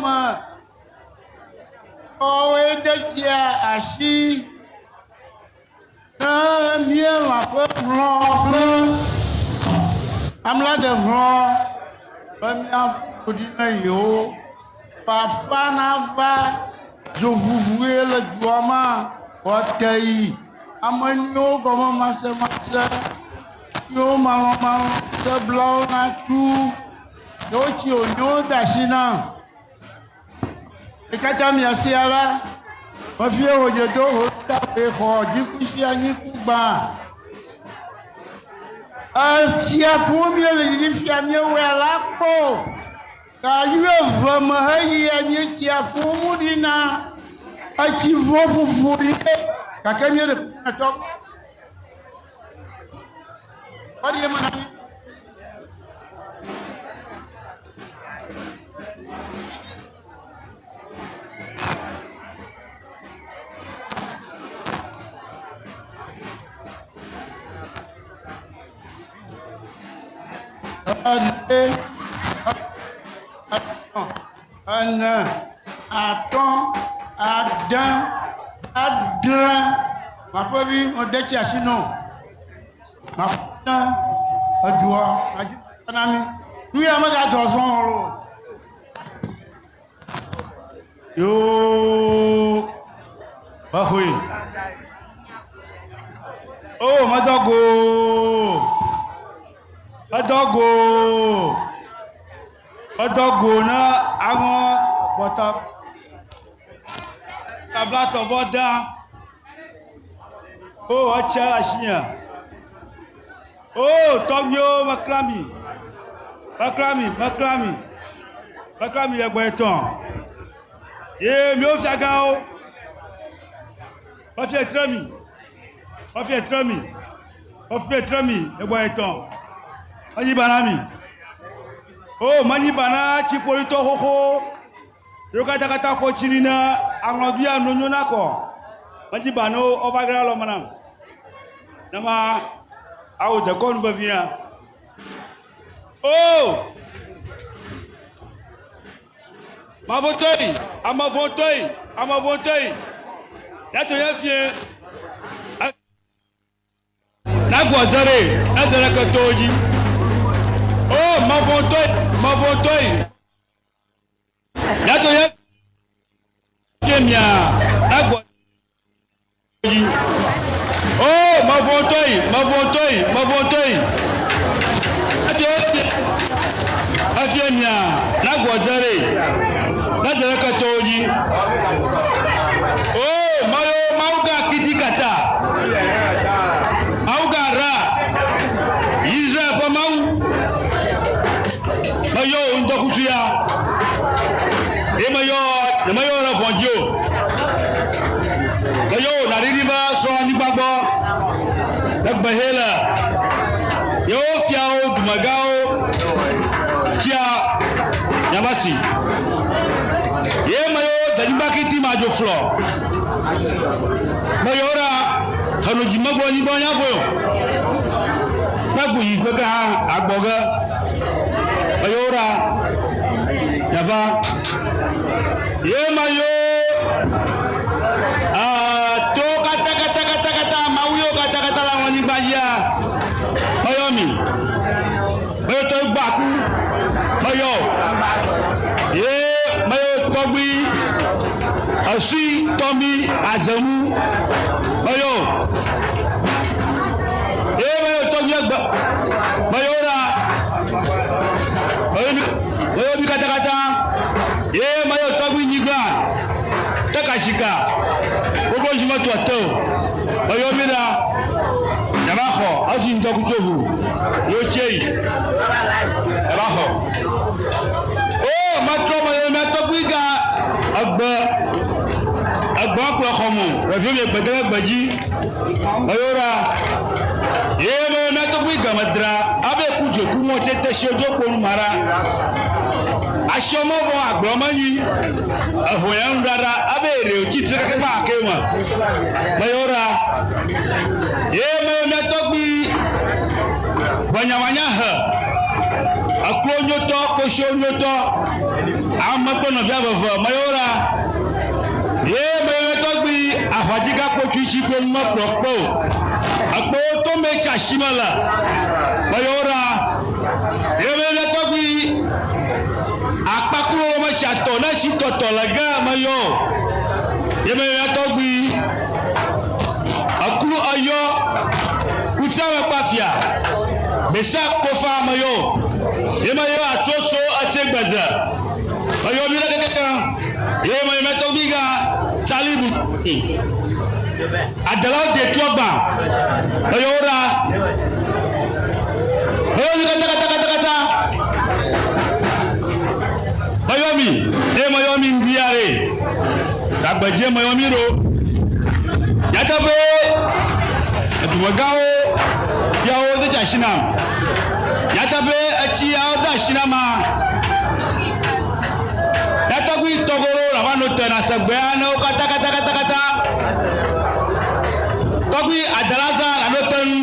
me tɔwoe de tsia asi ne míelã ƒe hlɔ̃ kple amlaɖe hlɔ̃ be míaƒo ɖi ne yewo. Fafa nava dzoʋuʋue le dua me wòate yi ame nyuiwo gɔme masemase siwo malɔ̃malɔ̃ seblawo natu ne wotsi wònyo de asi na. Mi katã miasia la, mefie wòdze do hota xɔ dzikusi anyi ku gbã. Etsia ƒu míele yiyi fia míewɔe la kpɔ. Ga wuieve me heyia míetsia ƒu ŋu ɖi na etsi vɔ ƒuƒu ɖi gake míeɖe kuku na tɔ. Kɔ ɖi eme na mí. Ene, atɔ̃, ade, adre. Maƒevi mede tsi asi nɔ. Maƒe edua adzi na mi. Nu ya megazɔzɔ o. Yoo, mexɔe. O, medɔ go. Medɔ go. Medɔ go na aŋɔ kpɔtɔ. Tablatɔ vɔ da. O, etsia le asinye. O, tɔgbuiwo mekla mi. Mekla mi, mekla mi. Mekla mi le gbɔetɔ̃. Ye miwo fiagãwo. Mefia tre mi. Mefia tre mi. Mefia tre mi le gbɔetɔ̃. Menyi ba na mi. O, menyi ba na tsiƒoɖitɔ xoxo. Yewo katã katã ƒo tsi ɖi na aŋlɔdua nonyo na kɔ. Medzi ba ne wova ge ɖe alɔme nam. Ne ma awo dekɔnu vevia. O! Mavɔtɔe, amavɔtɔe, amavɔtɔe. Yato ya fie. Nagbɔ ze ɖe, eze ɖe ketɔwo dzi. O, mavɔtɔe, mavɔtɔe. Yato ya fie mia nagbɔ dzi. O, mavɔtɔe, mavɔtɔe, mavɔtɔe. Yato ya fie, efie mia nagbɔ ze ɖe, eze ɖe ketɔwo dzi. O, mayo, mawu gã kiti kata. Mawu gã ra, Israel ƒe Mawu. Meyɔ wò ŋdɔkutsu ya. Ye meyɔ, nyemeyɔ wò ɖe vɔ̃ dzi o. Meyɔ wò nàɖiɖi va srɔ̃ anyigba gbɔ. Ne gbe hɛ le yewo fiawo, dumegãwo tsia miava si. Ye meyɔ denyigba kiti madzo flɔ. Meyɔ ɖa henodzi megblɔ nyigba nya vɔe o. Kpekpu yi keke hã agbɔ ge. Meyɔ ɖa miava. Ye meyɔ to kata kata kata kata mawu yiwo kata kata le anyigba dzia. Meyɔ mi. Meyɔ tɔ gbaku. Meyɔ. Ye meyɔ tɔgbui esui tɔmi adzenu. Meyɔ. Ye meyɔ tɔgbui egbe. Meyɔ ɖa. Meyɔ mi. Meyɔ mi kata kata. Ye meyɔ tɔgbui nyigba. Teka sika. Gbogbo zime tɔ te o. Meyɔ mi ɖa. Nyama xɔ esi ŋdɔkutso ʋu. Yo tse yi. Nyama xɔ. O metrɔ meyɔ mia tɔgbui gã egbe. Egbe kplɔ xɔ mo. Ɖevi mi gbe de gbe dzi. Meyɔ ɖa. Ye meyɔ mia tɔgbui gã medra abe ku dzoku ŋɔtse te si odzo kponu ma ɖa. Asiɔmɔ vɔ agblɔ menyi. Eho ya nuɖaɖa abe ere wòtsi tre keke kpa ake me. Meyɔ ɖa. Ye meyɔ mia tɔgbui. Ʋenyamanya he eklo nyotɔ, kosho nyotɔ, ame kple nɔvia veve meyewo ɖa. Ye meyɔmɛ tɔgbi aʋadzigakpotsui tsi kple nu mekplɔ kpe o. Ekpowo to mɛ tsi asi me le meyewo ɖa. Ye meyɔmɛ tɔgbi akpaklo metsi atɔ ne tsi tɔtɔ le ge meyɔ o. Ye meyɔmɛ tɔgbi eklu eyɔ kutsiame kpafia mesia kofa meyɔ o. Ye meyɔ atsotso etsi gbedze meyɔ mi ɖe kekekeŋ. Ye meyɔmɛ tɔgbi ga tsalibu adelawo de trɔ gbã meyɔ wo ɖa. Meyɔ mi katakatakata. Meyɔ mi eye meyɔ mi ŋdi ya ɖe. Gagbedze meyɔ mi ɖo. Nyateƒe edumegãwo yawo de dze asi nam. Nyateƒe etsi yawo de asi nam ma. Nyatɔgbi tɔgoro la va no te na segbea ne wo katã katã katã katã. Tɔgbi adalaza la no te nu.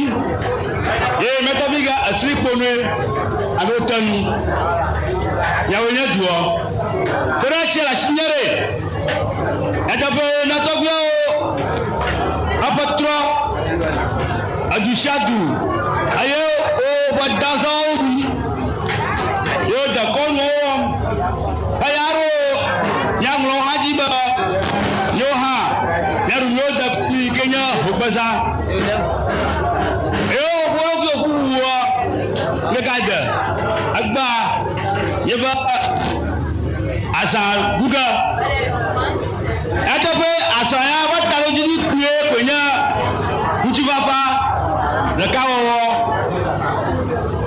Ye mɛtɔgbi ga esri kponue la no te nu. Yawoe nye duɔ. Ke ɖe tsi le asi nye ɖe. Nyateƒe nyatɔgbiawo eƒe trɔ edu sia du eye woƒe dazãwo ɖu ye wo dekɔnuwo wɔm. Eya ɖo míaŋlɔ hã dzi be míawo hã míaɖu míawo dekɔnu yi ke nye hogbezã. Eye woƒe ɖokuiwo ƒuƒuwɔ míegade egbea míeva azã ɖu ge. Nyateƒe azã ya ƒe taɖodzinu kpuie koe nye ŋutifafa, ɖekawɔwɔ.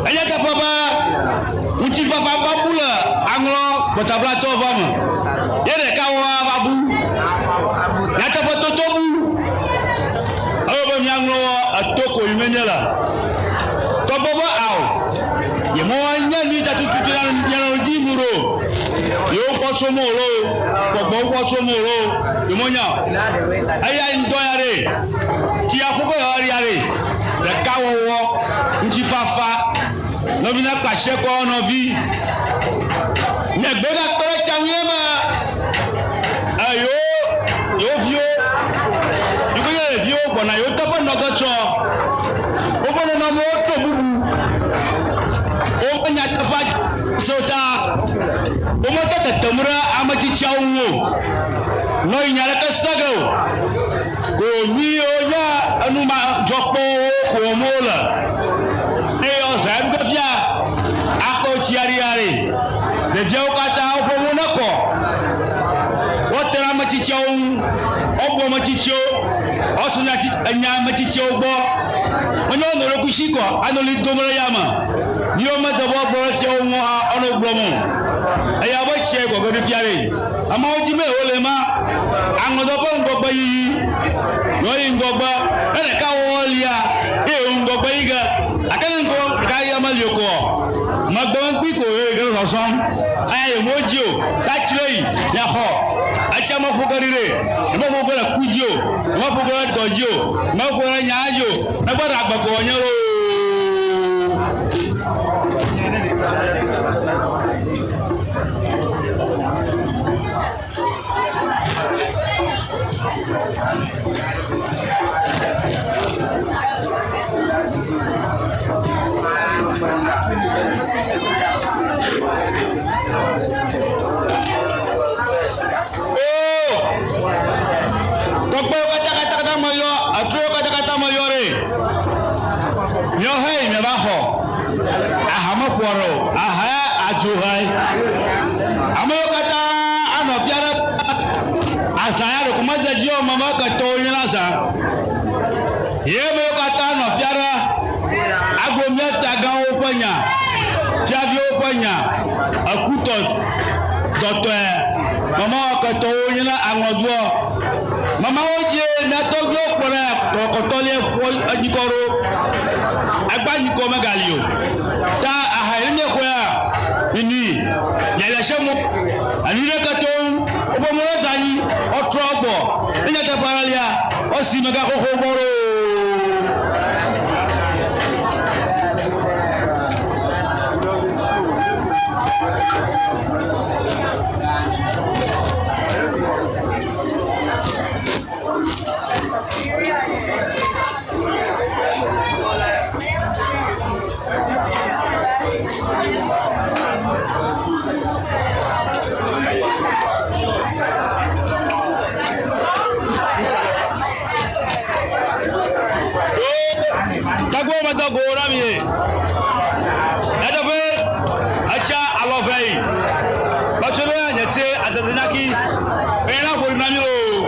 Enye teƒe be ŋutifafa va bu le aŋlɔ gbɔtablatɔ va me ye ɖekawɔwɔ va bu. Nyateƒe toto bu. Ewɔ be míaŋlɔ eto ko yi menye le. Tɔgbɔ be ao, yemɔ nye nu ta tututu na mianɔ dzi nu ɖo. Yewo kpɔ tso mo lo, gbɔgbɔ kpɔ tso mo lo, yemɔ nya. Eya ŋutɔ ya ɖe, tsia ƒu ko ya ɖe, ɖekawɔwɔ, ŋutifafa, nɔvi na kpa asi kɔ nɔvi. Ne gbe gakpe ɖe tsia ŋu ye me, eyewo, yewo viwo, yi ke nye ɖeviwo gbɔna yewo teƒe nɔ ge tsɔ. Woƒe nɔnɔmewo to bubu. Woƒe nyateƒea sewo ta womete tetem ɖe ame tsitsiawo ŋu o. Nɔ yi nya ɖeke se ge o. Ko nyuiwo nye enu madzɔkpɔwo ko wɔm wole. Eye ɔzã eɖu ge fia akpɔ tsi aɖiaɖi. Ɖeviawo katã woƒe mo nekɔ. Wote ɖe ame tsitsiawo ŋu. Wobu ame tsitsiwo. Woase nya tsi enya ame tsitsiawo gbɔ. Menye wonɔ ɖokui si kɔ anɔ li dom ɖe yame. Míwo mede be woagblɔ ɖe fiawo ŋu hã woanɔ gblɔm o. Eya be tsia gɔgɔ ɖi fia ɖe. Amewo dzi be wole ma. Aŋlɔdɔ ƒe ŋgɔgbe yiyi. Yewoayi ŋgɔgbe. Ne ɖeka wɔwɔ lia, ye yewo ŋgɔgbe yi ge. Gake ne ŋgɔ ɖeka ya meli o koa, megbe ŋkui ko ye ge zɔzɔm. Eya ye mo dzi o. Ya tsre yi, miaxɔ. Etsia meƒo ge ɖi ɖe. Meƒo ge le ku dzi o. Meƒo ge le dɔ dzi o. Meƒo ge le nya dzi o. Negbe ɖe agbe ko wònye loo. Oo! Tɔgbewo katãkatã meyɔ, etrɔwo katãkatã meyɔ ɖe. Miɔ hɛ miava xɔ. Aha meƒoa ɖe o. Aha ya adzo hɛ. Amewo katã anɔ fia ɖe azã ya ɖeko medze dzi o meme ketɔwo nye la zã. Ye amewo katã anɔ fia ɖe agbo mía fiagãwo ƒe nya, fiaviwo ƒe nya, ekutɔ dɔtɔe mamawo ketɔwo nye la aŋɔdoɔ. Mamawo dzie mía tɔgbuiwo kpɔ ɖe kɔkɔtɔlie ƒo enyikɔ ɖo. Egba nyikɔ megali o. Ta aha yi ne míexɔea, mimi miaɖe se mo. Enu ɖe ketɔwo ŋu, woƒe mo ɖe anyi, wotrɔ gbɔ. Ne nyateƒe aɖe lia, wosi megaxoxo gbɔ ɖo. Zezenaki eye la ƒo ɖi na mi loo.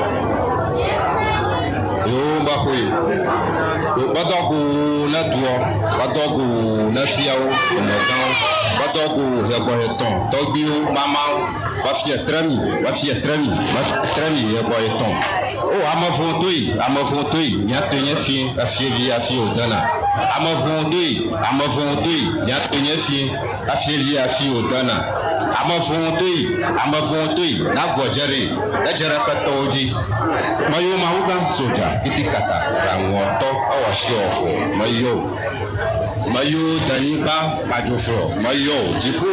Yewo ba xoe. Gbadɔ go ne duɔ, gbadɔ go ne fiawo, emegãwo, gbadɔ go hegbɔhetɔ̃, tɔgbuiwo, mamawo, va fia tre mi, va fia tre mi, va fia tre mi hegbɔhetɔ̃. O ame vɔ̃ toe, ame vɔ̃ toe, mía tɔe nye fiẽ, efie vi hafi wòdena. Ame vɔ̃ toe, ame vɔ̃ toe, mía tɔe nye fiẽ, efie vi hafi wòdena. Ame vɔ̃ toe, ame vɔ̃ toe, nagbɔ dze ɖee, ne dze ɖe ketɔwo dzi. Meyɔ Mawugã sodza kiti kata ɖaŋuɔtɔ ewɔ shi ɔfɔ meyɔ o. Meyɔ denyigba gbadzoflɔ meyɔ o. Dziƒo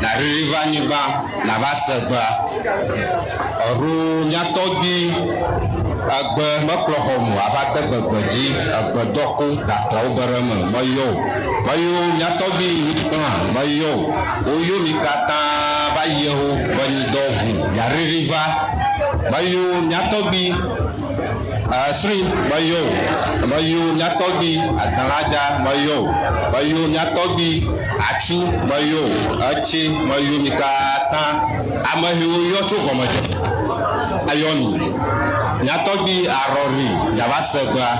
naɖiɖi va anyigba nava se gbea. Eɖo mía tɔgbui egbe mekplɔ xɔ mo ava de gbegbe dzi egbe dɔ ko gatɔawo be ɖe eme meyɔ o. Meyɔ mía tɔgbui nyigba meyɔ o. Woyɔ mi katã va yeho be ŋdɔ ʋu miaɖiɖi va. Meyo mía tɔgbui Esri, meyo o. Meyo mía tɔgbui Adãladza, meyo o. Meyo mía tɔgbui Atsu, meyo o. Etsi, meyo mi katã. Ame yiwo yɔ tso gɔmedze ayɔ mi. Mía tɔgbui Arɔri, miava se gbea.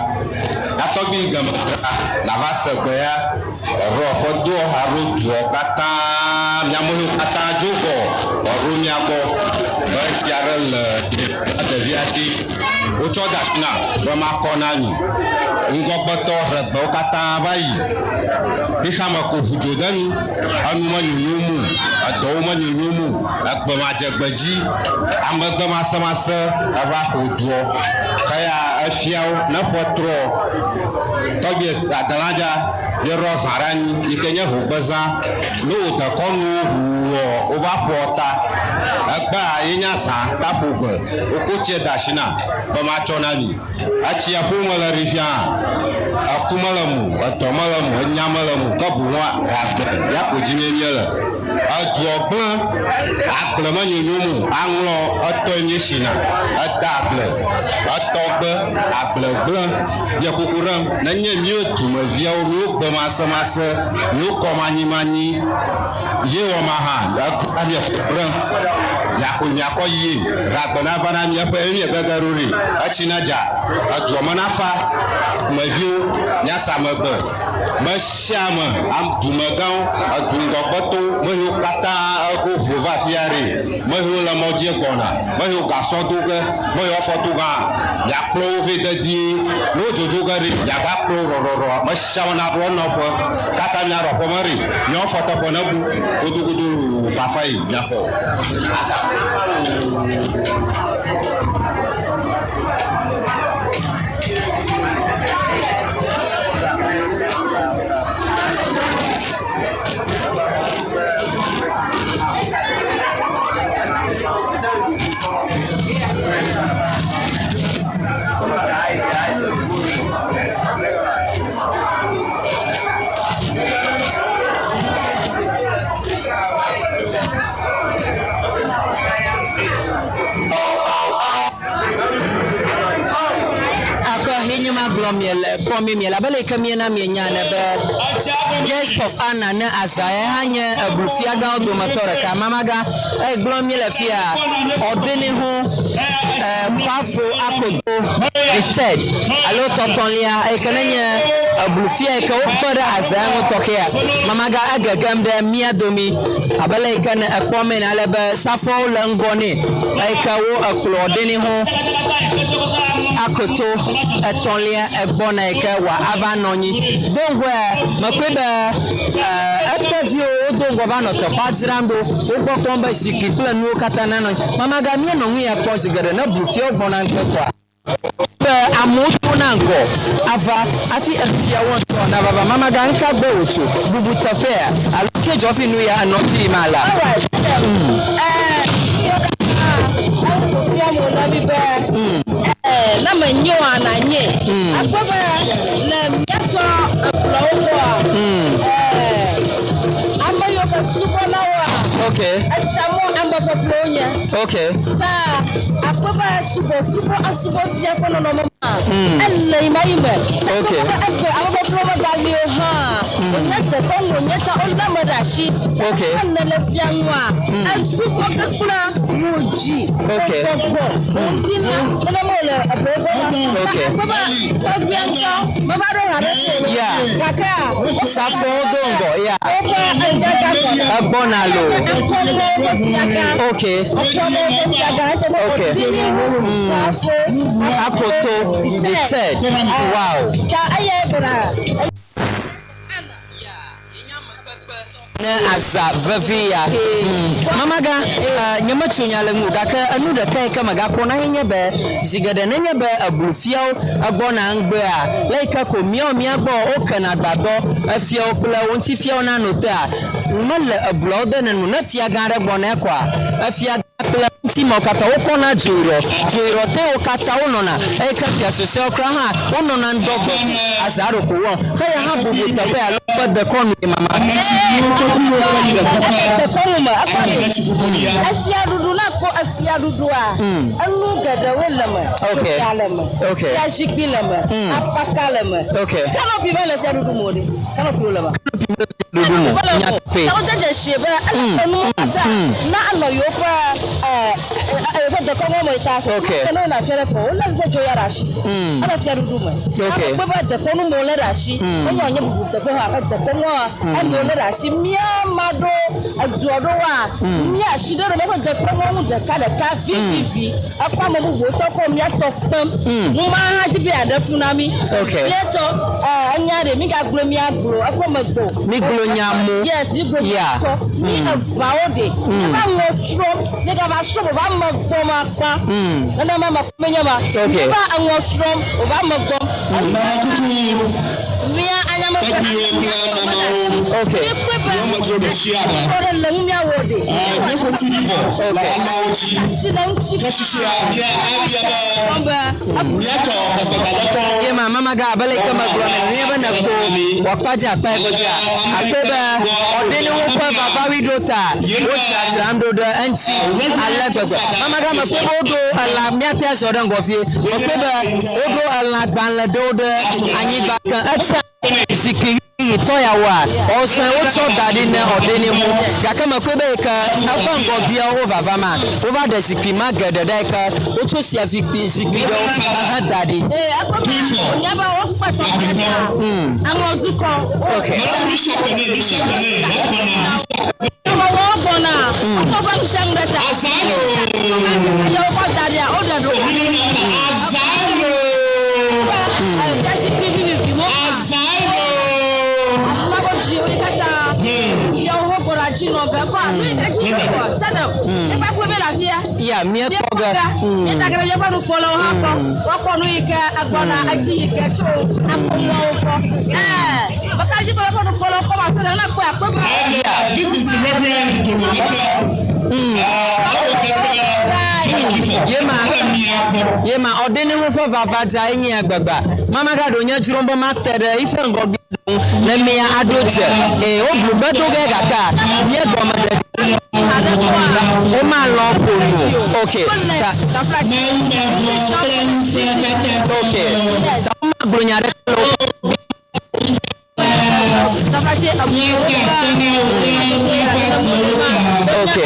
Mía tɔgbui Gemedra, nava se gbea. Eɖo ƒe doɔ alo duɔ katã, mia amewo katã dzo vɔ eɖo mia gbɔ be tsi aɖe le ɖevia dzi. Wotsɔ de asi nam be makɔ na mi. Ŋgɔgbetɔ ʋegbewo katã va yi. Xexeame ko ʋu dzo de nu. Enu menyonyom o, edɔwo menyonyom o, egbe madzegbe dzi, amegbe masemase eva xo duɔ. Xeya efiawo ne ƒe trɔ. Tɔgbi Adalãdza ye ɖɔ zã ɖe anyi yi ke nye hogbezã. Ne wo dekɔnuwo ʋuu ɔ, wova ƒoa ta. Egbea ye nye azã ta ƒo gbe. Woko tsia de asi nam be matsɔ na mi. Etsia ƒom mele ɖi fia hã, eku mele eme o, edɔ mele eme o, enya mele eme o, ke boŋ agbe ya ko dim ye míele. Edua gblẽ, agble menyonyom o, aŋlɔ etɔe míesina, ede agble, etɔ gbe, agble gblẽ. Bia kuku ɖem, nenye míwo dumeviawo, míwo gbemasemase, míwo kɔmanyimanyi ye wɔ mahã, egbea bia kuku ɖem, miaxɔe miakɔ yie, ɖagbe nava na míaƒe ye míegege ɖo ɖi, etsi nedza, edua me nafa, dumeviwo míasa megbe. Mesiame, am, dumegãwo, edu ŋgɔgbetɔwo, meyiwo katã ego ʋu va afia ɖi, meyiwo le mɔ dzie gbɔna, meyiwo gasɔ do ge, meyiwo afɔ do gã, miakplɔ wo vɛ dedie. Ne wo dzodzo ge ɖi, miagakplɔ wo ɖɔɖɔɖɔ. Mesiame naɖo enɔƒe, kaka miaɖo aƒeme ɖi, miawo afɔteƒe nebu godogodo loo fafa yi miaxɔ. Akɔ henye ma gblɔm miele kpɔm mi miele abe leke miena mienya ene be Guest of Honor ne Azae hã nye eblu fiagãwo dometɔ ɖeka. Mamagã eyi gblɔm miele fia Ɔdenihu Kwafo Akoto the third alo tɔtɔlia eyi ke nenye eblu fia yi ke wokpe ɖe Azae ŋu tɔxɛa. Mamagã egegem ɖe mía domi abe le yi ke ne ekpɔm ene ale be safɔwo le ŋgɔ nɛ eyi ke wo ekplɔ Ɔdenihu akoto etɔ̃lia egbɔna yi ke wòa ava nɔ anyi. Do ŋgɔe mekpɔe be eteviwo wodo ŋgɔ va nɔ teƒea dzram ɖo. Wogbɔ kpɔm be zikpui kple nuwo katã nanɔ anyi. Mamaga míenɔ nu ya kpɔm zi geɖe ne Blufiawo gbɔna ŋgbe kɔa be amewo tona ŋgɔ ava hafi efiawo ŋutɔ nava va. Mamaga ŋka gbɔ wòtso? Bubu teƒea alo ke dzɔ fi nu ya enɔ edzi yim alea? Ne menye oa, nànyee. Akpɔ be le míatɔ ekplɔwo gbɔa, ame yiwo ke subɔna woa, etsia mɔ ame ƒeƒlewo nye. Ta akpɔ be subɔsubɔ asubɔsia ƒe nɔnɔme ma, ele yi ma yi me. Togbɔ be egbe ame ƒeƒlewo megali o hã. Wònye dekɔnu wònye ta wolé ame ɖe asi. Ok. Ke ne le fia nua, esubɔ ke kple wò dzi, wò Ok. gbɔgbɔ, wò ŋutilã, nenema wòle eƒe gbɔ ma. Ok. Akpɔ be tɔgbuia ŋutɔ meva ɖo haɖe o. Yeah. Gakea, Safowo do ŋgɔ, yeah. woƒe efiagã gbɔna. Egbɔna loo. Akɔmɔwo ƒe fiagã. Ok. Akɔmɔwo ƒe fiagã. Eteƒe Ok. Odini, Safo, Akoto, the third. Wow. Ta eyae gbɔna. Ne aza vevi ya. Mamagã, nyemetso nya le ŋuwò gake enu ɖeka yi ke megakpɔna ye nye be, zi geɖe nenye be eblu fiawo egbɔna ŋgbea, le yi ke ko míawo mía gbɔ wokena agbadɔ efiawo kple wo ŋuti fiawo nano tea, mele ebluawo de nenu. Ne fiagã aɖe gbɔna ekɔa, efia kple ŋutimewo katã wokɔna dzoyrɔ, dzoyrɔ tee wo katã wonɔna, eye ke fia susuewo kura hã wonɔna ŋdɔ gbe ŋu aza ɖo ko wɔm. Ke ya hã bubu teƒe alo woƒe dekɔnu ye mama. Eƒe dekɔnu me ekpɔ ɖe efiaɖuɖu na kpɔ efiaɖuɖua enu geɖewoe le me. Ok. Fia le me. Ok. Fiazikpui le me. Apaka le me. Ok. Canopy mele fiaɖuɖu me o ɖe. Canopy wo le me. Ɖuɖu me. Nyateƒe. Ta wode dzesi be ele ƒe nuwo katã na anɔ yewoƒe yewoƒe dekɔnuwo me ta. Ok. Ke ne wona fia ɖe ƒe wolé woƒe dzo ya ɖe asi. Ele fiaɖuɖu me. Ok. Ame kpe be dekɔnu me wolé ɖe asi. Menye wònye bubu teƒe hã ƒe dekɔnua eme wolé ɖe asi. Mía ma ɖo edua ɖewoa, mía asi ɖe ɖe míaƒe dekɔnuwo ŋu ɖeka ɖeka vivivi. Ekɔ ame bubuwo tɔ kɔ mía tɔ kpem. Nu ma hã dzi be yeaɖe fu na mí. Ok. Mía tɔ, enya ɖe mí gagblɔ mía gblɔ eƒe megbe o. Mí gblɔ nya mo. Yes, mí gblɔ Yeah. tɔ. Mí eʋawo ɖe. Míeva ŋɔ srɔ̃m. Mí gava srɔ̃ wòva me gbɔm akpa. Nenema me kpɔm nye ma. Ok. Míeva eŋɔ srɔ̃m wòva me gbɔm. Mía anyame ƒe Tɔgbuiwo kple mamawo. Ok. Mí kpɔe be Míawo ɖe sia ɖe. tɔ ɖe le ŋu míawɔ ɖe. Míeƒo tu ɖi vɔ le ameawo dzi. Asi le ŋuti. Ke fifia mía abia Kpɔm be be míatɔ xɔsegbadɔtɔwo. Ye ma mama ga abe le ke megblɔ ne nenye be nekpo wòakpa dzi akpa yi godza akpe be ɔdeni woƒe vavawi ɖo ta wodzradzram ɖo ɖe eŋuti ale gbegbe. Mama ga mekpɔe be woɖo elã míate azɔ ɖe ŋgɔ vie. Mekpɔe be woɖo elã gbalẽ ɖewo ɖe anyigba ke etsa zikpui ɣitɔ ya woa ɔsɔe wotsɔ da ɖi ne ɔdeni ŋu gake mekpɔe be yi ke eƒe ŋgɔgbeawo wovava ma wova ɖe zikpui ma geɖe ɖe yi ke wotso sia zikpui zikpui ɖewo ehe da ɖi. Ee, ekpɔ be wònye be wokpe tɔgbuia ta aŋɔdukɔ. Ok. Wɔwɔ gbɔna. Wokɔ ƒe nusianu ɖe ta. Eye wokɔ da ɖia, woɖe ɖo. Fiazikpui vivivi mo. Afima ko dzi wo katã. Fiawo ho gbɔna dzi nɔ ge kɔ nu yi ke dzi wokɔ sene. Míekpa kple be le afia. Ya míekpɔ ge. Míeta ge ɖe míaƒe nukpɔlawo hã gbɔ. Woakpɔ nu yi ke egbɔna edzi yi ke tso aƒomeawo gbɔ. Ɛɛ, meka dzi be míaƒe nukpɔlawo kpɔ ma sene ne kpɔe akpe be. This is Reverend Dolomika. Yema yema ɔdeni woƒe vava dza enye ya gbegba. Mama ga ɖo nye dzrom be mate ɖe yiƒe ŋgɔgbe ŋu ne mía aɖo dze. Ee, woblu be do ge gakea mía gɔme ɖe womalɔ̃ ƒo nu. Ok. Ta ok. Ta womagblɔ nya aɖeke le woƒe Ok.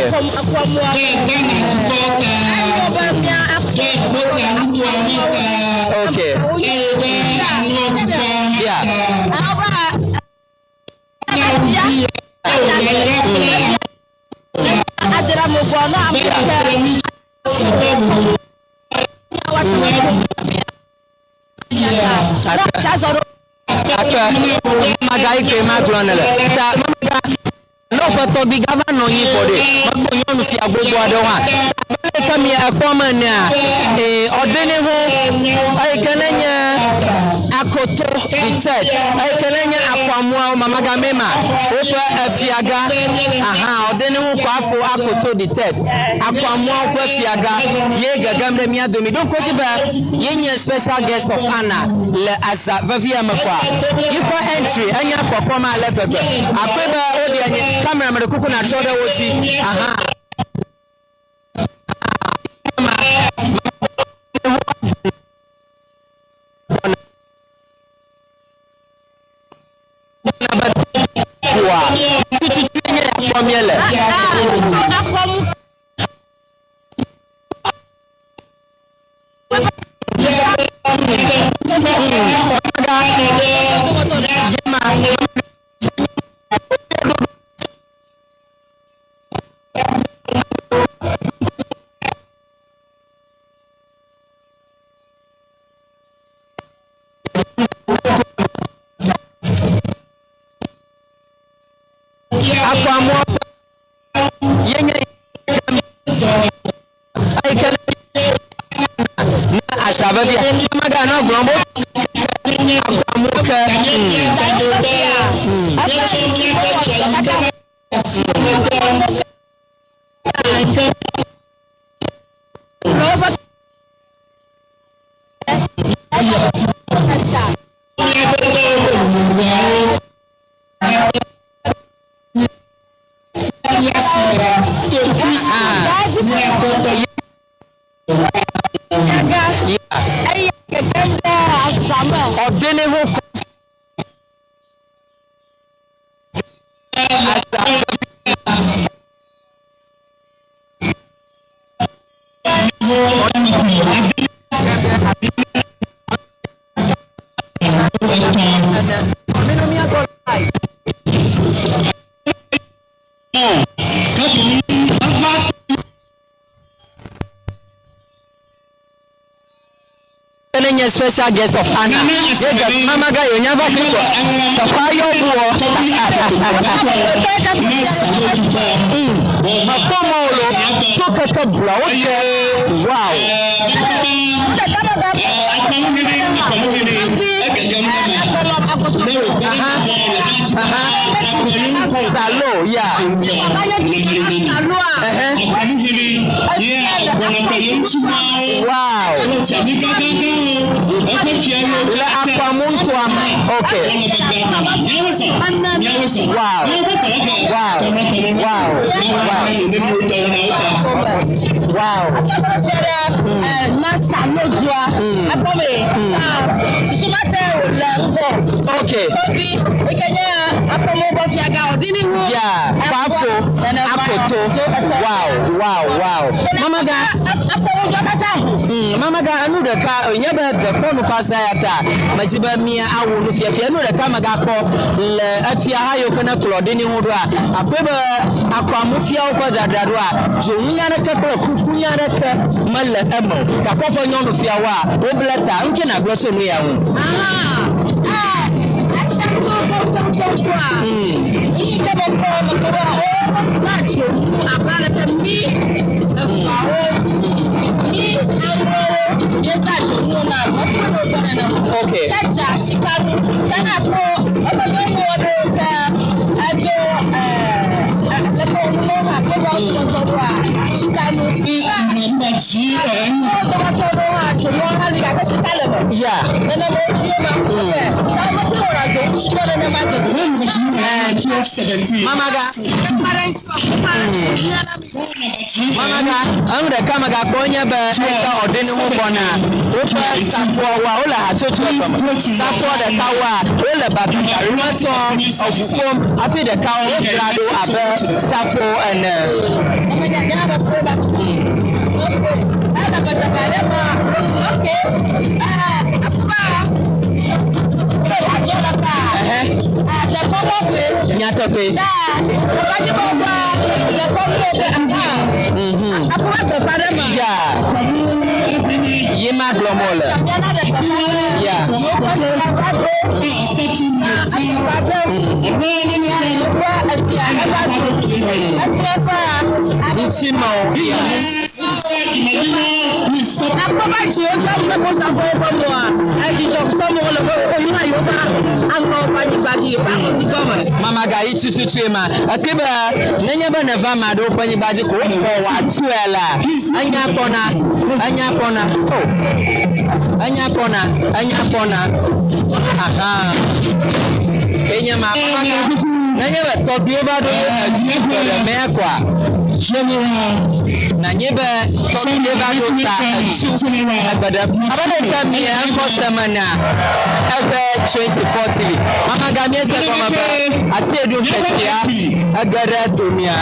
Ok. Yeah. Gake mama ga yi koe magblɔ ne le. Ta mama ga ne woƒe tɔgbui gava nɔ anyi vɔ ɖe, mekpɔ nyɔnu fia gbogbo aɖewo hã. Ta abe leke mi ekpɔm enea, ee, ɔdeni ho eyi ke ne nye akoto the third, eyi ke ne nye akwamuawo mama ga mee ma woƒe efiaga. Aha, ɔdeni ho kɔ afo akoto the third, akwamuawo ƒe fiaga ye gegem ɖe mía domi. Ɖo ŋku edzi be ye nye special guest of honor le aza vevia me kɔa. Yiƒe entry enya kpɔkpɔ ma ale gbegbe. Akpɔe be woɖe nye camera me ɖe kuku natrɔ ɖe wo dzi. Aha. Akwamoa ƒe ye nye eyi ke ne azã vevia maganɔ gblɔm be akwamoa ke. Ɔde ne ho kɔ Ne nye special guest of honor ye mamaga yo nya va fi kɔ teƒea yɔ buwɔ mekpɔ mɔ o lo tso keke bua wo te wow. Aha, aha. Salo, yeah. Wow. Le akwamuntoa me. Okay. Wow. Wow. Wow. Wow. Wow. Okay. Yeah. Fafo. Akoto. Wow. Wow. Wow. Mama ga. Mama ga enu ɖeka enye be dekɔnu ƒe aza ya ta medzi be mia awu nufiafia enu ɖeka megakpɔ le efia ha yiwo ke ne kplɔ ɖi ne ŋu ɖoa akpɔe be akɔamufiawo ƒe dzadzraɖoa dzonu nya aɖeke kple kuku nya aɖeke mele eme o gake woƒe nyɔnufiawoa wobla ta ŋke nàgblɔ tso nu ya ŋu. Okay. Yeah. Mamaga. Mamaga, enu ɖeka megakpɔ nye be eke ɔdini ŋu gbɔna woƒe safoawoa wole hatsotso eve me. Safoa ɖekawoa wole batakari me sɔŋ eŋu ƒom hafi ɖekawo wodzra ɖo abe safo ene. Nyateƒe. Ya. Ye ma gblɔm wole. Ya. Ŋutimewo. Ya. Mama ga yi tututue ma. Eke be nenye be neva ame aɖewo ƒe anyigba dzi ko woxɔ wò atue la, enya kpɔna, enya kpɔna, oh, enya kpɔna, enya kpɔna. Aha. Enye ma. Mama ga nenye be tɔgbuiwo va ɖo edu ɖe mea koa, nanye be tɔgbuiwo va ɖo ta etu egbe ɖe. Abe ɖe ke mia ŋkɔ se me na eƒe 24 TV. Mama ga míese gɔme be asiedu ŋketia ege ɖe domia.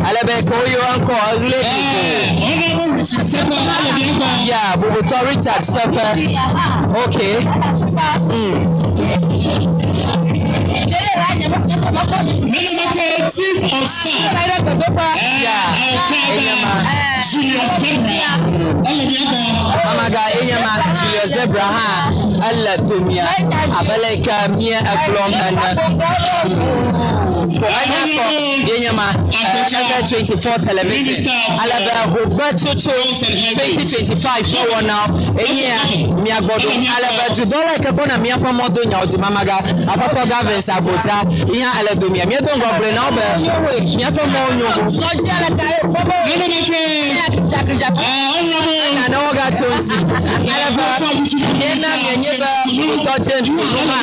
Ale be ke woyɔ ŋkɔ eɣli ko. Ya bubutɔ Richard Seƒe. Okay. Chief of Staff, Ya. our father, Julius Debra, Mama ga enye ma Julius Debra hã ele domia abe le ke mía egblɔm ene. kpɔ enya kpɔ ye nye ma Efe 24 television ale be hogbetsotso 2025 ƒe wɔnawo enyea mia gbɔ ɖo ale be dudɔ la yi ke kpɔna míaƒe mɔdonyawo dzi mamaga aƒetɔ Gavins Agbodza yi hã ele domia míedo ŋgɔ gblɔe na wo be míaƒe mɔwo nyo. Ena ne wogatso ŋuti ale be míena mienye be wotɔ James Kojo hã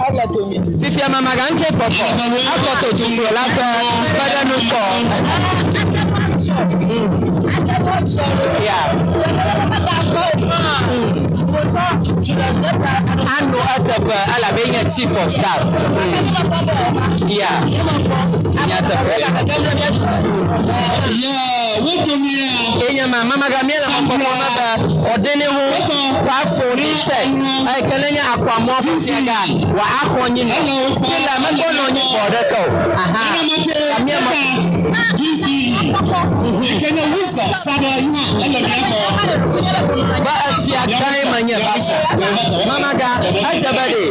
ele dome. Fifia mamaga ŋkɛ kpɔkpɔ ekɔtɔ dukplɔla ƒe kpeɖeŋutɔ. Yeah. Anɔ eteƒe elabe enye chief of staff. Yeah. Nyateƒe. Enye ma mamaga míele mɔkpɔkpɔ me be ɔdene ho woafo ne tse eyi ke nenye akɔamɔ ƒe fiaga wò axɔ nyi nɔ. Still la megbɔ nɔ nyi xɔ ɖeke o. Aha. Mía me. Be efia gãe menye vavã. Mamaga, edze be ɖe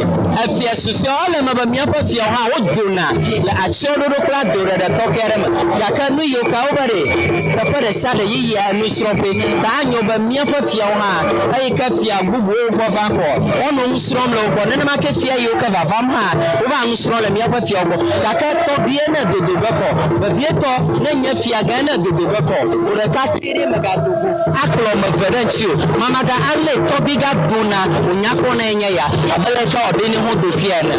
efia susɔeawo ele eme be míaƒe fiawo hã wodona le atsyɔ̃ɖoɖo kple adoɖeɖe tɔxɛ aɖe me. Gake nu yiwo ka wobe ɖe teƒe ɖe sia ɖe yiyia enusrɔ̃ƒee. Ta anyo be míaƒe fiawo hã, eyi ke fia bubuwo gbɔ va kɔ, woanɔ nu srɔ̃m le wo gbɔ. Nenema ke fia yiwo ke vavam hã, wova nu srɔ̃m le míaƒe fiawo gbɔ. Gake tɔgbui ne dodo ge kɔ, vevietɔ ne nye fiagãe ne dodo ge kɔ, wò ɖeka kpli ɖe mègado go akplɔ ame eve ɖe ŋuti o. Mamaga alé tɔgbui gadona wònya kpɔnae nye ya, abe leke wòaɖoe ne ho do fia ene.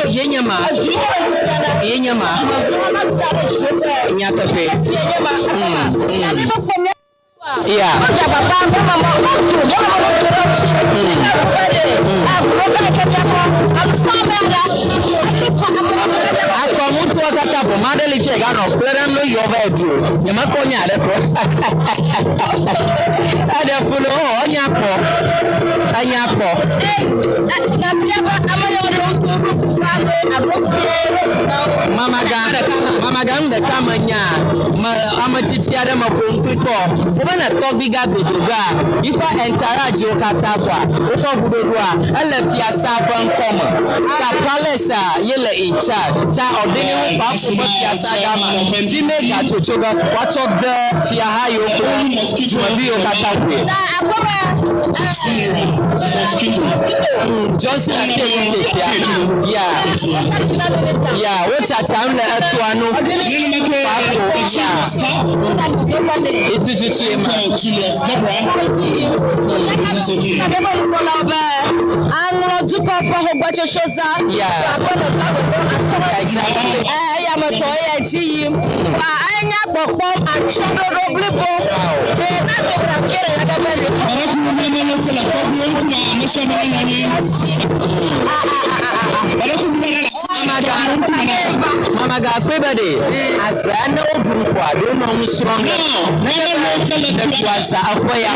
Ye nye ma. Ye nye ma. Nyateƒe. Yeah. Akɔ ŋutɔa katã vɔ ma ɖe li fia ganɔ kple ɖe nu yɔ va eɖu o. Nyemekpɔ nya aɖe kpɔ. Eɖe fu le o, enya kpɔ. Enya kpɔ. Mamaga, mamaga nu ɖeka menya. Me ame tsitsi aɖe me ƒom kpli kpɔ. Wobe ne tɔgbui gã dodo gea, yiƒe entourage wo katã kɔa, woƒe ŋuɖoɖoa, ele fiasa ƒe ŋkɔ me. Ta palace a ye le in charge. Ta ɔɖini wo kpa ƒo ƒe fiasa gama. Fimɛ gatsotso be woatsɔ de fiaha yiwo kple dumevi yiwo katã ƒoe. Johnson Akewu Nketia. Yeah. Yeah, wo tsatsam le etoa nu. Kpa ƒo. Yeah. Itututu ma. Aŋlɔ dukɔ ƒe hogbetsotso zã. Yeah. Exactly. Eya me tɔ eya dzi yim. Fa enya kpɔkpɔm atsyɔ̃ɖoɖo blibo. Ɖe na do ɖe le ɖe be li. Mamaga, mamaga kpe be ɖe aza ne woɖu ŋkɔa ɖo nɔ nu srɔ̃m le nenye be ɖeɖu aza eƒe ya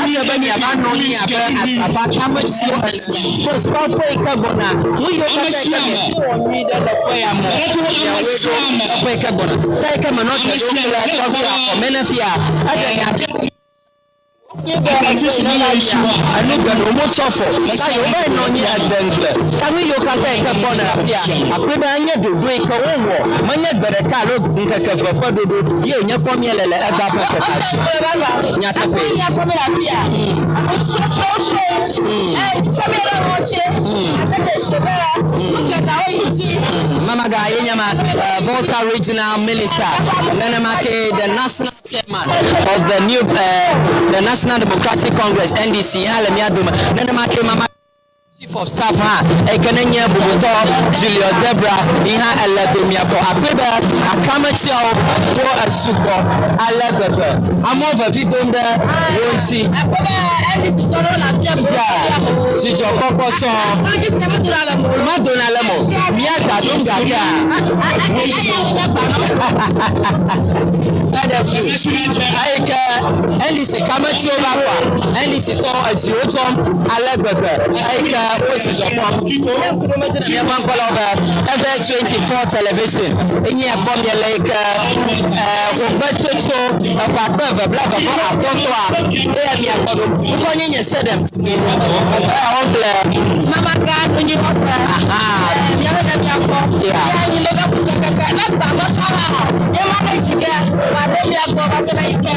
eye be miava nɔ anyi abe azaƒe akametsiwo ene. Kposɔ ƒe yi ke gbɔna nu yiwo katã yi ke miate wɔ nyui ɖe le ƒe ya me miawɔe ɖo eƒe yi ke gbɔna. Ta yi ke menɔ dze ɖom kple tɔgbui akɔme ne fia eɖe nya Enu geɖewo motsɔ fɔ ta yewo va yi nɔ anyi ede ŋugble. Ta nu yiwo katã yi ke gbɔna afia, àkpɔe be enye ɖoɖo yi ke wowɔ, menye gbe ɖeka alo ŋkeke eve ƒe ɖoɖo ye wònye kpɔm míele le egbea ƒe ŋkekea dzi o. Nyateƒee. Mamaga ye nye ma, Volta Regional Minister, nenema kee the National Chairman of the new the National Democratic Congress NDC hã le mía dome. Nenema ke mama Chief of Staff hã eyi ke nenye bubutɔ Julius Debra yi hã ele domia kɔ. Akpɔe be akametsiawo do esugbɔ ale gbegbe. Amewo vevi dom ɖe wo ŋuti. Ya dzidzɔkpɔkpɔ sɔŋ. Madona le eme o. Míaza ɖum gakea. Eɖe fu. Eyi ke NDC kametsiwo va kɔa, NDC tɔwo edziwo dzɔm ale gbegbe. Eyi ke. wo dzidzɔ kpɔm. Ne ŋkuɖo medzi na míaƒe ŋkɔ la wo be Everest 24 Television enye ya kpɔm miele yi ke ƒogbe tsotso eƒe 2025 tɔa eya mia gbɔ ɖo. Ŋkɔ nye nye Sedem. Eya wɔm kple Mama gã nunyi kɔkɔe. Miaƒe ne miakpɔ. Mianyi lo be kekeke ne gba me xa ye ma ɖe dzi ke wòaɖo mia gbɔ va se ɖe yi ke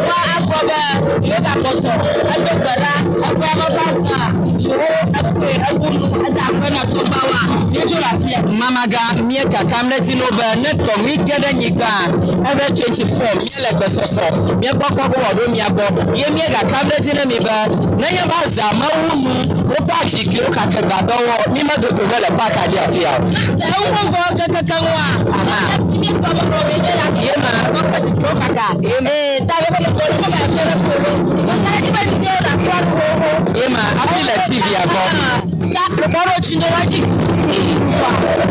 wa agblɔ be yewo gakpɔtɔ edo gbe ɖa eƒea me ƒe azã yewo ekɔe ebu nu eda akpe na tɔgbawoa míedzo le afia. Mamaga mie kakam ɖe dzi no be ne tɔnui ge ɖe nyigba Everest 24 míele gbesɔsɔ míekpɔkpɔ be wòaɖo mia gbɔ ye mie kakam ɖe dzi ne mi be nenye be azã mewu nu woƒe zikpuiwo kake gbadɔwɔ mi medodo be le park dzi afia o. Se eŋu vɔ kekeke ŋua. Si mi kpɔ be ɖo be nye la. Ye ma. Kɔkɔ zikpuiwo kaka. Ee ta be be kolo ko ba fia ɖe kolo. Kaka dzi be ŋutiwo na kpɔ nu xoxo. Ye ma hafi le TV a gbɔ. Ta kpɔ ɖo tsi do wa dzi.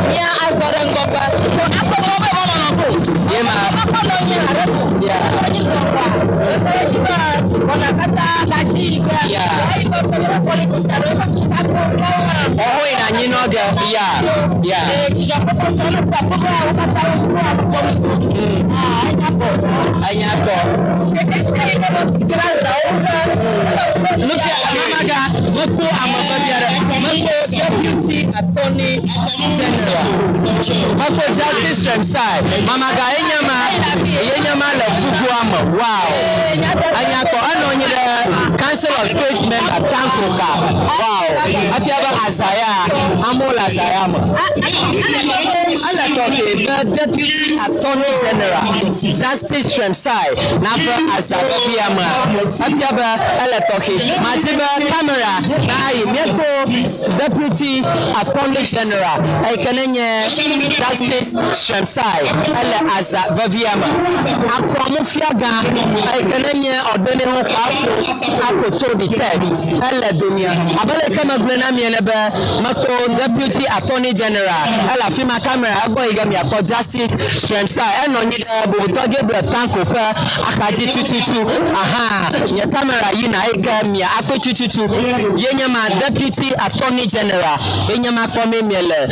Mía azɔ ɖe ŋgɔgbe. Ko akɔ mɔ be mɔnɔnɔ ko. Ye ma. Akɔ nɔ nyi haɖe ko. Yeah. Akɔ nyi zɔ kɔa. Ekɔ ɖe dzi be wɔna katã gatsi yi ke. Yeah. Eyi be ke be politician ɖewo ƒe akɔ wɔna. Ɔho yina anyi nɔ ge. Ya. Ee dzidzɔkpɔkpɔ sɔ ne kpɔ akpɔ be wo katã wo ŋkɔ akpɔ mi ko. Aa enya kpɔ. Enya kpɔ. Keke sia yi ke be ke la zã wo ƒe. Nufia mamaga mekpɔ ame vevi aɖe mekpɔ deputy attorney general mekpɔ Justice Srem-Sai mamaga enye ma yenye ma le fugoa me. Wow, enya kpɔ enɔ anyi ɖe Council of State member Tanko ka. Wow, efia be azaya amewo le azaya me ele tɔxɛ be deputy attorney general Justice Srem-Sai naƒe aza vevia mea efia be ele tɔxɛ mati be camera na ayi míekpɔ deputy attorney general eyi ke ne nye Justice Srem-Sai ele aza vevia me. Akɔnufiagã eyi ke ne nye Ɔdeneho Kwafo Akoto the third ele domia abe le ke megblɔe na mi ene be mekpɔ deputy attorney general ele afi ma. Camera egbɔ yi ge miakpɔ Justice Srem-Sai enɔ anyi ɖe bubutɔ Gabriel Tanko ƒe axadzi tututu. Aha, nye camera yina eyi ke mia akpɔ tututu ye nye ma deputy attorney general ye nye ma kpɔ mi miele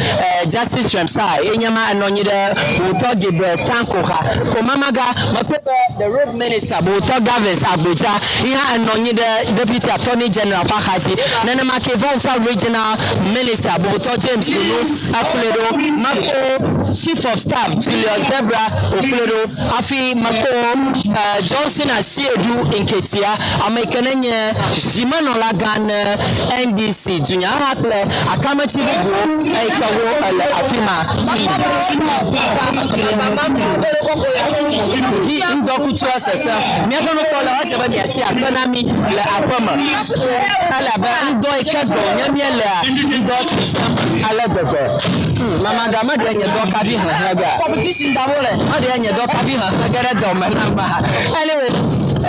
Justice Srem-Sai ye nye ma enɔ anyi ɖe bubutɔ Gabriel Tanko xa ko. Mamaga mekpɔ be the road minister bubutɔ Governs Agbodza yi hã enɔ anyi ɖe deputy attorney general ƒe axadzi. Nenema ke Volta regional minister bubutɔ James Gunu ekplɔe ɖo. Mekpɔ chief of staff Julius Debra wòkplɔe ɖo hafi mekpɔ Johnson Asiedu Nketia ame yi ke ne nye zimenɔla gã ne NDC dunyaha kple akametsi bubuwo eyi ke wo ele afi ma. Yi ŋdɔkutsua sese míaƒe nukpɔlawo edze be miasi akpe na mi le aƒeme elabe ŋdɔ yi ke gbɔ nye míelea ŋdɔ sesem ale gbegbe. Mamaga meɖe nye dɔ kavi hehe gea. Competition da wo le. Meɖe nye dɔ kavi hehe ge ɖe dɔme na ma. Anyway,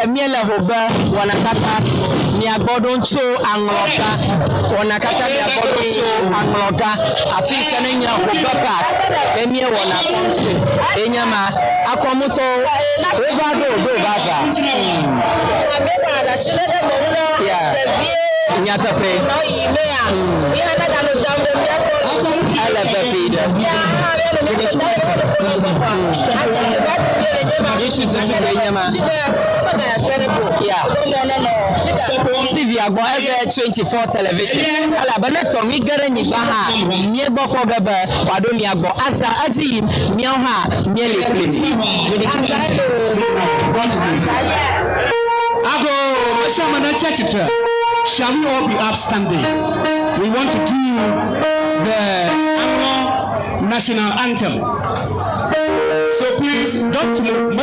míele ho be wɔna katã miagbɔ ɖo tso aŋlɔga wɔna katã miagbɔ ɖo tso aŋlɔga afi yi ke ne nye Hogbe Park ye míewɔna kpɔm tso ye nye ma akɔmutɔwo wova ɖo ɖo vava. Abe kpa ɖe asi ɖe ɖe mɔ ŋu ɖevie. Nyateƒe. Nɔ yi mea. Mi hã ne galo dam ɖe míakpɔ. Ele vevi ɖe. Mía hã míanɔ míaƒe dam ɖe Tututu be nye ma. Dzi be megaya fia ɖe ko. Wonɔ nenɔ. TV agbɔ eve 24 television elabe ne tɔnui ge ɖe nyigba hã míegbɔ kpɔ ge be wòaɖo mia gbɔ asa edzi yim míawo hã míeli kpli mi. Ago, Mashamana Chachitre. Shall we all be upstanding? We want to do the Anglo national anthem. So please don't move.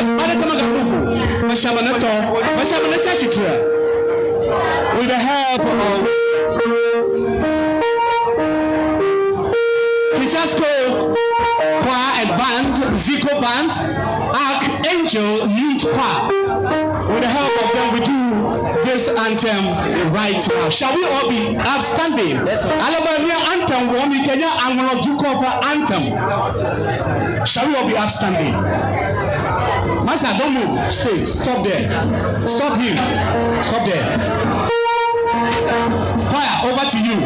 Mashamana Mashamana Chachitre. With the help of Kisasco Choir and Band, Zico Band, Archangel Youth Choir. With the help of them, we do this anthem right now. Shall we all be upstanding? Alabama anthem, one Kenya Anglo Dukopa anthem. Shall we all be upstanding? Master, don't move. Stay. Stop there. Stop him. Stop there. Choir, over to you.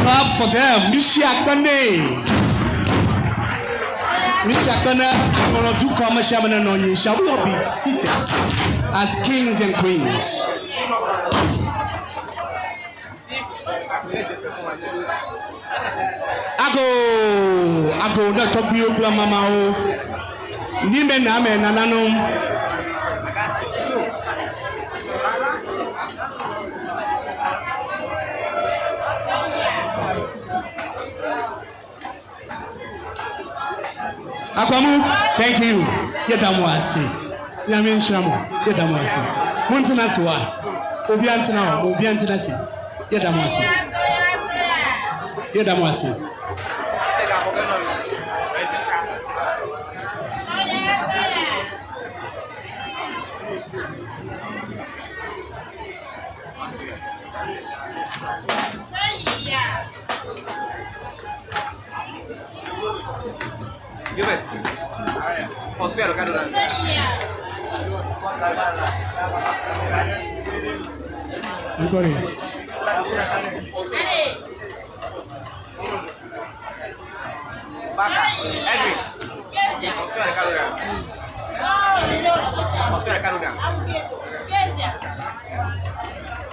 Clap for them. Mishi akpene. Mishi akpene. Agbɔnɔdukɔ amesiame nenɔ anyi. Shall we all be seated as kings and queens? Ago, ago ne tɔgbiwo kple mamawo. Nime na ame nananom. Akwamu, thank you. Yɛda mo ase. Nyame nhyira mo. Yɛda mo ase. Montena ase wa. Obiara ntena hɔ. Obiara ntena ase. Yɛda mo ase. Yɛda mo ase. Nkɔre.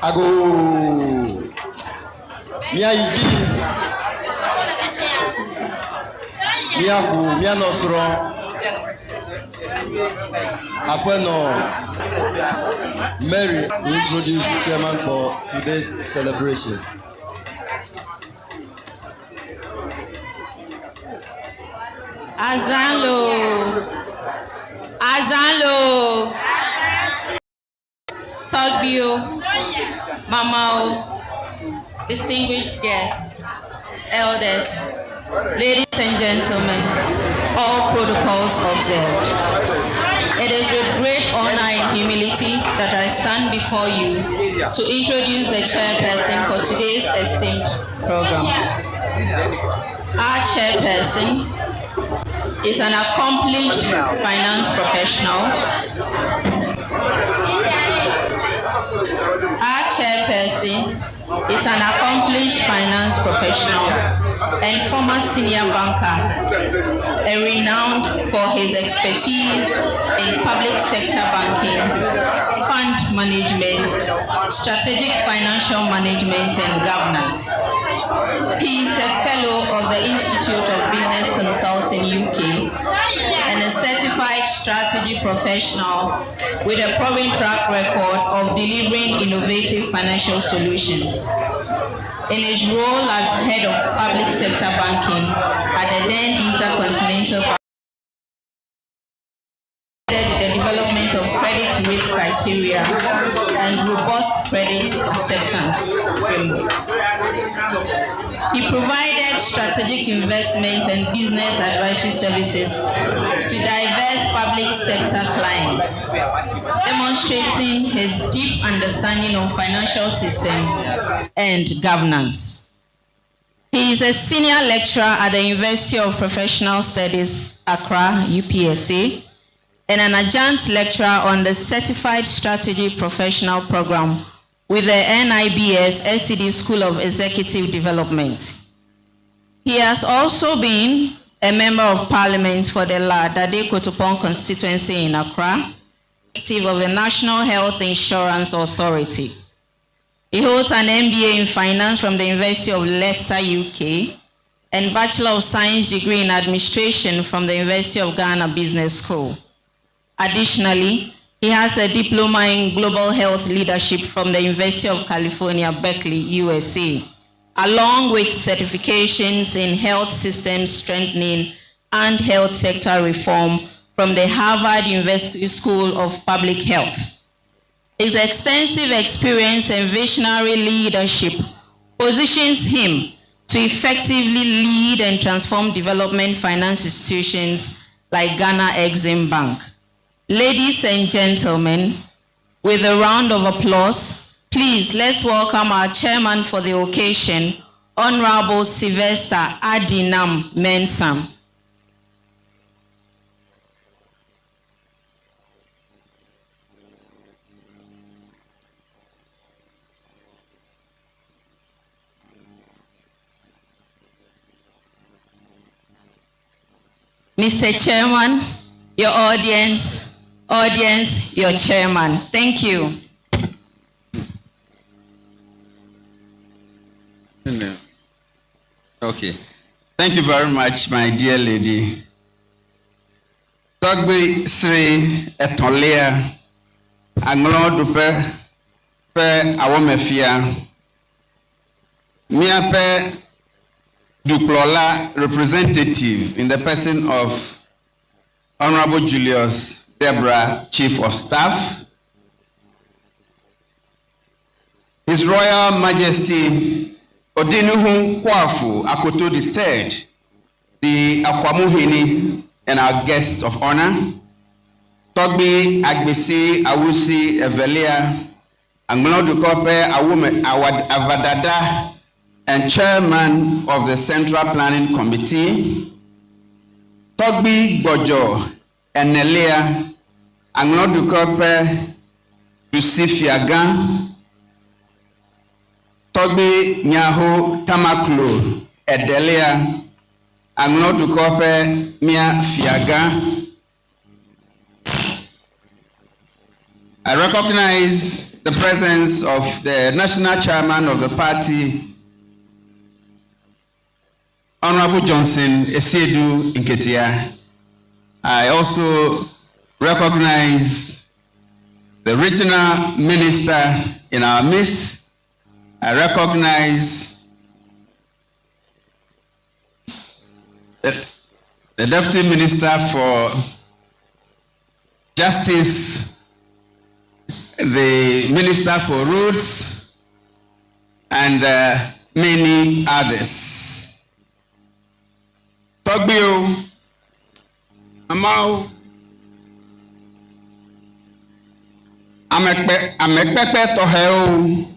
Ago míayi dzi míaƒo míanɔ srɔ̃ aƒenɔ Mary will introduce the chairman for today's celebration. Azanlo. Azanlo. Tɔgbiwo, Mamawo, distinguished guests, elders, ladies and gentlemen, all protocols observed. It is with great honor and humility that I stand before you to introduce the chairperson for today's esteemed program. Our chairperson is an accomplished finance professional. Our chairperson is an accomplished finance professional and former senior banker, and renowned for his expertise in public sector banking, fund management, strategic financial management, and governance. He is a fellow of the Institute of Business Consulting UK and a certified strategy professional with a proven track record of delivering innovative financial solutions. In his role as head of public sector banking at the then Intercontinental Bank, the development of credit risk criteria and robust credit acceptance frameworks. He provided strategic investment and business advisory services to diverse public sector clients, demonstrating his deep understanding of financial systems and governance. He is a senior lecturer at the University of Professional Studies, Accra, UPSA, and an adjunct lecturer on the Certified Strategy Professional Program with the NIBS SCD School of Executive Development. He has also been a member of parliament for the La Dade Kotopon constituency in Accra, executive of the National Health Insurance Authority. He holds an MBA in finance from the University of Leicester, UK, and Bachelor of Science degree in Administration from the University of Ghana Business School. Additionally, he has a diploma in Global Health Leadership from the University of California, Berkeley, USA, along with certifications in health systems strengthening and health sector reform from the Harvard University School of Public Health. His extensive experience and visionary leadership positions him to effectively lead and transform development finance institutions like Ghana Exim Bank. Ladies and gentlemen, with a round of applause, please let's welcome our chairman for the occasion, Honorable Sylvester Adinam Mensah. Mr. Chairman, your audience, audience, your chairman. Thank you. Okay. Thank you very much, my dear lady. Tɔgbe sri etɔ̃lia, aŋlɔɖuƒe ƒe awɔmefia, míaƒe dukplɔla representative in the person of Honorable Julius Debrah, Chief of Staff, His Royal Majesty Odinuhu Kwafu Akoto III, the Akwamuhene and our guest of honor, Togbi Agbesi Awusi Evelia, Anglodukɔ ƒe Awome Awad Avadada and chairman of the Central Planning Committee, Togbi Gbɔdzɔ Enelia, Aŋlɔdukɔ ƒe Dusifiagã, Tɔgbi Nyaho Tamaklo Edelia, Aŋlɔdukɔ ƒe Mia Fiagã. I recognize the presence of the national chairman of the party, Honorable Johnson Asiedu Nketia. I also recognize the regional minister in our midst. I recognize the deputy minister for justice, the minister for roads, and many others. Tɔgbiwo, amawo, amekpe amekpekpe tɔxɛwo,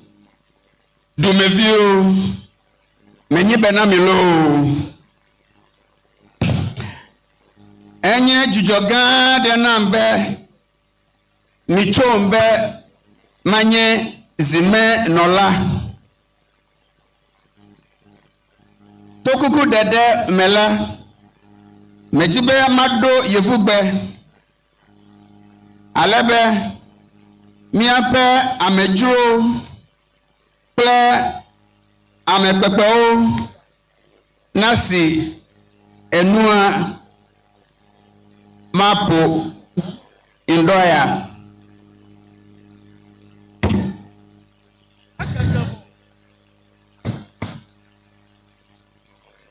dumeviwo, menyi bena mi loo. Enye dzidzɔ gã aɖe nam be mitsom be manye zimenɔla. Tokuku ɖeɖe me la, medzi be maɖo yevugbe ale be míaƒe amedzrowo kple amekpekpewo nasi enua maƒo ŋdɔ ya.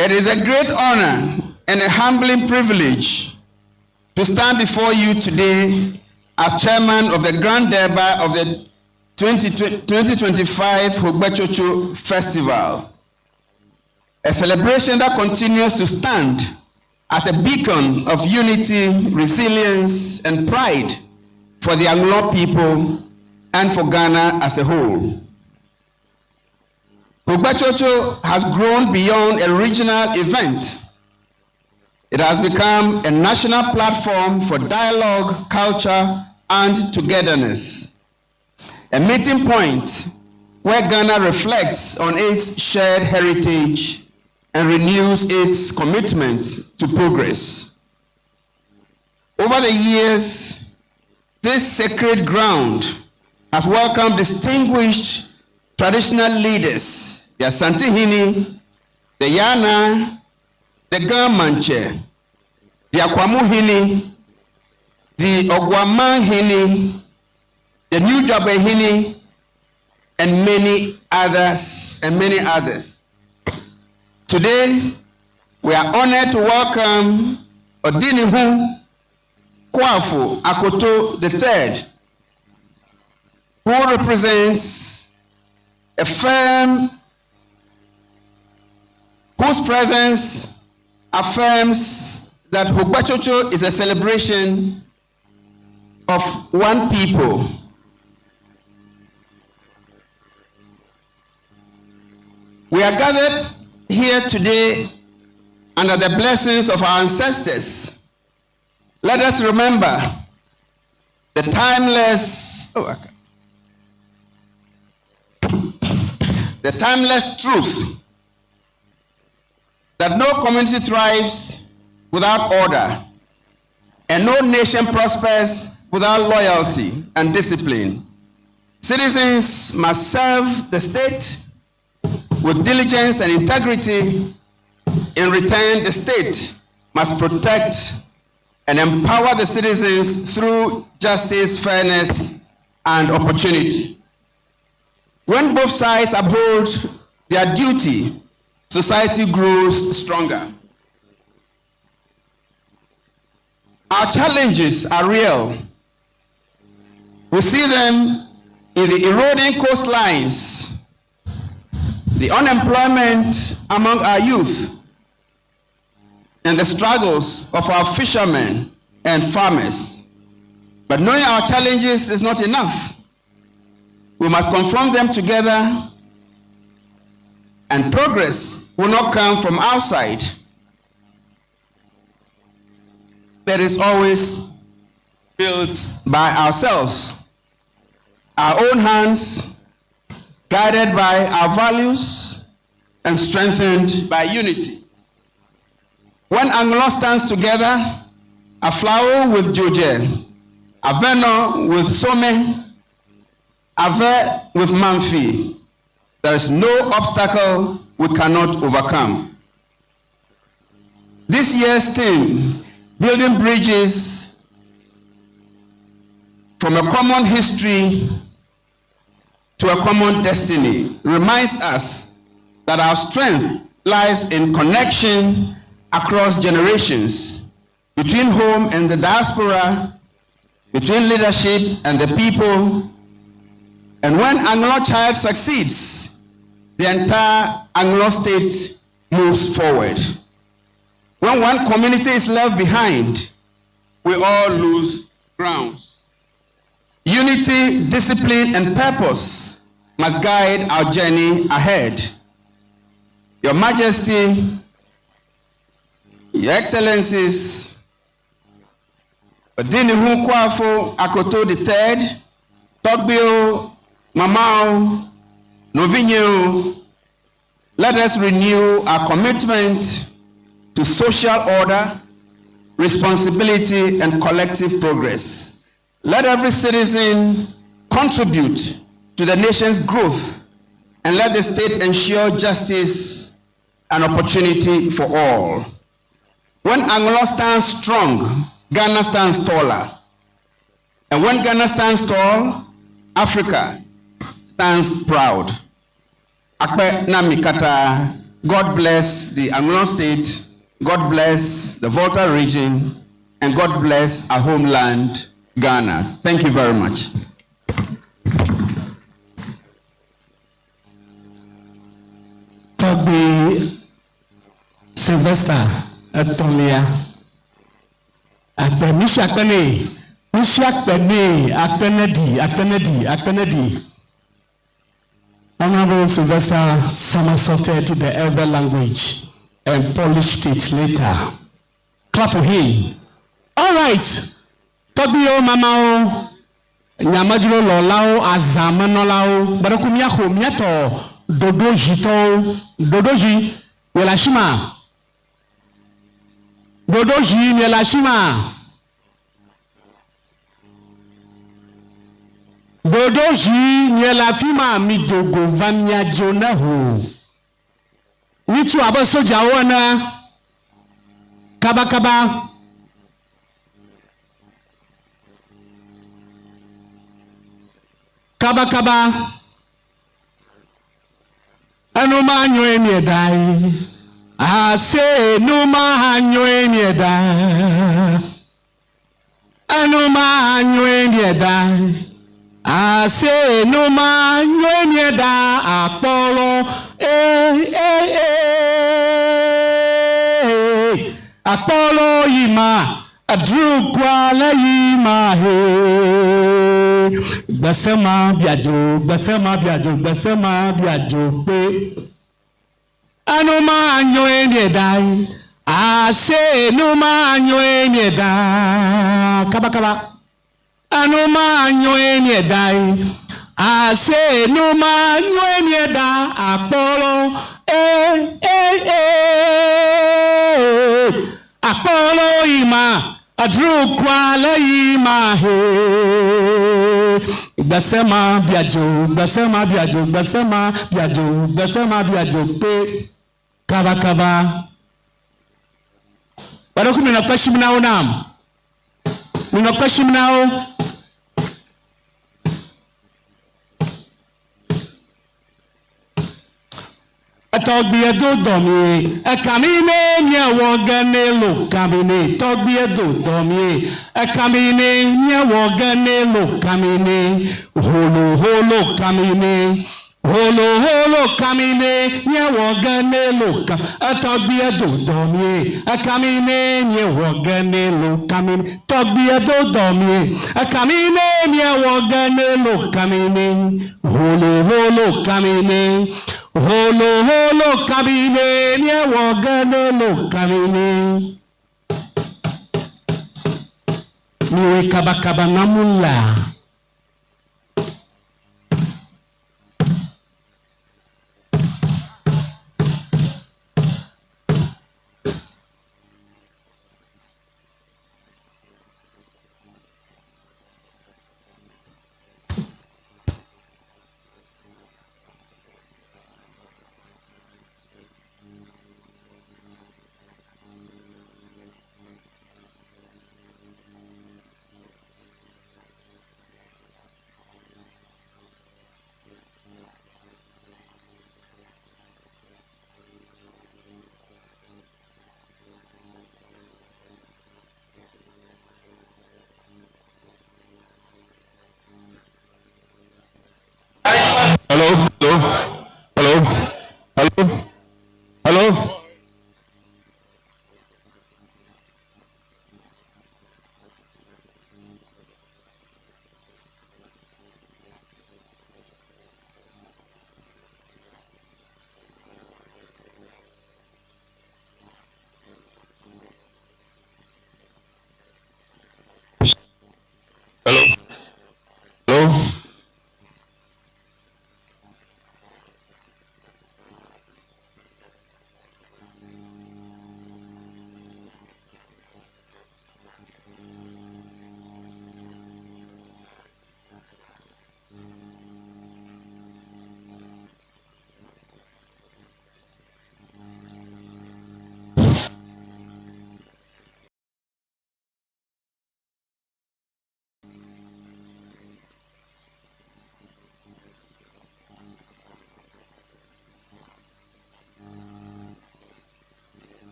It is a great honor and a humbling privilege to stand before you today as chairman of the Grand Durbar of the 20, 2025 Hogbetsotso Festival, a celebration that continues to stand as a beacon of unity, resilience, and pride for the Anlo people and for Ghana as a whole. Hogbetsotso has grown beyond a regional event. It has become a national platform for dialogue, culture, and togetherness. A meeting point where Ghana reflects on its shared heritage and renews its commitment to progress. Over the years, this sacred ground has welcomed distinguished traditional leaders, the Asantehene, the Yana, the Ga Mantse, the Akwamuhene, the Oguaamanhene, the New Juabenhene, and many others, and many others. Today, we are honored to welcome Odinihu Kwafo Akoto III, who represents a firm whose presence affirms that Hogbetsotso is a celebration of one people. We are gathered here today under the blessings of our ancestors. Let us remember the timeless, oh, okay. The timeless truth that no community thrives without order and no nation prospers without loyalty and discipline. Citizens must serve the state with diligence and integrity. In return, the state must protect and empower the citizens through justice, fairness, and opportunity. When both sides uphold their duty, society grows stronger. Our challenges are real. We see them in the eroding coastlines, the unemployment among our youth, and the struggles of our fishermen and farmers. But knowing our challenges is not enough. We must confront them together, and progress will not come from outside. It is always built by ourselves, our own hands, guided by our values and strengthened by unity. When Anlo stands together, Aflao with Dzodze, Avenor with Somey, Ave with Mamfe, there is no obstacle we cannot overcome. This year's theme, Building Bridges from a Common History to a Common Destiny, reminds us that our strength lies in connection across generations, between home and the diaspora, between leadership and the people. And when Anlo child succeeds, the entire Anlo state moves forward. When one community is left behind, we all lose ground. Unity, discipline, and purpose must guide our journey ahead. Your Majesty, Your Excellencies, Odinihu Kwafo Akoto III, Tɔgbuiwo, Mamawo, nɔvinyewo, Let us renew our commitment to social order, responsibility, and collective progress. Let every citizen contribute to the nation's growth and let the state ensure justice and opportunity for all. When Anlo stands strong, Ghana stands taller. And when Ghana stands tall, Africa stands proud. Akpe Namikata, God bless the Anlo State, God bless the Volta region, and God bless our homeland, Ghana. Thank you very much. Tɔgbi Sylvester etɔ̃lia. Akpe misi akpe nɛ. Misi akpe nɛ. Akpe ne ɖi. Akpe ne ɖi. Akpe ne ɖi. Honorable Sylvester somersaulted the Ewe language and polished it later. Clap for him. All right. Tɔgbiwo, mamawo, nyamedzro lɔlawo, azãmenɔlawo, gbeɖeku míaxo míatɔ ɖoɖozitɔwo. Ɖoɖozi, miele asi ma? Ɖoɖozi, miele asi ma? Ɖoɖozi, miele afi ma? Mido go va miadzo ne ho. Mitso abe sodzawo ene. Kabakaba. Kabakaba. Enu ma nyoe mieɖa ye. Ase nu ma nyoe mieɖa. Enu ma nyoe mieɖa. Ase nu ma nyoe mieɖa akpɔlɔ. Ee ee ee. Akpɔlɔ yi ma. Adrukwa le yi ma he. Gbesema biadzo, gbesema biadzo, gbesema biadzo kpe. Enu ma nyoe mieɖa ye. Ase nu ma nyoe mieɖa. Kabakaba. Enu ma nyoe mieɖa ye. Ase nu ma nyoe mieɖa akpɔlɔ. Ee ee ee. Akpɔlɔ yi ma. Adrukwa le yi ma he. Gbesema biadzo, gbesema biadzo, gbesema biadzo, gbesema biadzo kpe. Kabakaba. Gbeɖeku minɔ kpe sim na wo nam. Minɔ kpe sim na wo. Tɔgbie do dɔmie, ekami ne miewɔ ge ne lo kami ne. Tɔgbie do dɔmie, ekami ne miewɔ ge ne lo kami ne. Holo holo kami ne. Holo holo kami ne miewɔ ge ne lo ka. Etɔgbie do dɔmie, ekami ne miewɔ ge ne lo kami ne. Tɔgbie do dɔmie, ekami ne miewɔ ge ne lo kami ne. Holo holo kami ne. Holo holo kami ne miewɔ ge ne lo kami ne. Miwe kabakaba namula. Hello, hello, hello, hello, hello. Hello. Hello.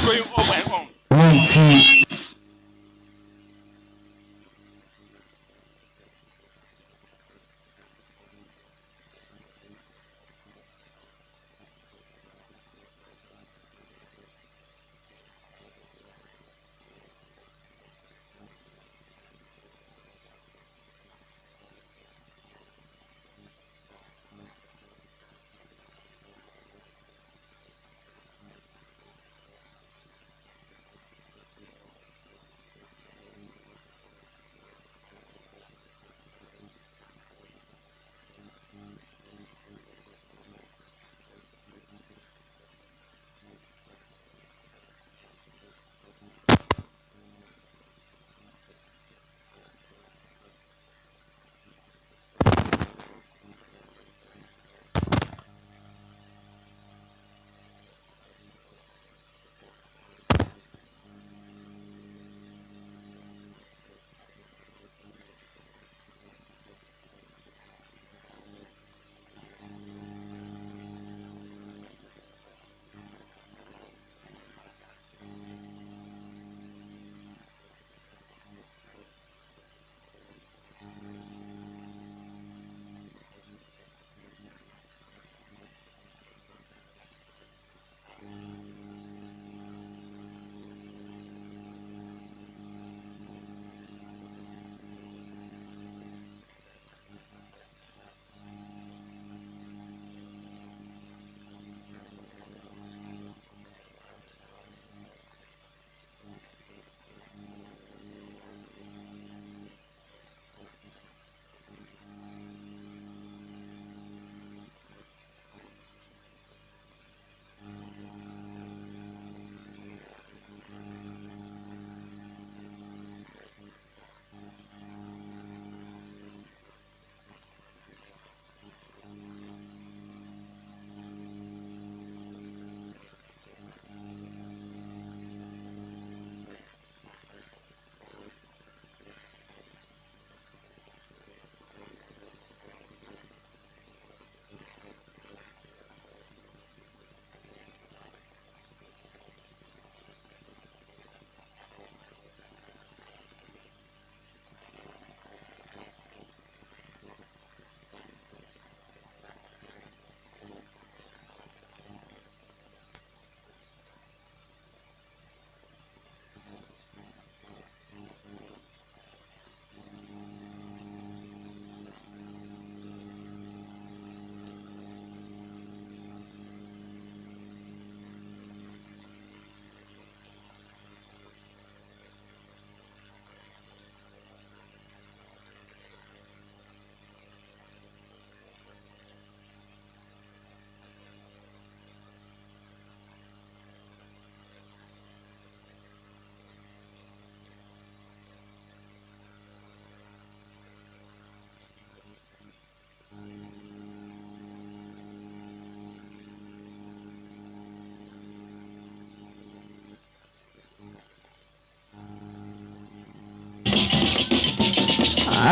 Ŋuti.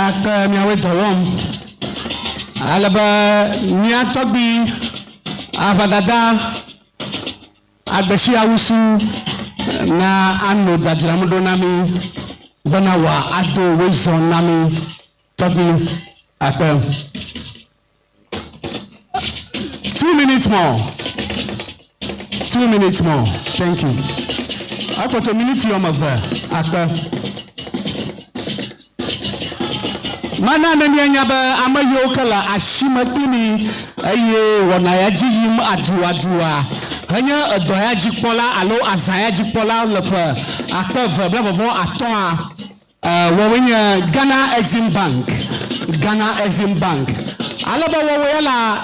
Akpe miawoe dɔ wɔm ale be mía tɔgbui aʋadada agbesiawusu na ano dzadzram ɖo na mí bena wòado wozɔ na mí tɔgbui akpe. Two minutes more. 2 minutes more. Thank you. Akpɔtɔ miniti wɔme eve akpe. Mana ne mianya be ame yiwo ke le asime kpli mi eye wɔna ya dzi yim aduadua henye edɔ ya dzikpɔla alo azã ya dzikpɔla le ƒe 2025a wɔwoe nye Ghana Exim Bank. Ghana Exim Bank. Ale be wɔwoe ya la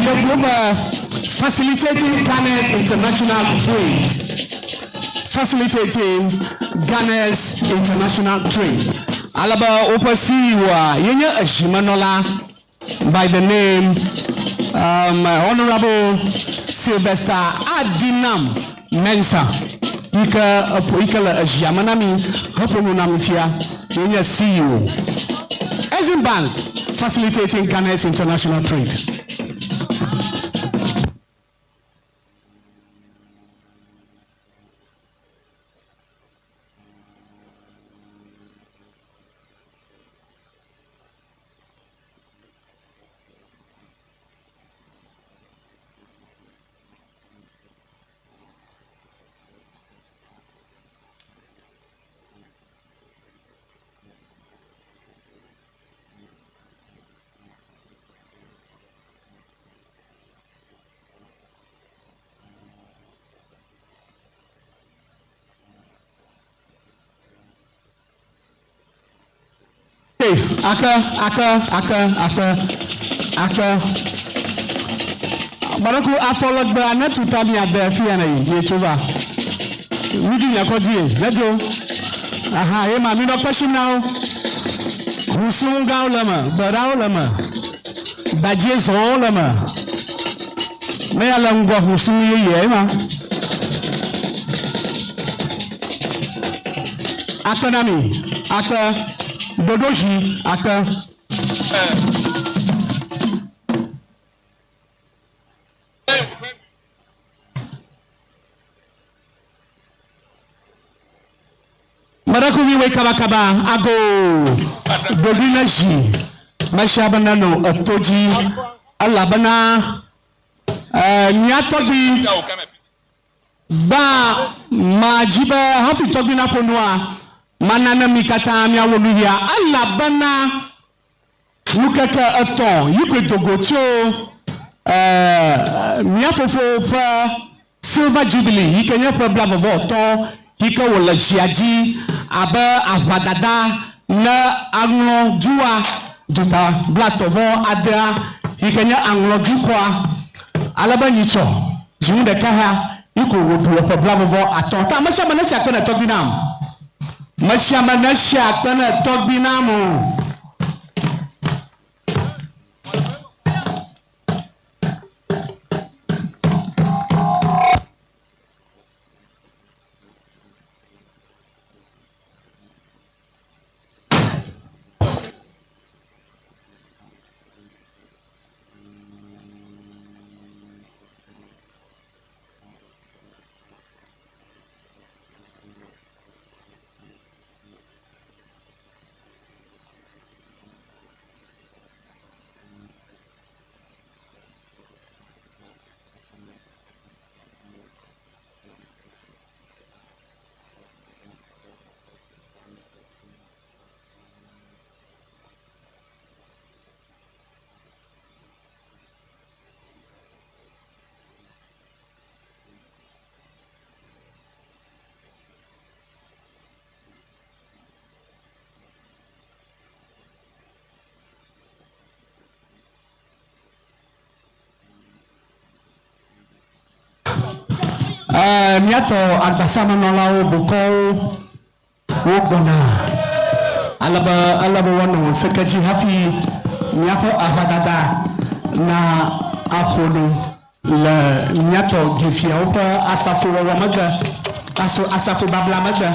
yevuwo be facilitating Ghana's international trade. Facilitating Ghana's international trade. Ale be woƒe CEO-a yenye ezimenɔla by the name Honorable Sylvester Adinam Mensah yi ke eƒo yi ke le ezia me na mi heƒo nu na mi fia yenye CEO Exim Bank facilitating Ghana's international trade. Akpe, akpe, akpe, akpe, akpe. Gbaɖeku afɔ legbea ne tuta mia de fiya ne yi mietso va. Miɖi miakɔ dzie, nedzo. Aha, ye ma minɔ kpe sim na wo. Ʋu gãwo le eme, gbeɖawo le eme, gbadze zɔwo le eme. Ne ya le ŋgɔ ʋu siŋu yeye ye ma. Akpe na mi, akpe, ɖoɖo dzi, akpe. Meɖekuvi woe kabakaba ago ɖoɖoe ne zi mesia be neno eto dzi elabena mía tɔgbui gbã ma dzi be hafi tɔgbui naƒo nua mana ne mi katã míawɔ nu yia elabena Ŋkeke etɔ̃ yi koe do go tso mía fofo ƒe Silver Jubilee yi ke nye ƒe blaeve-vɔ-etɔ̃ yi ke wòle zia dzi abe aʋadada ne aŋlɔ dua duta blaetɔ̃-vɔ-adea yi ke nye aŋlɔ dukɔa ale be nyitsɔ dzinu ɖeka hã yi ko wòɖu eƒe blaeve-vɔ-atɔ̃. Ta amesiame netsi akpe ne tɔgbui nam. Mesiame netsi akpe ne tɔgbui nam o. Míatɔ agbasamenɔlawo, bokɔwo, wogbɔna ale be ele be woanɔ seke dzi hafi míaƒe aʋadada na aƒo nu le míatɔ gefiawo ƒe asafowɔwɔ megbe, aso asafo babla megbe.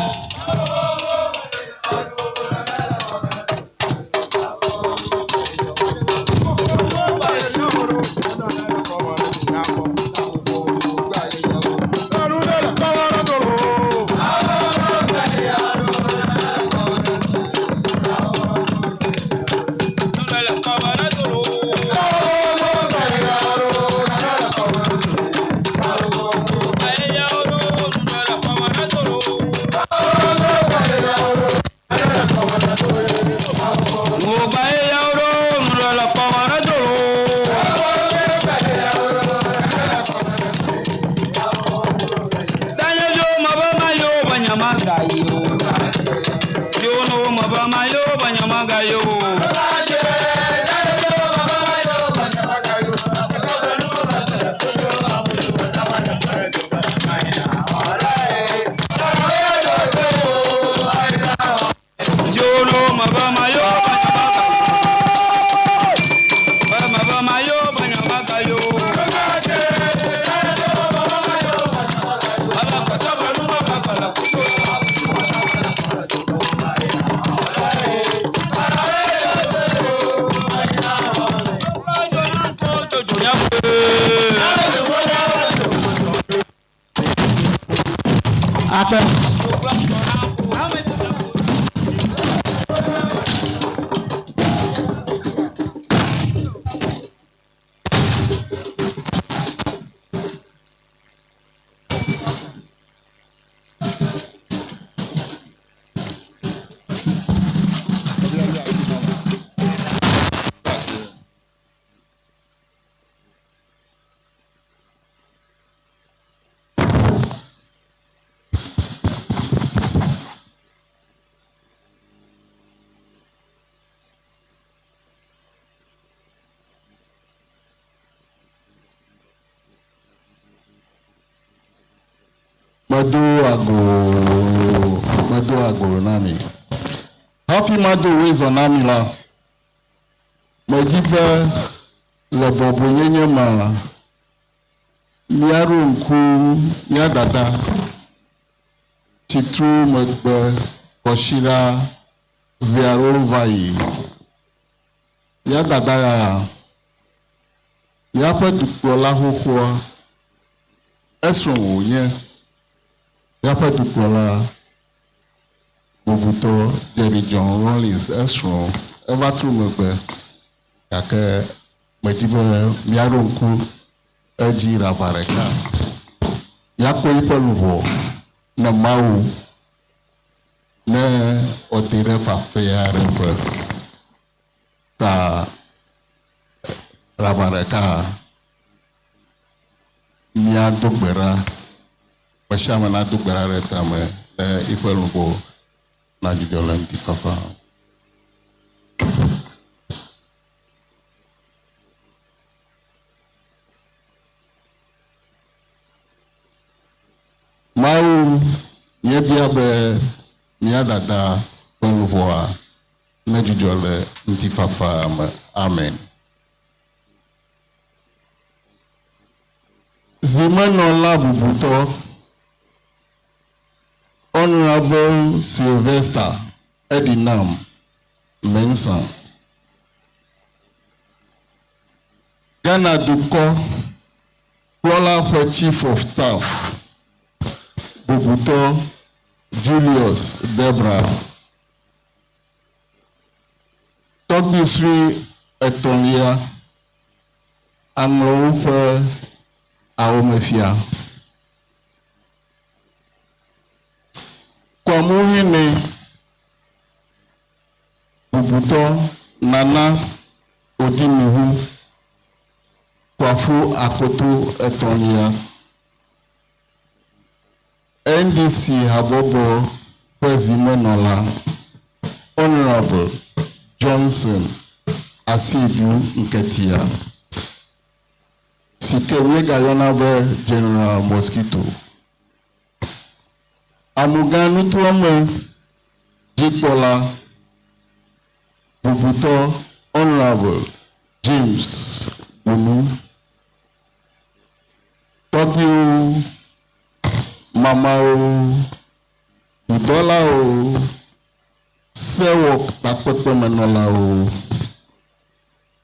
Akpe. Medo ago, medo ago na mi. Hafi mado wezɔ na mi la, medi be le bɔbɔenyenye mea, míaɖo ŋku mía dada si tru megbe kɔsiɖa ʋɛ aɖewo va yi. Mía dada ya, míaƒe dukplɔla xoxoa, esrɔ̃ wònye míaƒe dukplɔla bubutɔ Jerry John Rawlings esrɔ̃. Eva tru megbe gake medi be míaɖo ŋku edzi ɖaʋa ɖeka. Míakpɔ eƒe luʋɔ ne Mawu ne wòte ɖe fafɛ aɖe ƒe ta ɖaʋa ɖeka míado gbe ɖa. Ame sia ame nado gbe ɖa ɖe tame ne eƒe luʋɔ nadzudzɔ le ŋutifafa. Mawu, míebia be mía dada ƒe luʋɔa nedzudzɔ le ŋutifafa me. Amen. Zimenɔla bubutɔ, Honourable Sylvester Edinam Mensah. Ghana dukɔ kplɔla ƒe Chief of Staff bubutɔ Julius Debra. Tɔgbui sue etɔ̃lia aŋlɔwo ƒe awomefia. Kwamuhene bubutɔ Nana Odimihu Kwafo Akoto etɔ̃lia. NDC habɔbɔ ƒe zimenɔla, Honourable Johnson Asiedu Nketia, si ke míegayɔna be General Mosquito. Amugã nutoa me dzikpɔla bubutɔ Honourable James Bunu. Tɔgbuiwo, mamawo, dudɔlawo, sewɔtakpekpemenɔlawo,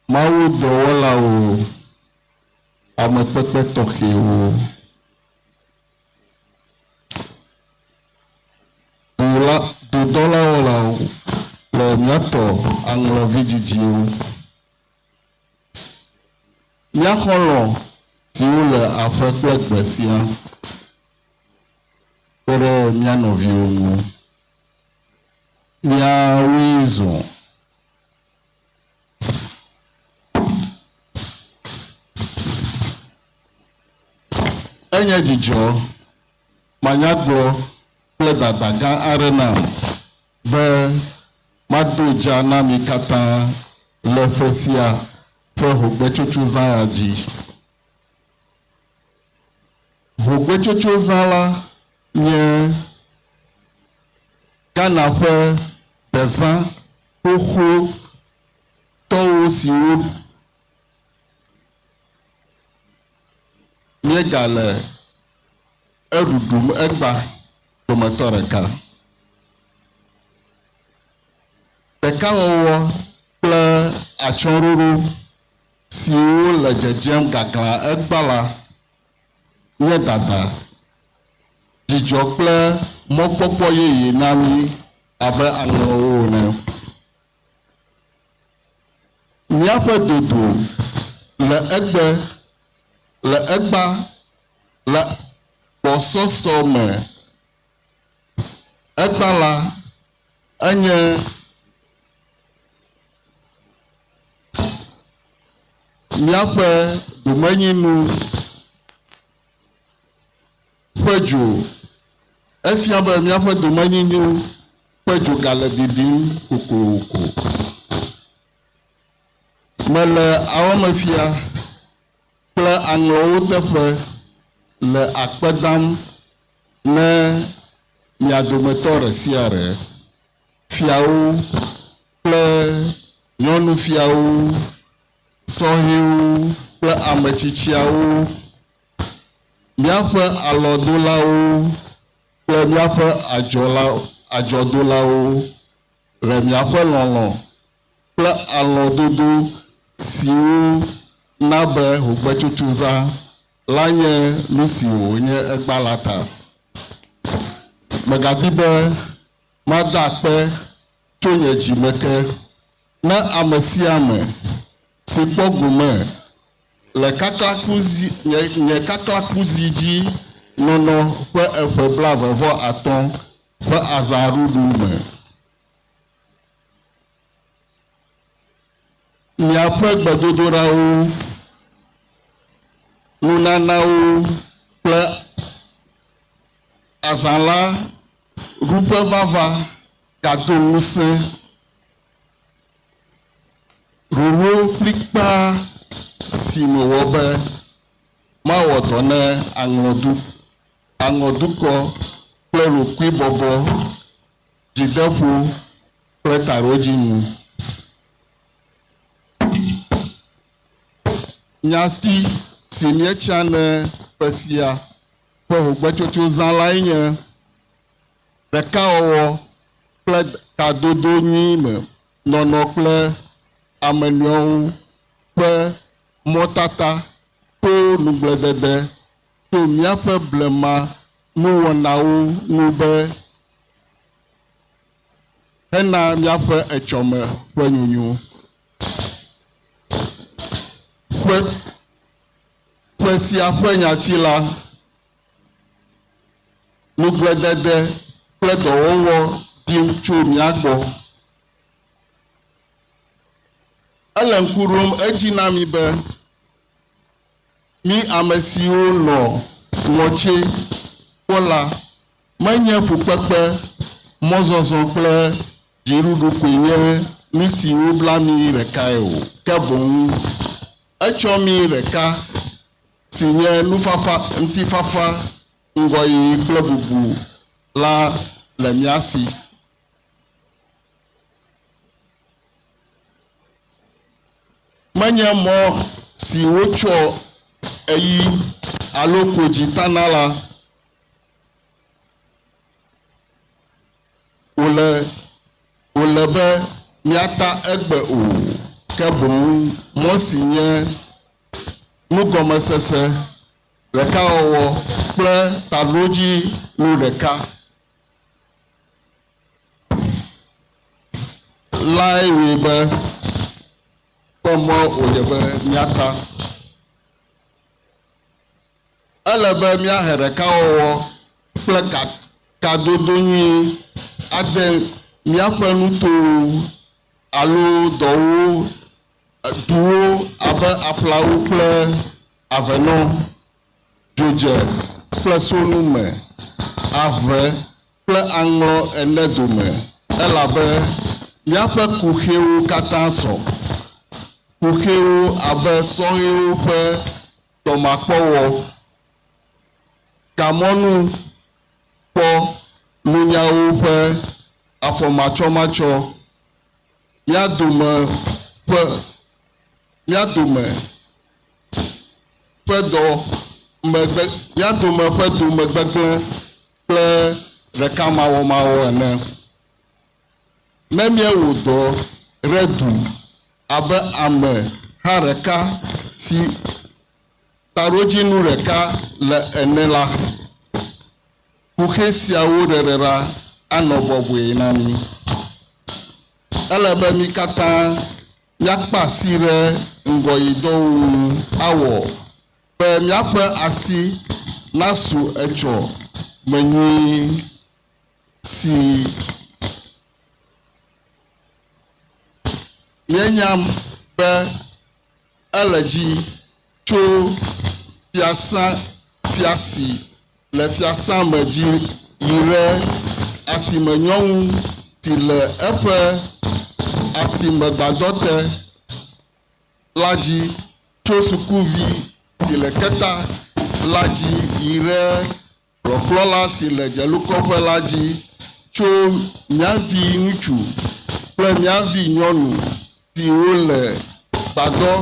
mawudɔwɔlawo, amekpekpe tɔxɛwo, dula, dudɔlawɔlawo kple míatɔ aŋlɔ vidzidziwo. Mía xɔlɔ̃ siwo le aƒe kple gbe siaa kpe ɖe mía nɔviwo ŋu. Míawoe zu. Enye dzidzɔ manyagblɔ kple dada gã aɖe nam be mado dza na mi katã le ƒe sia ƒe hogbetsotsozã ya dzi. Hogbetsotsozã la nye Ghana ƒe dezã xoxotɔwo siwo míegale eɖuɖum egbea dometɔ ɖeka. Ɖekawɔwɔ kple atsyɔ̃ɖoɖo siwo le dzedzem gaglã egbea la nye dada, dzidzɔ kple mɔkpɔkpɔ yeye na mí abe aŋlɔwo ene. Míaƒe dodo le egbe le egbea le gbɔsɔsɔ me egbea la enye míaƒe domenyinu ƒe dzo. Efia be míaƒe domenyinu ƒe dzo gale bibim kokoko. Mele awɔmefia kple aŋlɔwo teƒe le akpe dam. Ne mia dometɔ ɖe sia ɖe, fiawo kple nyɔnufiawo, sɔhɛwo kple ame tsitsiawo, míaƒe alɔdolawo kple míaƒe adzɔla, adzɔdolawo le miaƒe lɔlɔ̃ kple alɔdodo siwo na be hogbetsotsozã la nye nu si wònye egbea la ta. Megadi be mada akpe tso nye dzi me ke na ame sia ame si kpɔ gome le kaklakuzi, nye, nye kaklakuzi dzi nɔnɔ ƒe eƒe blaeve-vɔ-atɔ̃ ƒe azãɖuɖu me. Miaƒe gbedodoɖawo, nunanawo kple azã la ɖuƒe vava gado ŋusẽ ɖoɖo kplikpaa si mewɔ be mawɔ dɔ ne aŋlɔdu, aŋɔdukɔ kple ɖokuibɔbɔ dzideƒo kple taɖodzinu. Nyati si míetsia ne ƒe sia ƒe ʋugbetsotso zã lae nye Ɖekawɔwɔ kple kadodo nyui me nɔnɔ kple ame nɔewo ƒe mɔtata to nugbledede tso míaƒe blema nuwɔnawo ŋu be hena míaƒe etsɔme ƒe nyonyo. Ƒe, ƒe sia ƒe nyati la, nugbledede kple dɔwɔwɔ dim tso mía gbɔ. Ele ŋku ɖom edzi na mí be mí amesiwo nɔ ŋɔtse kpɔ la Menye fukpekpe, mɔzɔzɔ kple dziɖuɖu koe nye nu siwo bla mí ɖekae o, ke boŋ etsɔ mí ɖeka, si nye nufafa, ŋutifafa, ŋgɔyiyi kple bubu la le mía si. Menye mɔ si wotsɔ eyi alo kodzi tana la wòle wòle be míata egbe o, ke boŋ mɔ si nye nugɔmesese, ɖekawɔwɔ kple taɖodzinu ɖeka lae wɔe be ƒe mɔ wòle be míata. Ele be míahe ɖekawɔwɔ kple kadodo nyui ade míaƒe nutowo alo dɔwo, duwo abe aƒlawo kple avenɔ, dzodze kple sonu me, ave kple aŋlɔ ene dome, elabe míaƒe kuxiwo katã sɔ. Kuxiwo abe sɔhɛwo ƒe dɔmakpɔwɔ, gamɔnu kpɔ nunyawo ƒe afɔmatsɔmatsɔ, mía dome ƒe mía dome ƒe dɔ megbe mía dome ƒe domegbegblẽ kple ɖekamawɔmawɔ ene. Ne míewɔ dɔ ɖe du abe ame ha ɖeka si taɖodzinu ɖeka le ene la, kuxi siawo ɖeɖeɖa anɔ bɔbɔe na mí. Ele be mí katã míakpe asi ɖe ŋgɔyidɔwo ŋu awɔ be míaƒe asi nasu etsɔ me nyuie si míenya be ele dzi tso fiasã fia si le fiasã me dzi yi ɖe asime nyɔnu si le eƒe asimegbadɔ te la dzi tso sukuvi si le keta la dzi yi ɖe. kplɔkplɔla si le dzelukɔƒe la dzi tso mía vi ŋutsu kple mía vi nyɔnu siwo le gbadɔ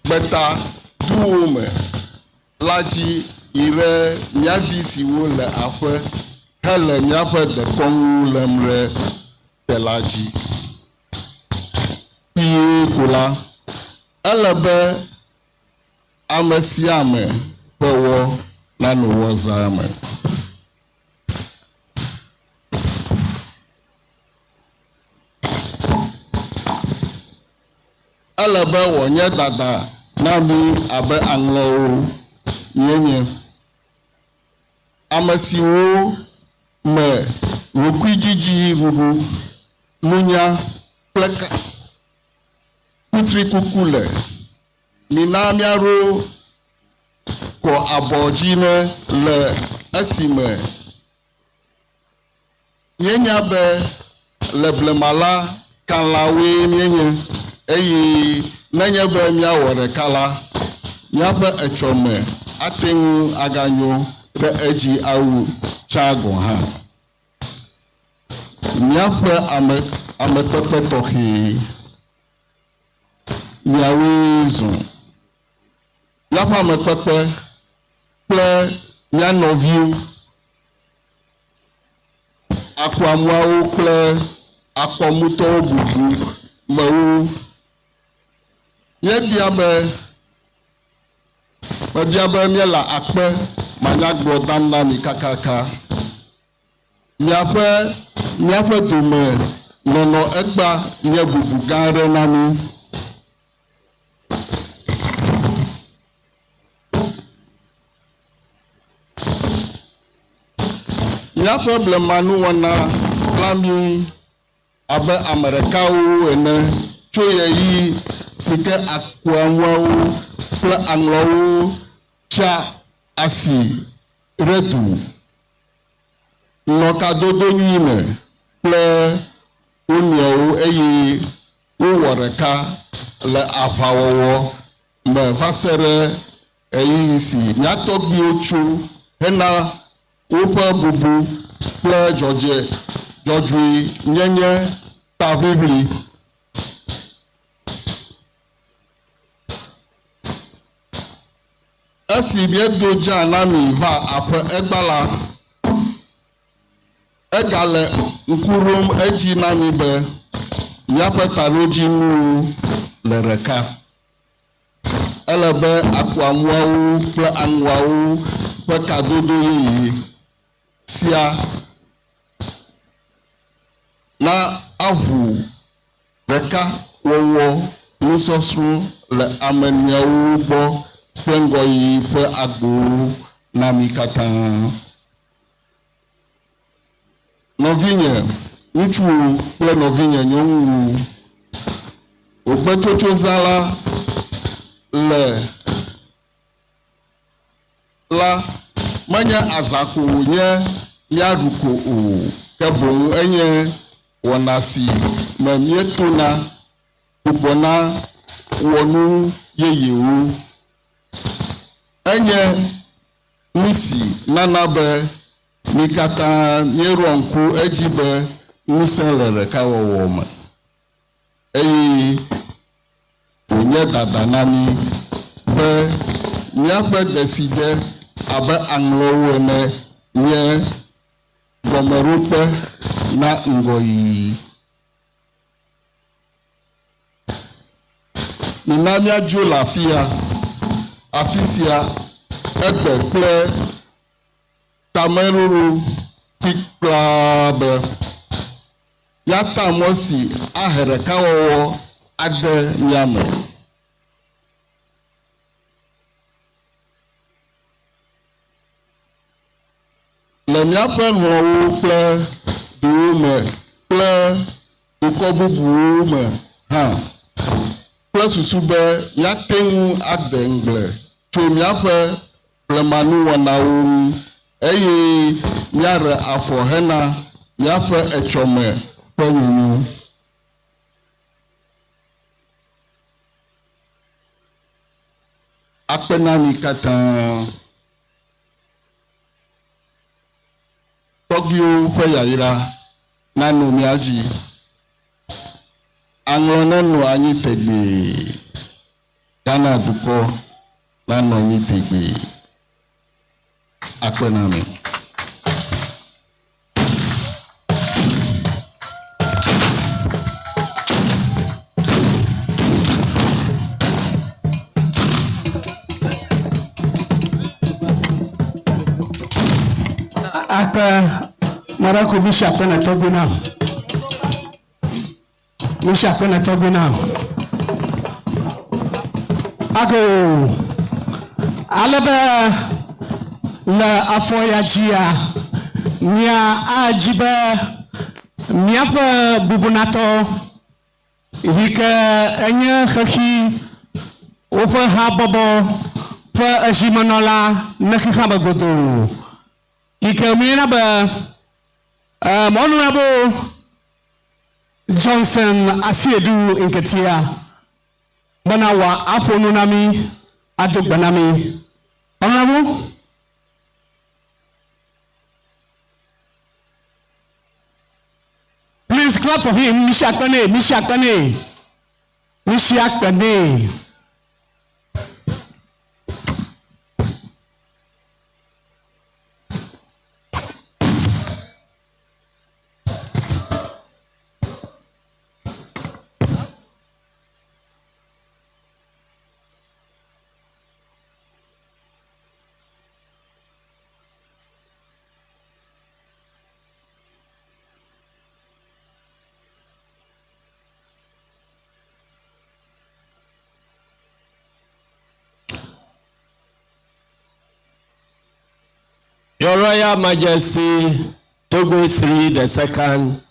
gbeta duwo me la dzi yi ɖe mía vi siwo le aƒe hele míaƒe dekɔnu lém ɖe te la dzi. Kpuie ko la, ele be ame sia ame ƒe wɔ nano wɔza me. Ele be wòanye dada na mí abe aŋlɔwo míenye, ame siwo me ɖokuidzidziɖuɖu, nunya kple kutrikuku le. Mina míaɖo kɔ abɔ dzi ne le esime Míenya be le blema la, kalẽawoe míenye, eye nenye be míawɔ ɖeka la, míaƒe etsɔme ate ŋu aganyo ɖe edzi awu tsã gɔ̃ hã. Míaƒe ame amekpekpe tɔxɛ miawoe zu míaƒe amekpekpe kple mía nɔviwo. Akuamuawo kple akɔmutɔwo bubu mewo. Míebia be, mebia be míele akpe manyagblɔ dam na mi kakaka. Miaƒe míaƒe dome nɔnɔ egbea nye bubu gã aɖe na mí. Míaƒe blemanuwɔna bla mí abe ame ɖekawo ene tso ɣeyiɣi si ke akuaŋuawo kple aŋlɔwo tsia asi ɖe du nɔ kadodo nyui me kple wo nɔewo eye wowɔ ɖeka le aʋawɔwɔ me va se ɖe ɣeyiɣi si mía tɔgbuiwo tso hena woƒe bubu kple dzɔdzɔenyenye taʋiʋli. Esi míedo dzaa na mi va aƒe egbea la, Egale ŋku ɖom edzi na mí be míaƒe taɖodzinuwo le ɖeka. Ele be akuamuawo kple aŋuawo ƒe kadodo yeye sia na aʋu ɖekawɔwɔ nusɔsrɔ̃ le ame nɔewo gbɔ ƒe ŋgɔyiyi ƒe agbowo na mí katã. Nɔvinye ŋutsuwo kple nɔvinye nyɔnuwo, wò gbetsotsozã la le la menye azã ko wònye míaɖu ko o, ke boŋ enye wɔna si me míetona gbugbɔna wɔ nu yeyewo. Enye nu si nana be mí katã míeɖoa ŋku edzi be ŋusẽ le ɖekawɔwɔ me, eye wònye dada na mí be míaƒe dzeside abe aŋlɔwo ene nye gɔmeɖokpe na ŋgɔyiyi. Mina míadzo le afia, afisia, egbe kple tameɖoɖo kplikpaa be míata mɔ si ahe ɖekawɔwɔ ade mía me. Le míaƒe hlɔ̃wo kple duwo me kple dukɔ bubuwo me hã, kple susu be míate ŋu ade ŋugble tso míaƒe blemanuwɔnawo ŋu eye míaɖe afɔ hena míaƒe etsɔme ƒe nyonyo. Akpe na mi katã. tɔgbuiwo ƒe yayra nano mía dzi. Aŋlɔ nenɔ anyi tegbee. Ghana dukɔ nanɔ anyi tegbee. Akpe na mi. Akpe mara ko mi si akpe na tɔgbi na mi si akpe na tɔgbi na ako ale be le afɔ ya dzia mia adzi be miaƒe bubunatɔ yi ke enye xexi woƒe habɔbɔ ƒe ezimenɔla ne xexea me godoo yi ke míeyɔna be Honorable Johnson Asiedu Nketia bena wòaƒo nu na mí, ado gbe na mí. Honorable. Please clap for him. Misi akpe nɛ, misi akpe nɛ, misi akpe nɛ. Your Royal Majesty, Togbe Sri the Second,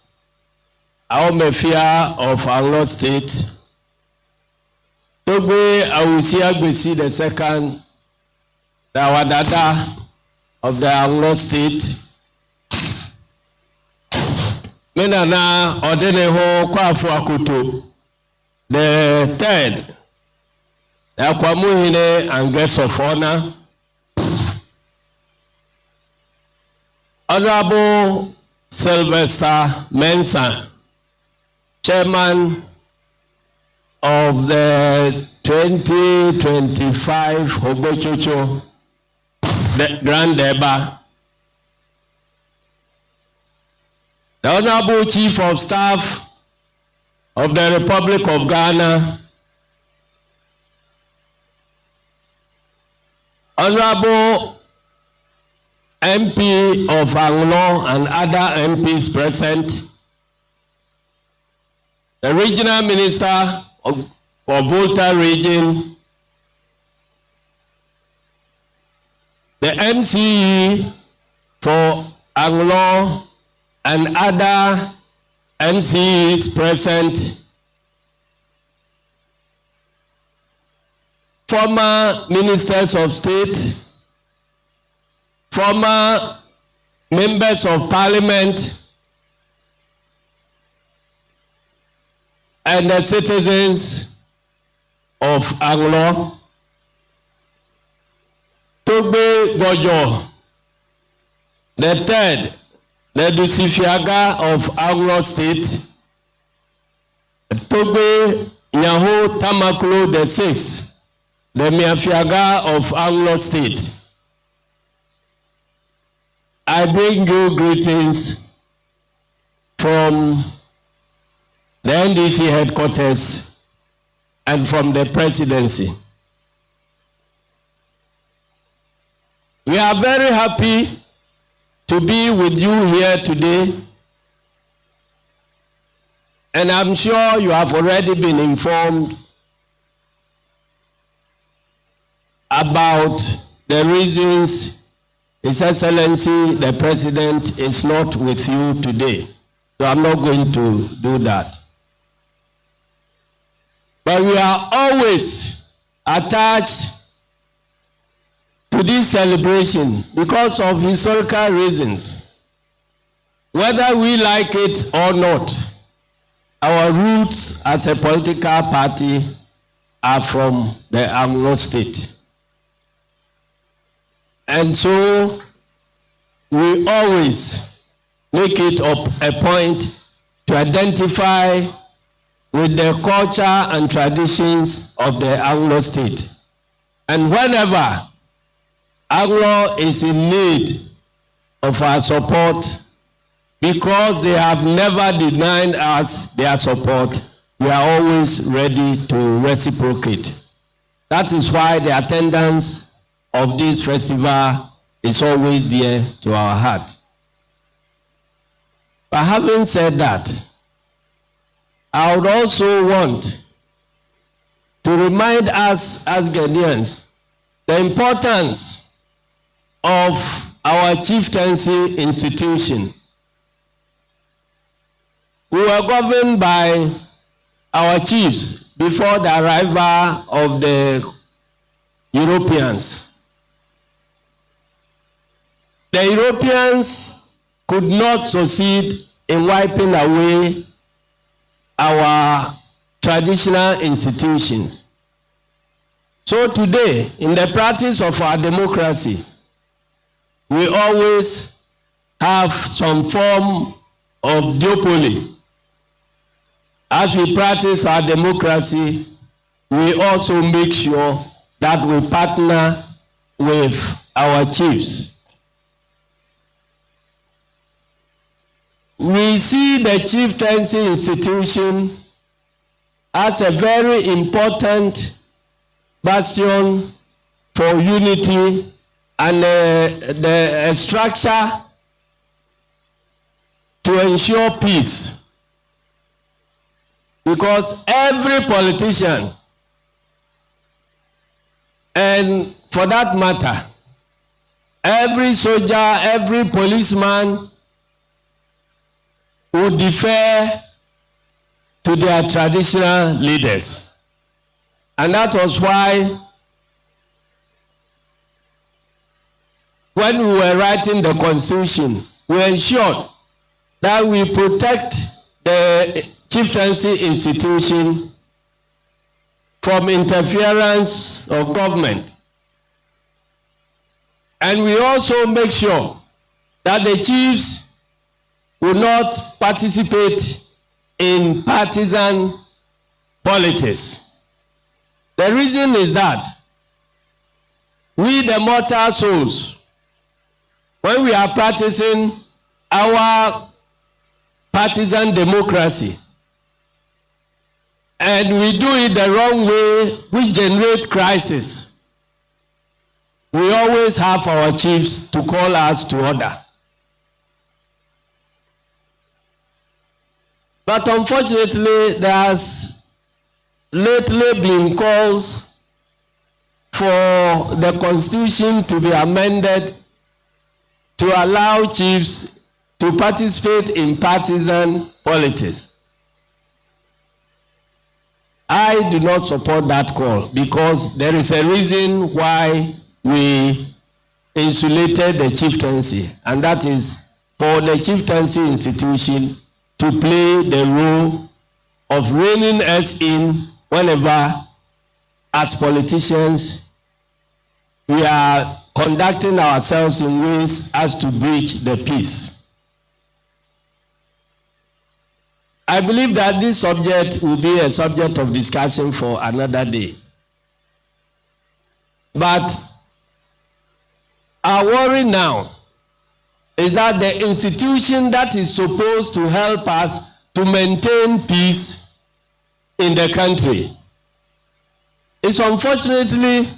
Aomefia of Anlo State, Togbe Awusi Agbesi the Second, the Awadada of the Anlo State, Menana Odeneho Kwafu Akoto the Third, the Akwamuhine and guests of honor, Honorable Sylvester Mensah, Chairman of the 2025 Hogbetsotso Grand Deba, the Honorable Chief of Staff of the Republic of Ghana, Honorable MP of Anglo and other MPs present, the Regional Minister for Volta Region, the MCE for Anglo and other MCEs present, former ministers of state, former members of parliament, and the citizens of Anglo, Togbe Gojo, the third, the Dusifiaga of Anglo State, Togbe Nyaho Tamaklo the sixth, the Miafiaga of Anglo State. I bring you greetings from the NDC headquarters and from the presidency. We are very happy to be with you here today, and I'm sure you have already been informed about the reasons His Excellency the President is not with you today. So I'm not going to do that. But we are always attached to this celebration because of historical reasons. Whether we like it or not, our roots as a political party are from the Anglo State. And so we always make it up a point to identify with the culture and traditions of the Anlo state. And whenever Anlo is in need of our support, because they have never denied us their support, we are always ready to reciprocate. That is why the attendance of this festival is always dear to our heart. But having said that, I would also want to remind us as Ghanaians the importance of our chieftaincy institution. We were governed by our chiefs before the arrival of the Europeans. The Europeans could not succeed in wiping away our traditional institutions. So today, in the practice of our democracy, we always have some form of duopoly. As we practice our democracy, we also make sure that we partner with our chiefs. We see the chieftaincy institution as a very important bastion for unity and the structure to ensure peace. Because every politician, and for that matter, every soldier, every policeman will defer to their traditional leaders. And that was why when we were writing the constitution, we ensured that we protect the chieftaincy institution from interference of government. And we also make sure that the chiefs will not participate in partisan politics. The reason is that we, the mortal souls, when we are practicing our partisan democracy, and we do it the wrong way, we generate crisis. We always have our chiefs to call us to order. But unfortunately, there has lately been calls for the constitution to be amended to allow chiefs to participate in partisan politics. I do not support that call because there is a reason why we insulated the chieftaincy, and that is for the chieftaincy institution to play the role of reining us in whenever, as politicians, we are conducting ourselves in ways as to breach the peace. I believe that this subject will be a subject of discussion for another day. But our worry now is that the institution that is supposed to help us to maintain peace in the country is unfortunately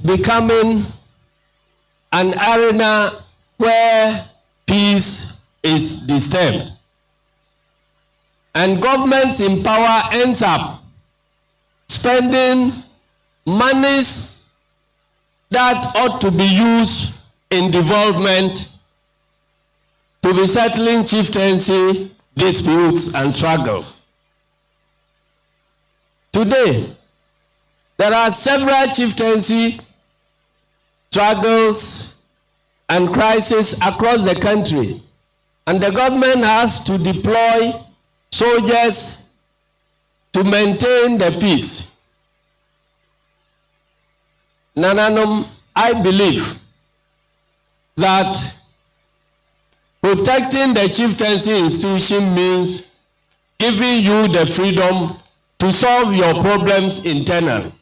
becoming an arena where peace is disturbed. And governments in power ends up spending monies that ought to be used in development to be settling chieftaincy disputes and struggles. Today, there are several chieftaincy struggles and crises across the country, and the government has to deploy soldiers to maintain the peace. Nananom, I believe that Protecting the chieftaincy institution means giving you the freedom to solve your problems internally.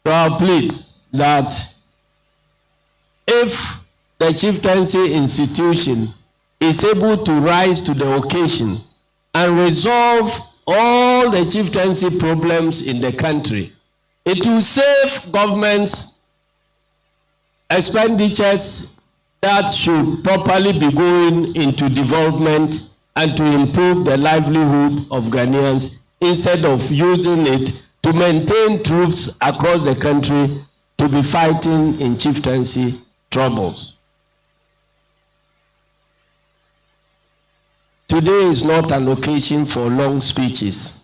So I plead that if the chieftaincy institution is able to rise to the occasion and resolve all the chieftaincy problems in the country, it will save governments expenditures that should properly be going into development and to improve the livelihood of Ghanaians instead of using it to maintain troops across the country to be fighting in chieftaincy troubles. Today is not an occasion for long speeches.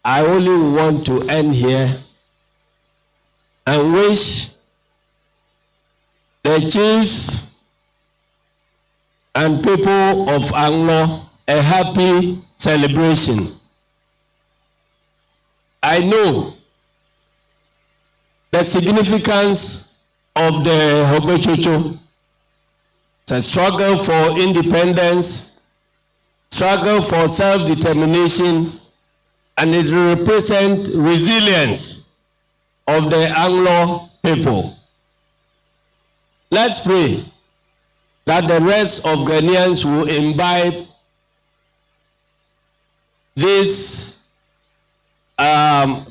I only want to end here and wish the chiefs and people of Anlo a happy celebration. I know the significance of the Hogbetsotso. It's a struggle for independence, struggle for self-determination, and it represents resilience of the Anlo people. Let's pray that the rest of Ghanaians will imbibe these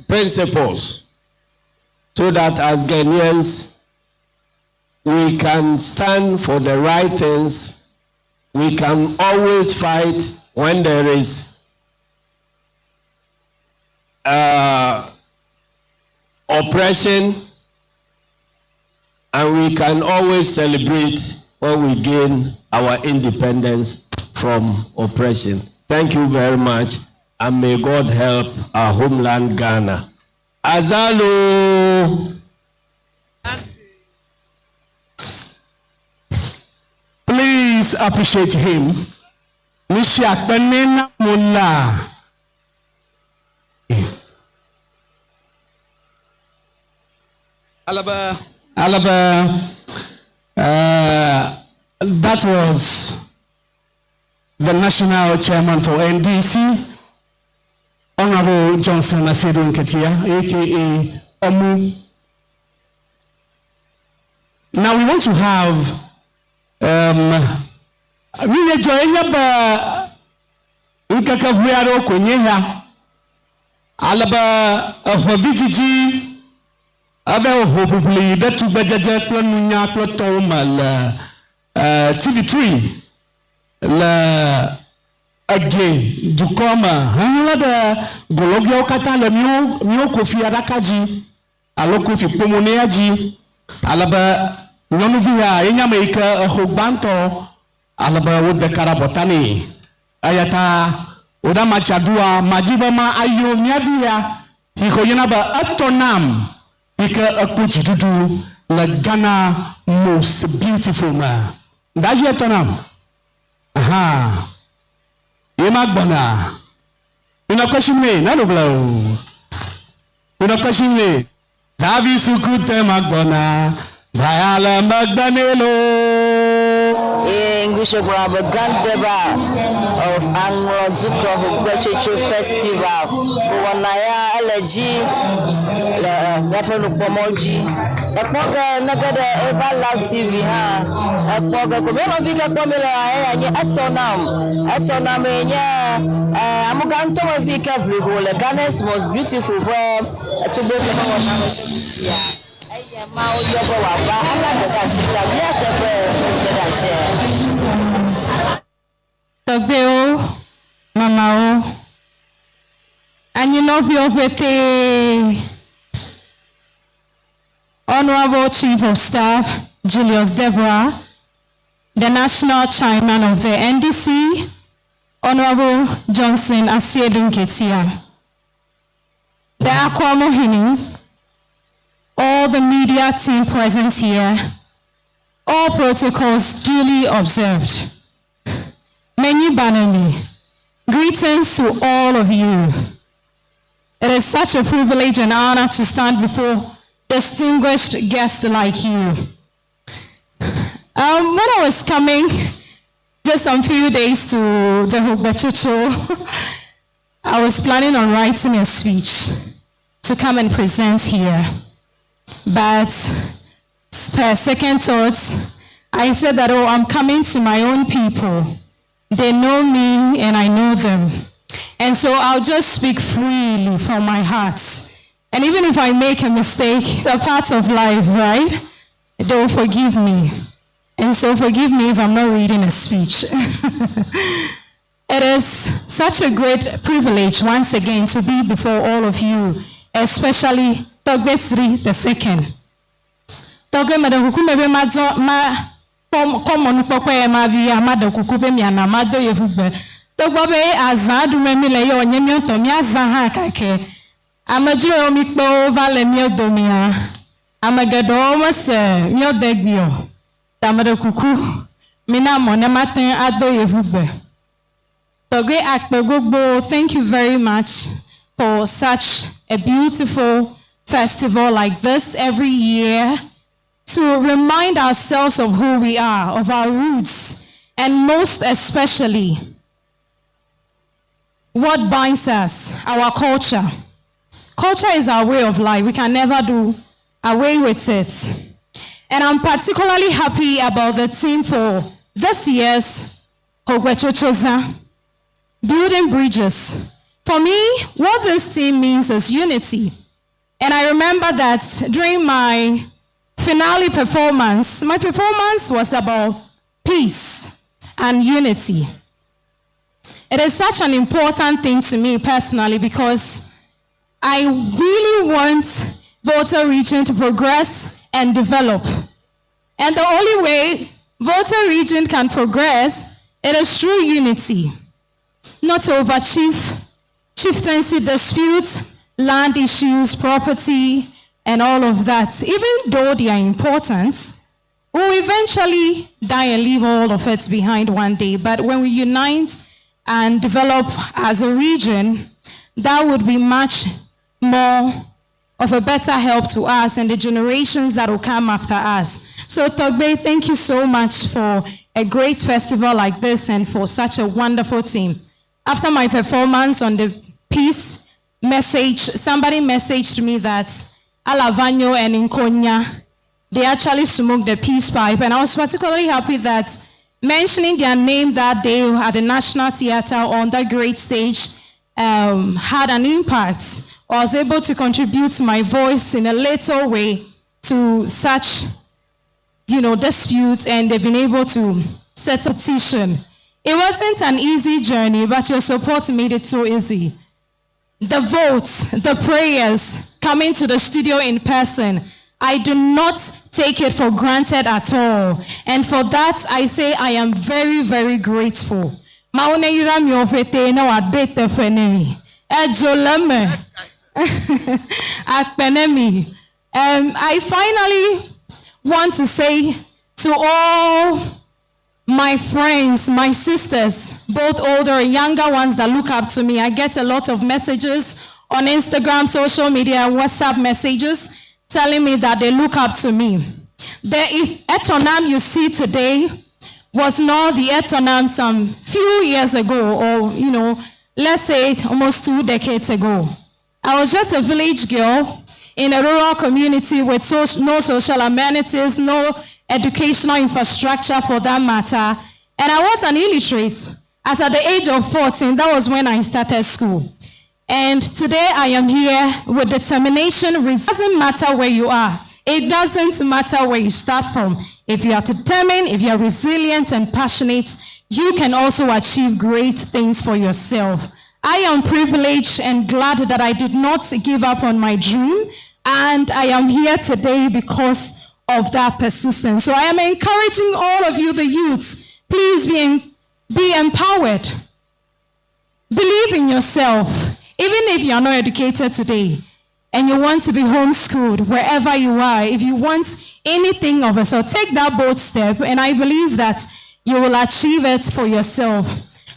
principles so that as Ghanaians, we can stand for the right things. We can always fight when there is oppression, and we can always celebrate when we gain our independence from oppression. Thank you very much, and may God help our homeland, Ghana. Azalo! Please appreciate him. Alaba. Alaba. That was the national chairman for NDC, Honorable Johnson Asiedu Nketia, aka Omu. Now we want to have nkeke ʋe aɖewo koe nye ya ale be eƒe vidzidzi eve hoʋiʋli ɖe tugbedzedze kple nunya kple tɔwo me le TV3 le ege dukɔ me hehlẽ ɖe gologiawo katã le míwo míwo kofi aɖaka dzi alo kofi kpomonea dzi ale be nyɔnuvi ya ye nye ame yi ke exo gbãtɔ ale be wode ka ɖe abɔta nɛ eya ta woɖe amatsia ɖua madzi be ma ayo mía vi ya yi ke woyɔna be etɔ nam yi ke ekpɔ dziɖuɖu le Ghana Most Beautiful me. Davi etɔ nam. Aha. Ye ma gbɔna. Minɔ kɔsi me, nanu gblɔ o. Minɔ kɔsi me. Davi sukute ma gbɔna. Vaya le megbe nɛ loo. Ye English gblɔ be Grand Durbar of Anlo Dukɔ Hogbetsotso Festival. Wɔna ya ele dzi le míaƒe nukpɔmɔ dzi. Ekpɔ ge nege ɖe Eva Live TV hã. Ekpɔ ge ko mía nɔvi ke kpɔm le eya nye etɔ nam. Etɔ nam ye nye amegã ŋutɔ me vi ke ʋli ho le Ghana's Most Beautiful ƒe tugbedze ƒe wɔna me ya. Eya ma woyɔ be wòava ana gbedeasi ta míase ƒe gbedeasia. Tɔgbewo, mamawo, anyinɔviwo ƒete, Honorable Chief of Staff Julius Debrah, the National Chairman of the NDC, Honorable Johnson Asiedu Nketia, the Akwamuhene, all the media team present here, all protocols duly observed. Many Banami, greetings to all of you. It is such a privilege and honor to stand before distinguished guests like you. When I was coming, just some few days to the Hogbetsotso, I was planning on writing a speech to come and present here. But per second thoughts, I said that, oh, I'm coming to my own people. They know me and I know them. And so I'll just speak freely from my heart. And even if I make a mistake, it's a part of life, right? They will forgive me. And so forgive me if I'm not reading a speech. It is such a great privilege once again to be before all of you, especially Togbe Sri II. Togbe meɖe kuku me be madzɔ ma kɔ mɔnukpɔkpɔ ya ma vi ama ɖe kuku be miana mado yevugbe. Togbɔ be azã ɖume mi le ye wònye míawo míazã hã kake. Amedzro yiwo mi kpe wo va le mía domea, ame geɖewo mese míawo degbe o. Ta meɖe kuku mina mɔ ne mate ŋu ado yevugbe. Togbe akpe gbogbo, thank you very much for such a beautiful festival like this every year to remind ourselves of who we are, of our roots, and most especially what binds us, our culture. Culture is our way of life. We can never do away with it. And I'm particularly happy about the theme for this year's Hogbetsotso, Building Bridges. For me, what this theme means is unity. And I remember that during my finale performance, my performance was about peace and unity. It is such an important thing to me personally because I really want Volta region to progress and develop. And the only way Volta region can progress, it is through unity, not over chieftaincy disputes, land issues, property, and all of that. Even though they are important, we'll eventually die and leave all of it behind one day. But when we unite and develop as a region, that would be much more of a better help to us and the generations that will come after us. So Togbe, thank you so much for a great festival like this and for such a wonderful team. After my performance on the peace message, somebody messaged me that Alavanyo and Nkonya, they actually smoked the peace pipe. And I was particularly happy that mentioning their name that day at the National Theatre on that great stage had an impact. I was able to contribute my voice in a little way to such disputes, and they've been able to settle petition. It wasn't an easy journey, but your support made it so easy. The votes, the prayers, coming to the studio in person, I do not take it for granted at all. And for that, I say I am very, very grateful. Mawu ne yra miwo ƒete ne wòaɖoe teƒe ne mi. Edzo le eme. Akpe ne mi. I finally want to say to all my friends, my sisters, both older and younger ones that look up to me. I get a lot of messages on Instagram, social media, WhatsApp messages telling me that they look up to me. There is Etornam you see today was not the Etornam some few years ago, or, let's say almost 2 decades ago. I was just a village girl in a rural community with no social amenities, no educational infrastructure for that matter. And I was an illiterate. As at the age of 14, that was when I started school. And today I am here with determination. It doesn't matter where you are. It doesn't matter where you start from. If you are determined, if you are resilient and passionate, you can also achieve great things for yourself. I am privileged and glad that I did not give up on my dream, and I am here today because of that persistence. So I am encouraging all of you, the youths, please be empowered. Believe in yourself. Even if you are not educated today and you want to be homeschooled wherever you are, if you want anything of it, so take that bold step, and I believe that you will achieve it for yourself.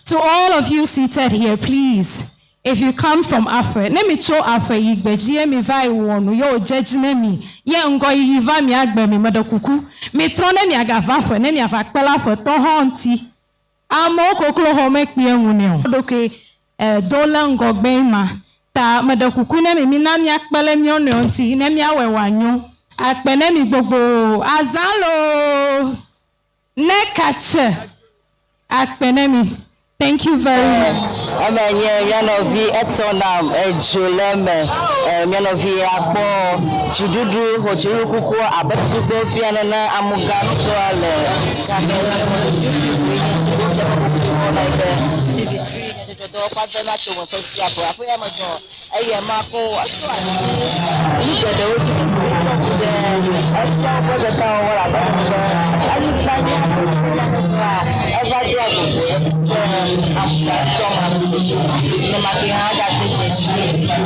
To all of you seated here, please, If you come from aƒe, ne mi tso aƒe yi gbedzi ye mi va yi wɔ nu ye wòdze edzi ne mi, ye ŋgɔyiyi va mia gbe me, meɖe kuku, mitrɔ ne miagava aƒe ne miava kpe ɖe aƒetɔ hã ŋuti. Amewo koklo xɔ mekpea ŋu nɛ o. Ɖokui e do le ŋgɔgbe ma. Ta meɖe kuku ne mi, mina míakpe ɖe mía nɔewo ŋuti ne míawɔe wòanyo. Akpe ne mi gbogbo. Azã loo! Ne katse! Akpe ne mi. Thank you very much. Eme nye mía nɔvi etɔ nam edzo le eme. Mía nɔvi akpɔ dziɖuɖu xɔ dziɖuɖu kukua abe tugbe fia nene amugã ŋutɔa le game beautiful nye tugbe fia ƒe kuku wɔna yi ke TV3 nyadzɔdzɔdɔwɔƒe ade na tome ƒe fia ƒe aƒe ya me zɔ eye ma ko etso asi nu geɖewo dzi tsɔ ku ɖe efiawo ƒe ɖekawɔwɔ le abe be anyigba dzi eva doa vovo be amugã ŋutɔ ma nenema ke hã gade dzesi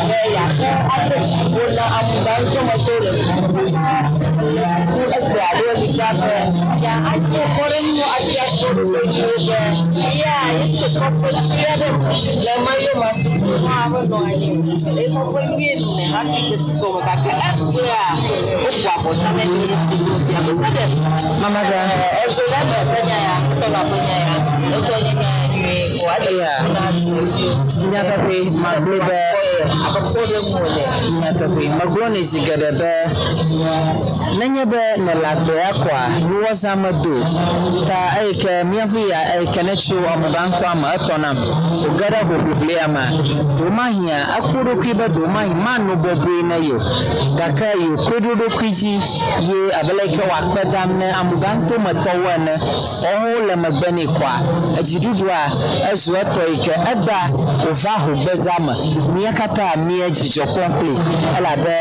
be yeakɔ ade dziƒo na amugã ŋutɔ me tɔwo le le suku egbe alo eligba be ya anye kpɔɖeŋu afia srɔ̃ɖoɖoviwo be ya yetso kɔƒe vi aɖe me le ema yome suku hã menɔ anyi o eye kɔƒe nyuie nɔnɛ hafi dze suku me gake egbea woƒo abɔta nɛ be yetso ɖo fia be se ɖe Mama ga. Edzo le eme ƒe nya ya tɔna ƒe nya ya wotsɔ nye nya nyuie ko ade na dumeviwo. Nyateƒe magblɔe be abe kpɔɖeŋu ene. Nyateƒe megblɔnɛ zi geɖe be nenye be nèle agbea koa nuwɔzã medo o. Ta eyi ke míavi ya eyi ke netso amegãtɔa me etɔ nam wòge ɖe hoʋiʋlia mea, ɖewomahiã ekpɔ eɖokui be ɖewomahi mano bɔbɔe ne ye o gake yewokoe ɖo eɖokui dzi ye abe leke wòakpe dam ne amegãtɔ me tɔwo ene woawo le megbe nɛ koa edziɖuɖua ezu etɔ yi ke egbea wòva hogbeza me. Mía katã mía dzidzɔ kpɔm kpli elabe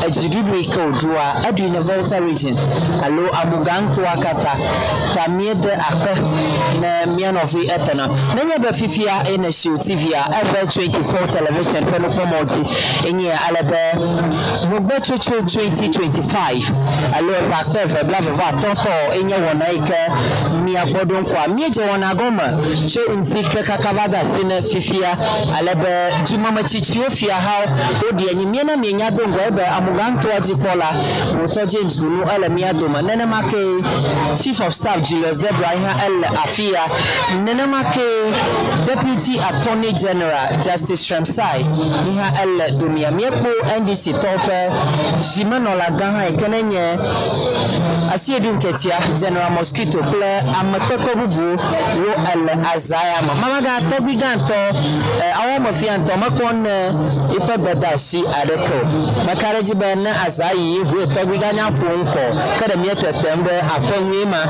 edziɖuɖu yi ke wòɖua eɖui ne Volta Region alo amegãtɔa katã ta míede akpe ne mía nɔvi etɔna. Nenye be fifia eye nèsi wò TV-a eƒe 24 television ƒe nukpɔmɔ dzi enye ale be Hogbetsotso 2025 alo eƒe akpe eve blaeve-vɔ-atɔ̃ tɔ enye wɔna yi ke mía gbɔ ɖo ŋkɔa. Míedze wɔna gɔme tso ŋdi ke kaka va de asi ne fifia ale be dumemetsitsiwo, fiahawo woɖi anyi. Míena mienya do ŋgɔ ebe amugãtɔa dzikpɔla Wòtɔ James Gunu ele mía dome. Nenema kee Chief of Staff Julius Debra hã ele afiya. Nenema kee Deputy Attorney General Justice Srem-Sai hã ele domea. Míekpɔ NDC tɔwo ƒe zimenɔla gã hã yi ke ne nye Asiedu Nketia, General Mosquito kple ame kpekpe bubuwo wo ele azã ya me. Mamagã tɔgbui gãtɔ, awɔmefia ŋutɔ mekpɔ ne eƒe gbedeasi aɖeke o. Meka ɖe edzi be ne azã yiyi ŋue tɔgbui gã nya ƒo ŋkɔ ke ɖe míetetem ɖe aƒe nyui ma.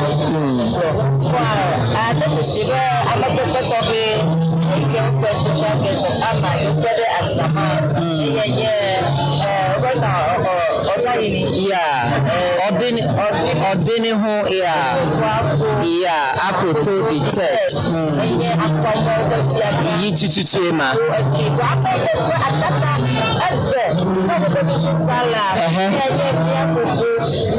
Vɔa ade dzesi be ame kpekpe tɔxɛ yi ke wokpe special guest of honour yi wokpe ɖe azã ma eyae nye woƒe na Ɔzayini. Yeah, ɔde ɔde ne ho yeah, yeah, akoto the third. Enye akɔmɔ ƒe fiagã. Yi tututue ma. Eke vɔ ame yi ke ƒe atata egbe ƒe ƒuƒoƒo sala eyae nye mía fofo,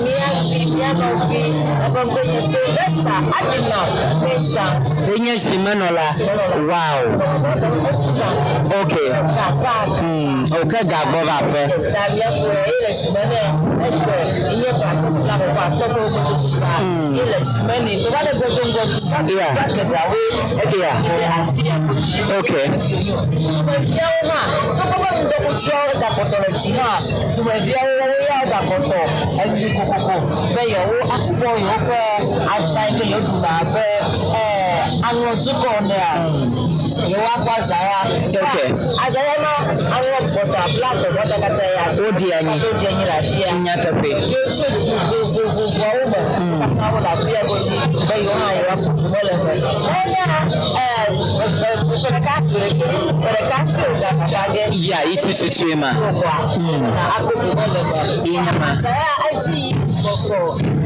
mía vi, mía nɔvi, eƒe ŋkɔe nye Sylvester Adinam Mensah. Enye zimenɔla. Wow. Ok. Ok gagbɔ va aƒe. Yeah. Yeah. Okay. Dumeviawo hã, togbɔ be ŋdɔkutsuawo gakpɔtɔ le dzi hã, dumeviawo woawo ya wogakpɔtɔ eli kokoko be yewoakpɔ yewoƒe azã yi ke yewoɖuna abe aŋlɔdukɔ enea, yewoakpɔ azã ya. Okay. Azã ya ma aŋlɔ kpɔtɔ abla dɔvɔ̃ katã ya. Woɖi anyi. Woɖi anyi le afia. Nyateƒe. Yewo tso du vovovovoawo me. Katã wole afia godzi be yewo hã yewoakpɔ gome le eme. Eya ƒe ɖeka du ɖekɛ, ƒe ɖeka fi wògava ge. Ya yi tututue ma. Akpɔ gome le eme. Ye nye ma. Azã ya edzi yi kɔkɔ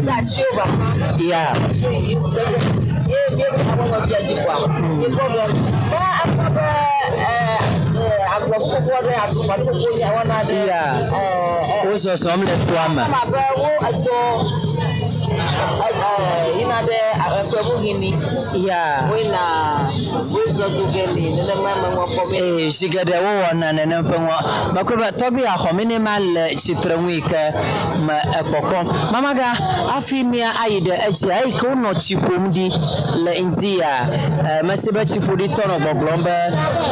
ɖe asiwo va. Ya. Ye míekpɔ aƒemefia dzi kɔa, míekpɔ be ne ekpɔ be agblɔƒuƒoƒo aɖe atukpanuƒoƒo nye wɔna aɖe. Ya. Wo zɔzɔm le toa me. Ema be wo edɔ. Yina ɖe eƒemuhini. Ya. Woyina woezɔ do ge li nenema me ŋua kpɔ be. Ee, zi geɖe wowɔna nenem ƒe ŋua. Mekpɔe be tɔgbui axɔ mi ne ma le tsitre ŋu yi ke me ekpɔkpɔm. Mamaga, hafi mía ayi ɖe edzia, eyi ke wonɔ tsi ƒom ɖi le ŋdi ya, e, mese be tsiƒoɖitɔ nɔ gbɔgblɔm be,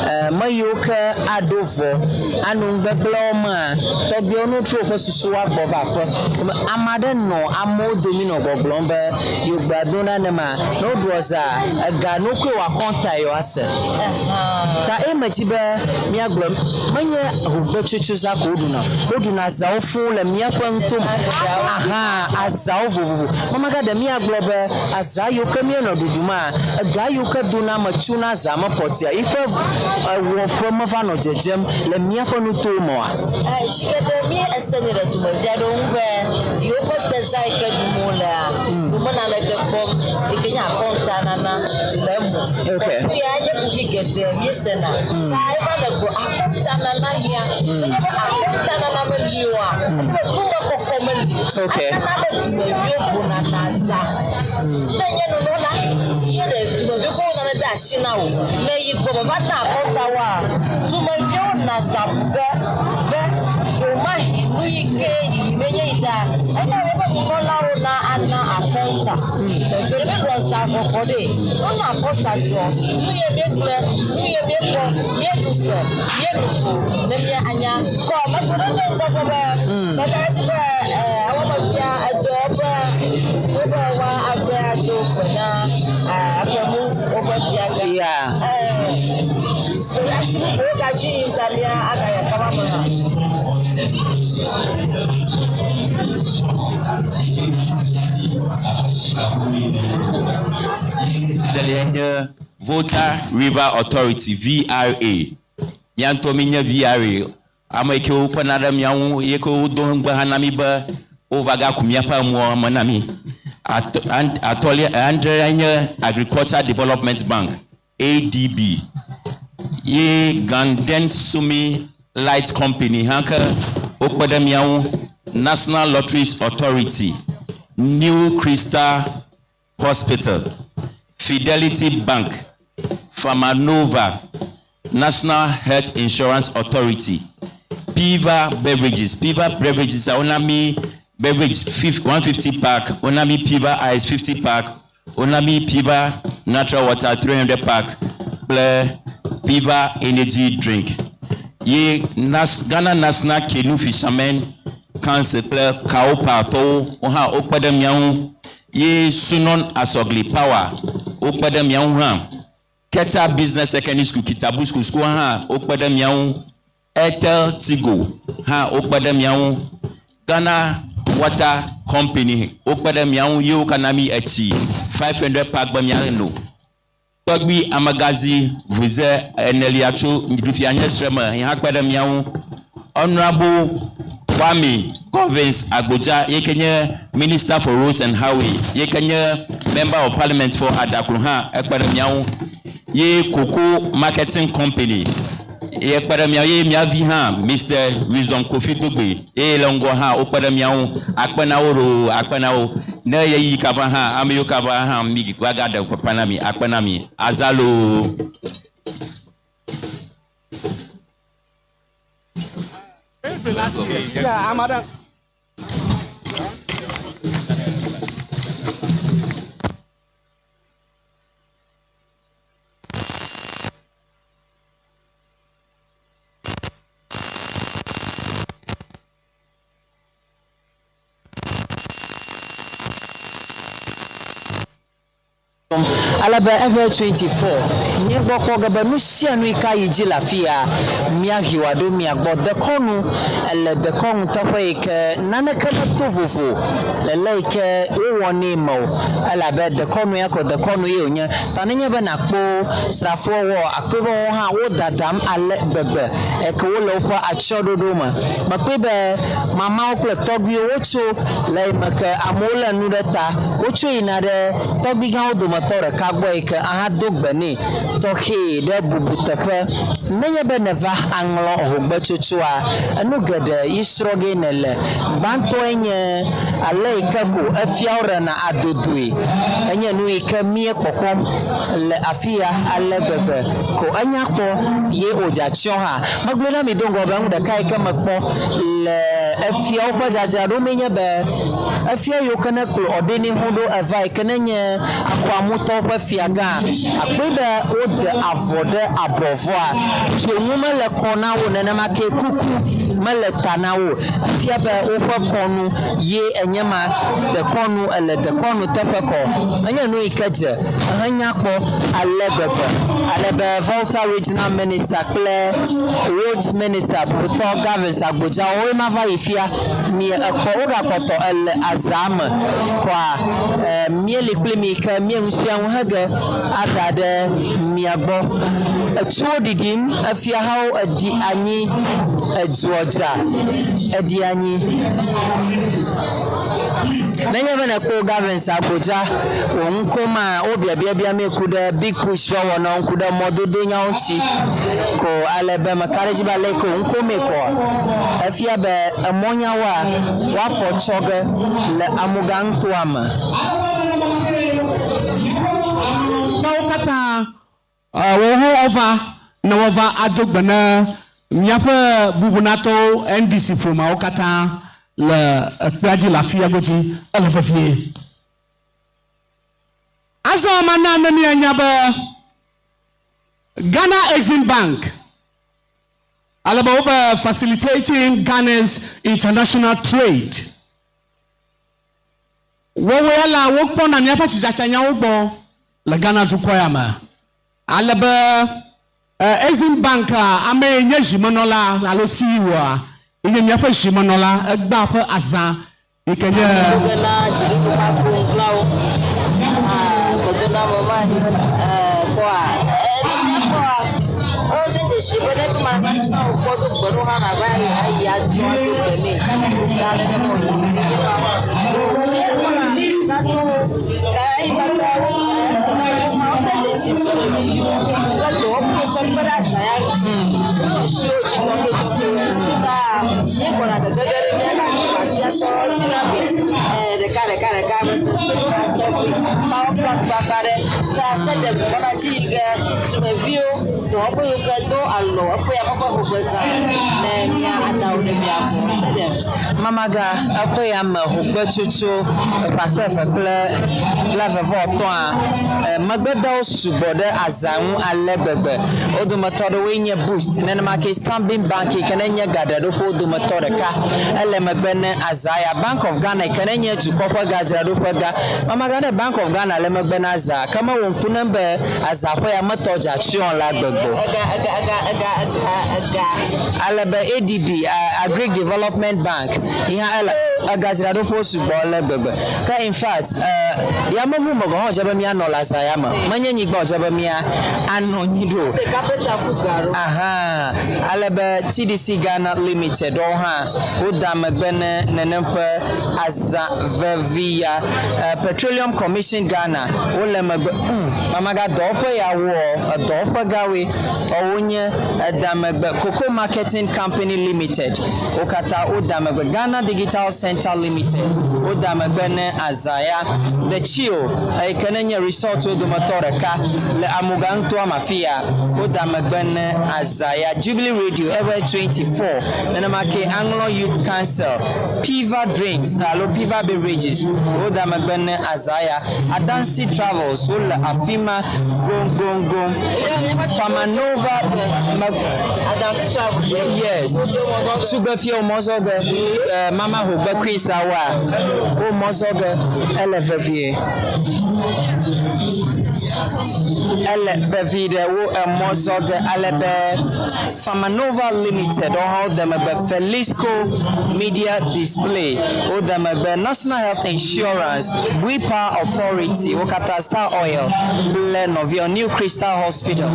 e, me yiwo ke aɖo vɔ ano nugbegblẽwo mea, tɔgbuiawo ne wotrɔ woƒe susu woagbɔ va aƒe. Ame aɖe nɔ amewo domi nɔ gbɔgblɔm be yewo gbea do nanema, ne woɖua zea, ega no koe wòakɔnta yewoase. Ta eye medzi be míagblɔ, menye ŋugbetsotso zã ko woɖuna o. Woɖuna azãwo fũu le míaƒe ŋutome. Aha, azãwo vovovo. Mama ɖe míagblɔ be azã yiwo ke míenɔ ɖuɖuma, ega yiwo ke dona ame tsona zã me kpɔtia, yiƒe ewɔƒe meva nɔ dzedzem le míaƒe nutowo me oa? Zi geɖe mí esenɛ le dumevi aɖewo ŋu be yewoƒe dezã yi ke ɖum wolea, yewo menaneke kpɔm yi ke nye akɔntanana le eme o. Okay. Nu ya nye kuxi geɖe míesena. Ta eva le gblɔ akɔntanana hiã. Nenye be akɔntanana meli oa, efia be numekɔkɔ meli. Okay. Ana be dumeviwo gbona nazã. Ne enye nunɔla ye ɖe dumeviwo kɔ nane de asi na wò, ne yi gbɔ me va na akɔnta woa, dumeviwo nazã bu ge be ɖewomahi nu yi ke yiyim enye yi ta. Enye woƒe nunɔlawo na ana akɔnta. Dumeviwo ɖe míeɖua zã vɔ kɔ ɖe, wona akɔnta dzɔ. Nu ye míegblẽ, nu ye míekpɔ, míeɖu fe, míeɖu fu ne mía anya. Kɔ megblɔ ɖe nye ŋutɔ gbɔ be meka ɖe edzi be ewɔmefia edɔ be si wobe woa ave ado gbe na eƒe mu woƒe fiagã. Yeah. Asi bubuwo gadzi yim ta mía agayi akpa ma me hã. Adelia nye Volta River Authority VRA. Mía ŋutɔ míenye VRA. Ame yi ke wokpena ɖe mía ŋu ye ke wodo ŋugbe hã na mí be wova gaku míaƒe mɔa me na mí. Atɔ̃lia, adrelia nye Agriculture Development Bank, ADB. Ye Ganden Sumi Light Company hã ke wokpe ɖe mía ŋu. National Lotteries Authority, New Crystal Hospital, Fidelity Bank, Pharmanova, National Health Insurance Authority, Piva Beverages. Piva Beverages a wona mí beverage 150 pack, wona mí Piva Ice 50 pack, wona mí Piva Natural Water 300 pack kple Piva Energy Drink. Ye Nas Ghana National Canoe Fishermen Council kple Kaopa tɔwo wo hã wokpe ɖe mía ŋu. Ye Sunon Asɔgli Power wokpe ɖe mía ŋu hã. Keta Business Secondary School, Kitabu School, sukua hã wokpe ɖe mía ŋu. Airtel Tigo hã wokpe ɖe mía ŋu. Ghana Water Company wokpe ɖe mía ŋu ye wokana mí etsi 500 pack be míano. Tɔgbui Amegazi Vuze enelia tso Ɖufia nye sre me yi hã kpe ɖe mía ŋu. Honorable Kwame Governs Agbodza yi ke nye Minister for Roads and Highway yi ke nye Member of Parliament for Adaklu hã ekpe ɖe mía ŋu. Ye Cocoa Marketing Company ye kpe ɖe mía ŋu ye mía vi hã Mister Wisdom Kofi Dogbe ye le ŋgɔ hã wokpe ɖe mía ŋu. Akpe na wo loo, akpe na wo. Ne ɣeyiɣi kava hã, ame yiwo kava hã mi va gaɖe gbeƒã na mi. Akpe na mi. Aza loo. Yeah, I'm at Ale be eƒe 24 míegbɔ kpɔ ge be nu sia nu yi ke ayi dzi le afi ya míahe wòaɖo mia gbɔ. Dekɔnu ele dekɔnu teƒe yi ke naneke meto vovo le le yi ke wowɔnɛ me o elabe dekɔnu ya ko dekɔnu ye wònye. Ta nenye be nàkpɔ srafowo akpɔe be woawo hã wo dadam ale gbegbe eke wole woƒe atsyɔ̃ɖoɖo me. Mekpɔe be mamawo kple tɔgbuiwo wotso le eyime ke amewo lé nu ɖe ta. Wotso yina ɖe tɔgbuigãwo dometɔ ɖeka gbɔ yi ke ahado gbe nɛ tɔxɛ ɖe bubuteƒe. Nenye be nèva aŋlɔ hogbetsotsoa, enu geɖe yi srɔ̃ gee nèle. Gbãtɔe nye ale yi ke ko efiawo ɖena adodoe. Enye nu yi ke mía kpɔkpɔm le afi ya ale gbegbe ko enya kpɔ ye wòdze atsyɔ̃ hã. Megblɔe na mi do ŋgɔ be nu ɖeka yi ke mekpɔ le efiawo ƒe dzadzraɖo mee nye be efia yiwo ke ne kplɔ Ɔdɛnɛho ɖo eva yi ke ne nye Akɔamutɔwo ƒe fiagã, akpɔe be wode avɔ ɖe abɔ vɔa dzonu mele kɔ na wo nenema ke kuku mele ta na wo o. Efia be woƒe kɔnu ye enye ma, dekɔnu ele dekɔnu teƒe kɔ. Enye nu yi ke dze henya kpɔ ale gbegbe ale be Volta Regional Minister kple Roads Minister Bubutɔ Gavins Agbodza woe ma va yi fia mie ekpɔ wogakpɔtɔ ele azã me kɔa míeli kpli mi ke mie nusianu hege ada ɖe mia gbɔ. Etuwo ɖiɖim, efiahawo eɖi anyi, edua dza eɖi anyi. Nenye be nèkpɔ Gavins Agbodza wò ŋkɔ ma, wo biabiabia mee ku ɖe Big Push ƒe wɔnawo ŋu, ku ɖe mɔdodonyawo ŋuti ko ale be meka ɖe edzi be ale yi ke wò ŋkɔ mee kɔa, efia be emɔnyawoa, woafɔ tsɔ ge le Amuga nutoa me. Tɔwo katã woho wova ne woava ado gbe ne míaƒe bubunatɔwo NDC ƒomeawo katã le ekpea dzi le afia godzi. Ele vevie. Azɔ mana ne mianya be Ghana Exim Bank ale be wobe Facilitating Ghana's International Trade Woawoe alea wokpɔna míaƒe tsidzatsanyawo gbɔ le Ghana dukɔ ya me. Ale be Exim Bank amee nye zimenɔla alo CEO-a ye nye míaƒe zimenɔla egbea ƒe azã yi ke nye. Ame na dziɖuɖu ƒe akpoŋglawo gbedoname ma kpɔa kpɔa wode dzesi be ne fi ma na wokpɔ do gbe ɖo hã nàva ayi ado ado gbe nɛ ya nenema wòyi ye ma wode dzesi be le dɔwɔƒewo kpekpe ɖe azã ya ŋuti wonɔ siwo dzi tɔxɛtɔxɛwo ta míegbɔna gege ge ɖe míaƒe asiatɔ dzi na mi ɖeka ɖeka ɖeka civil assembly power plant kpakpa ɖe ta se ɖe gbɔna dzi yi ge dumeviwo dɔwɔƒe yiwo ke do alɔ eƒe ya ƒe hogbezã ne mía adawo ɖe mía gbɔ se ɖe. Mamaga eƒe ya me hogbetsotso ƒe akpe eve kple blaeve vɔ etɔ̃a, megbedewo sugbɔ ɖe azã ŋu ale gbegbe. Wo dometɔ aɖewoe nye Boost, nenema ke Stanbic Bank yi ke ne nye gaɖeɖoƒewo dometɔ ɖeka ele megbe ne azã ya. Bank of Ghana yi ke ne nye dukɔ ƒe gadzraɖoƒe gã. Mamaga ne Bank of Ghana le megbe na azã ke mewɔ ŋku nem be azã ƒe ya metɔ dza tsyɔ la gbegbe o. Ale be ADB, Agric Development Bank, yi hã ele egadzraɖoƒewo sugbɔ ale gbegbe. Ke in fact, yameʋu me gɔ̃ hã wòdze be míanɔ le azã ya me. Menye nyigba wòdze be mía anɔ anyi ɖo o. Ahan, ale be TDC Ghana Limited ɖewo hã woda megbe ne nenem ƒe azã vevi ya. Petroleum Commission Ghana wole megbe. Hm, mamaga dɔwɔƒe ya woɔ, edɔwɔƒe gãwoe wonye. Eda megbe Cocoa Marketing Company Limited, wo katã woda megbe. Ghana Digital Centre Limited, woda megbe ne azã ya. The Chill, eyi ke ne nye resort-wo dometɔ ɖeka le Amuga nutoa me afi ya, woda megbe ne azã ya. Jubilee Radio, eƒe 24, nenema ke Anglɔ Youth Council, Piva Drinks alo Piva Beverages, woda megbe ne azã ya. Adansi Travels, wole afi ma goŋgoŋgoŋ. Famanova me yes tugbefiawo mɔzɔ ge mama hogbe queensawoa wo mɔzɔ ge ele vevie ele vevi ɖe wo emɔ zɔ ge ale be Famanova Limited wo hã wode megbe Felisco Media Display wode megbe National Health Insurance Bui Power Authority wo katã Star Oil kple nɔviawo New Crystal Hospital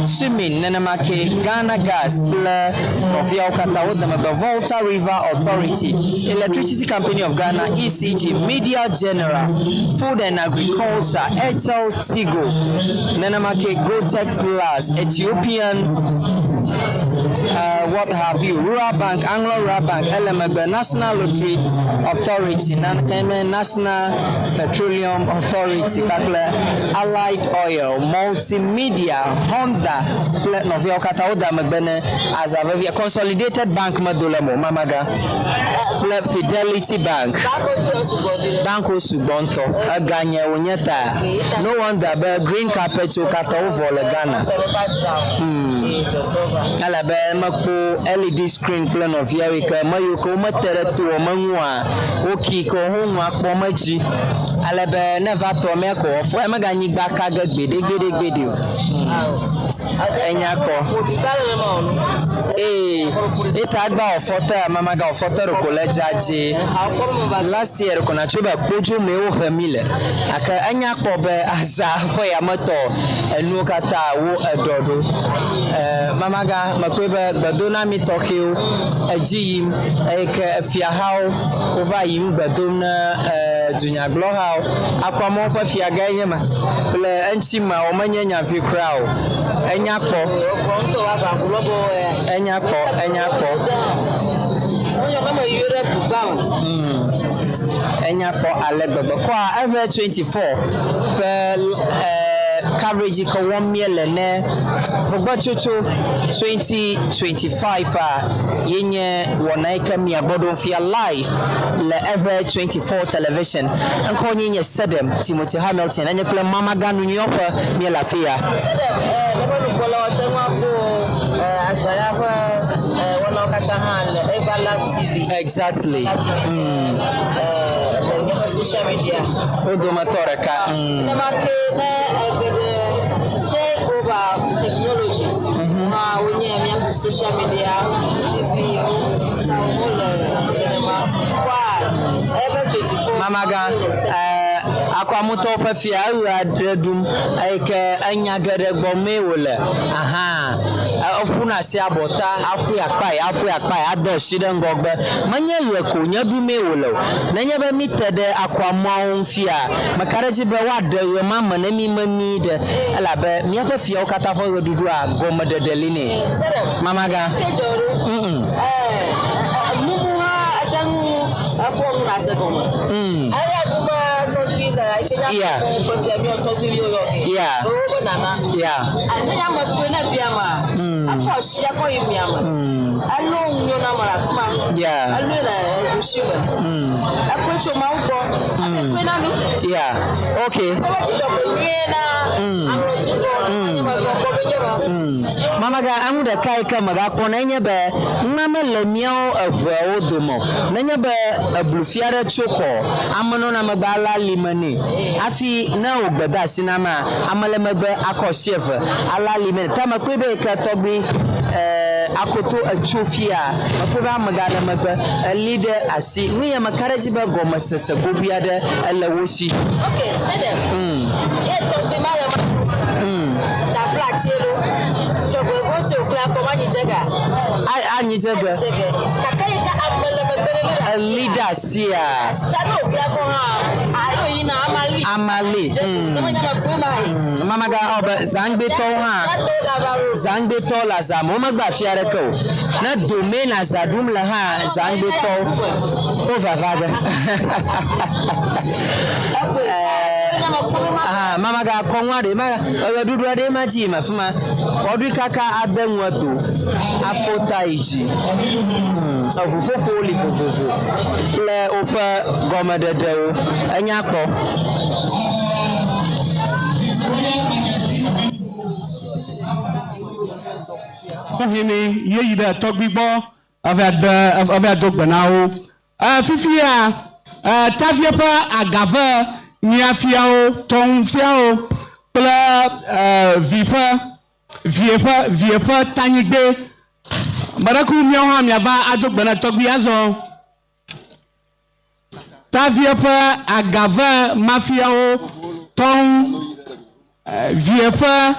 Sumin nenema ke Ghana Gas kple nɔviawo katã wode megbe Volta River Authority Electricity Company of Ghana ECG Media General Food and Agriculture Airtel Tigo. Nenema ke Gotech Plus, Ethiopian uh, what have you, Rural Bank, Anglo Rural Bank, ele megbe, National Lottery Authority, naneke me National Petroleum Authority kpakple Allied Oil, Multimedia, Honda kple nɔviawo katã woda megbe ne aza vevia. Consolidated Bank medo le eme o, mamaga kple Fidelity Bank. Bankiwo sugbɔ ŋutɔ. Eganye wònye ta. No wonder be green carpet wo katã wovɔ le Ghana. Hmm. Ele be mekpɔ LED screen kple nɔviawo yi ke me yiwo ke womete ɖe to me ŋua, woki ke woho nua kpɔm edzi. Ale be ne va tɔ mea ko afɔ ya meganyigba ka ge gbeɖegbeɖegbeɖe o. Hmm. Enya kpɔ. Ee, eta gba ɔfɔte mamaga ɔfɔte ɖeko le dzadze. Last year ɖeko natso be kpodzo mee wohe mi le. Gake enya kpɔ be aza ƒe ya metɔ enuwo katã wo eɖɔ ɖo. E, mamaga mekpɔe be gbedonami tɔxɛwo edzi yim eye ke efiahawo wova yim gbe dom ne e, dunyagblɔhawo. Akɔamewo ƒe fiagãe nye ma kple eŋutimeawo menye nya vi kura o. Enya kpɔ. Enya kpɔ, enya kpɔ. Hmm. Enya kpɔ ale gbegbe. Kɔa eƒe 24 ƒe eh, coverage yi ke wɔm míele ne ʋugbetsotso 2025 a ye nye wɔna yi ke mia gbɔ ɖom fia live le eƒe 24 television. Ŋkɔ nye nye Sedem Timothy Hamilton. Enye kple Mamaga Nunyɔƒe míele afi ya. Sedem, eh, míaƒe nukpɔlawo ate ŋu akpɔ eh, azã ya ƒe eh, wɔnawo katã hã le Everlove TV. Exactly. Mm. Eh, le míaƒe social media. Wo dometɔ ɖeka. Mm. Nenema ke ne egeɖe Zen Global Technologies mhm. hã wonye míaƒe social media TV wo wole nenema. Mamaga, eh, Akɔamutɔwo ƒe fia eɣe aɖe ɖum eye ke enya geɖe gbɔ mee wòle. Aha, eƒuna asi abɔta, aƒui akpae, aƒui akpae, ade asi ɖe ŋgɔgbe. Menye ɣe ko nye ɖumee wòle o. Nenye be míte ɖe akɔamuawo ŋu fia, meka ɖe edzi be woaɖe ɣe ma me ne mímemii ɖe, elabe míaƒe fiawo katã ƒe ɣeɖuɖua gɔmeɖeɖe li nɛ. Mamaga, Mm-mm. Mm. Yeah. Yeah. Yeah. Mm. Mm. Yeah. Mm. Mm. Yeah. Okay. Mm. Mm. Mamaga, enu ɖeka yi ke megakpɔna enye be nua mele míawo eŋeawo dome o. Nenye be eblu fia ɖe tso kɔ ame nɔna megbe ale ali me nɛ hafi ne wò gbe de asi na amea, ame le megbe akɔ asi eve ale ali me nɛ. Ta mekpɔe be yike tɔgbui akoto etso fia, mekpɔe be amegã le megbe eli ɖe asi. Nu ya meka ɖe edzi be gɔmesese gobi aɖe ele wo si. Ok, se ɖe. Ye tɔgbui ma le ma. Tafla tsie ɖo. Dzɔgbevɔ̃ to kple afɔ ma nyi dze ga. Anyi dze ge. Gake yi ke ame le megbe ne mi Eli ɖe asia. Asita ne wòkple afɔ hã, alo yina ama li. Ama li. Mm. Mama ga ɔ be zangbetɔwo hã. Zangbetɔwo le azã me womegbe afi aɖeke o. Ne dome na azã ɖum le hã zangbetɔwo wo vava ge. Aha, mama ga kɔnu aɖe ma eɣeɖuɖu aɖe ma dzi yim afi ma. Wɔɖui kaka ade nu edo afɔ ta yi dzi. Hmm, eʋuƒoƒowo li vovovo kple woƒe gɔmeɖeɖewo. Enya kpɔ. Hene ye yi ɖe tɔgbui gbɔ eva de eva do gbe na wo. E, fifia e, tavie ƒe agave miafiawo, tɔŋufiawo kple e, vi ƒe vie ƒe vie ƒe tanyigbe. Meɖeku miawo hã miava ado gbe na tɔgbui azɔ. Tavie ƒe agave mafiawo, tɔŋu, vie ƒe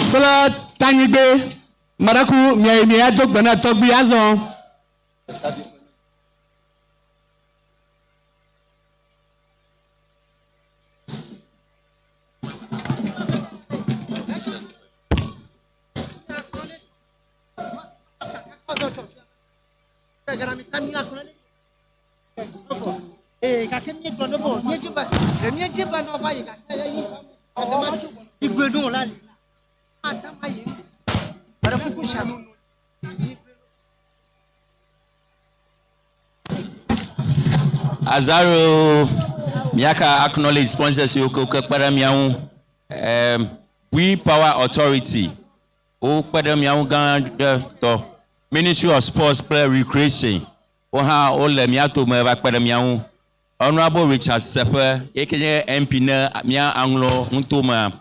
kple tanyigbe. Meɖeku miayi miado gbe na tɔgbui azɔ. Azaro, míaka acknowledge sponsors yiwo ke kpe ɖe mía ŋu. Um, We Power Authority, wokpe ɖe mía ŋu gã ɖe tɔ. Ministry of Sports kple Recreation, wo hã wole mía tome va kpe ɖe mía ŋu. Honorable Richard Seƒe, ye ke nye MP ne mía aŋlɔ ŋutomea,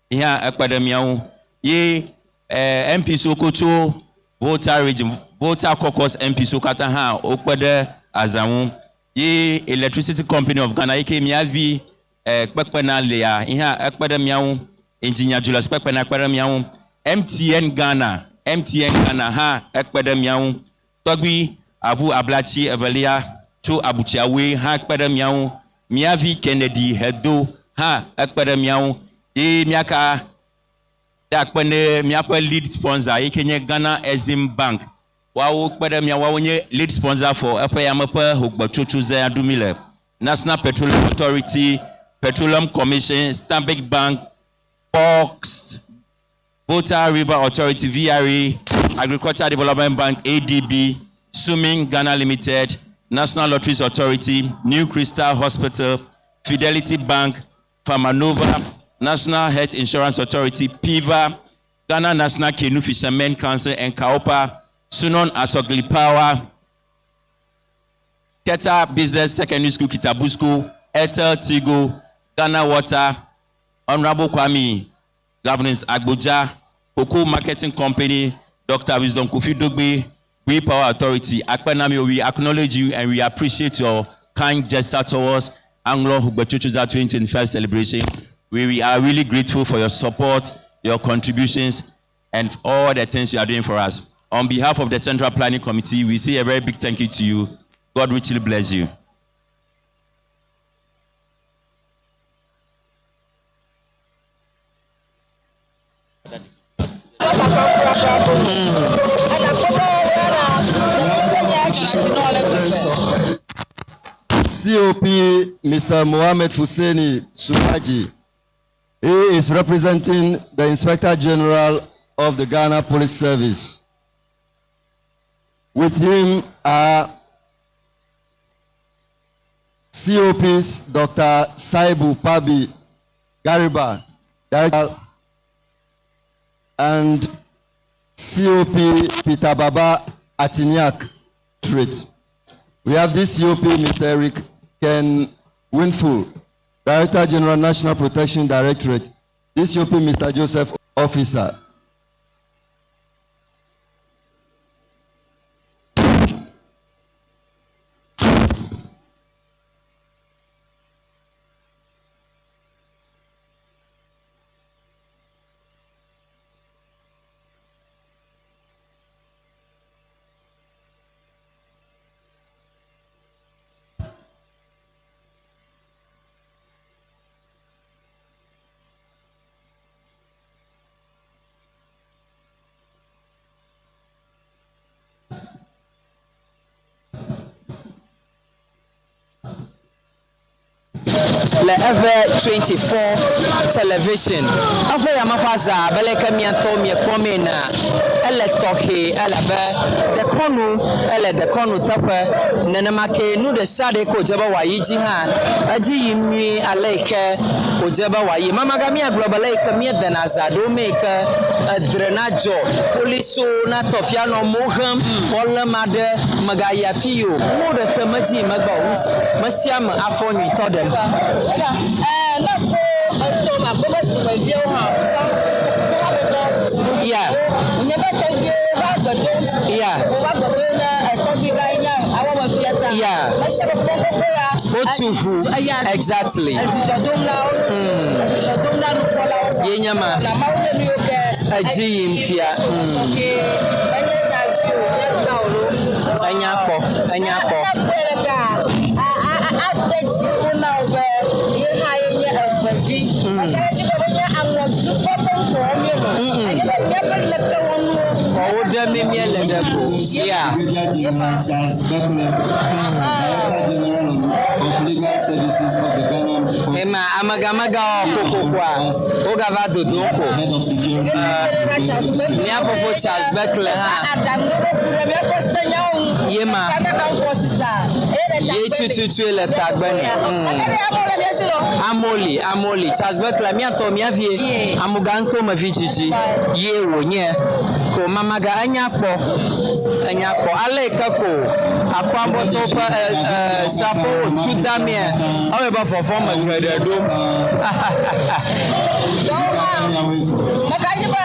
ye hã ekpe ɖe mía ŋu. Ye eh, MP siwo ko tso Volta Region, Volta Caucus MP siwo katã hã wokpe ɖe azã ŋu. Ye Electricity Company of Ghana yi ke mía vi eh, kpekpena lia, ye hã ekpe ɖe mía ŋu. Engineer Julius Kpekpena kpe ɖe mía ŋu. MTN Ghana, MTN Ghana hã ekpe ɖe mía ŋu. Tɔgbui Avu Ablatsi evelia tso Abutsiawoe hã kpe ɖe mía ŋu. Mía vi Kennedy Hedo hã ekpe ɖe mía ŋu. Ye míaka da akpe ne míaƒe lead sponsor yi ke nye Ghana Exim Bank. Woawo kpe ɖe mía ŋu. Woawo nye lead sponsor for eƒe yame ƒe hogbetsotso zea ɖum mí le. National Petroleum Authority, Petroleum Commission, Stanbic Bank, Boxed, Volta River Authority, VRA, Agriculture Development Bank, ADB, Sumin Ghana Limited, National Lotteries Authority, New Crystal Hospital, Fidelity Bank, Pharmanova, National Health Insurance Authority, PIVA, Ghana National Canoe Fishermen Council, and KAOPA, Sunon Asogli Power, Keta Business Secondary School, Kitabusco, Airtel Tigo, Ghana Water, Honorable Kwame Governance Agboja, Cocoa Marketing Company, Dr. Wisdom Kofi Dogbe, We Power Authority, Akpenami, we acknowledge you and we appreciate your kind gesture towards Anglo Hugbechuchuza 2025 celebration. We, we are really grateful for your support, your contributions, and all the things you are doing for us. On behalf of the Central Planning Committee, we say a very big thank you to you. God richly bless you. COP Mr. Mohamed Fuseni Sumaji. He is representing the Inspector General of the Ghana Police Service. With him are COPs Dr. Saibu Pabi Gariba, Director, and COP Peter Baba Atinyak Trade. We have this COP, Mr. Eric Ken Winful, Director General National Protection Directorate. This COP, Mr. Joseph Officer. Le eƒe 24 television. Eƒe yame ƒe aza abe leke mia ŋutɔwo miekpɔ mee enea, ele tɔxɛ elabe dekɔnu ele dekɔnu teƒe. Nenema kee nu ɖe sia ɖe ke wòdze be wòayi dzi hã, edzi yim nyuie ale yi ke wòdze be wòayi. Mamaga míagblɔ be le yi ke míedena aza ɖo mee ke edre nadzɔ, polisiwo natɔ fia nɔ mo hem, woalé ame aɖe, mègayi afii o. Nuwo ɖeke medzi megbe o. Me sia me afɔ nyuitɔ ɖem. Ne ekpɔ eto me akpɔ be dumeviwo hã va habɔbɔ Yeah. Nye be tɔgbuiwo va gbe dom. Yeah. Wova gbe dom ne etɔgbui gã yi nye awɔmefia ta. Yeah. Me sia me kpɔ xoxo ya. Wotu ʋu. Eya. Exactly. Edzidzɔ dom na wo. Edzidzɔ dom na nukpɔlawo. Ye nye ma. Na Mawu nye nu yiwo ke. Edzi yim fia. Tɔxɛ enye nya vi o, nye gã o lo. Enya kpɔ. Enya kpɔ. Ne ekpɔe ɖeka, a a a ade dzi ƒo na wò be ye hã yenye eŋevi. Gake edzi be menye aŋɔdukɔ ƒe ŋkɔ wɔm míele o. Enye be míaƒe lekewɔnuwo. Wo ɖe mi míele ɖe go. Yeah. Brigadier General Charles Bekele, Director General of Legal Services of the Ghana Armed Forces. Ema amegamegãwo kokokoa wogava dodom ko. Mía fofo Charles Bekele hã ye ma ye tututue le tagbe nɛ. Amewo li, amewo li. Charles Bekele míatɔ mía vie amugãŋutɔ vi dzidzi ye wònye. Ko mamaga enya kpɔ, enya kpɔ. Ale yi ke ko Akuabɔtɔwo ƒe e, e, srafowo tu damea, ewɔe be vɔvɔ̃ me geɖe ɖo. Mekadzi be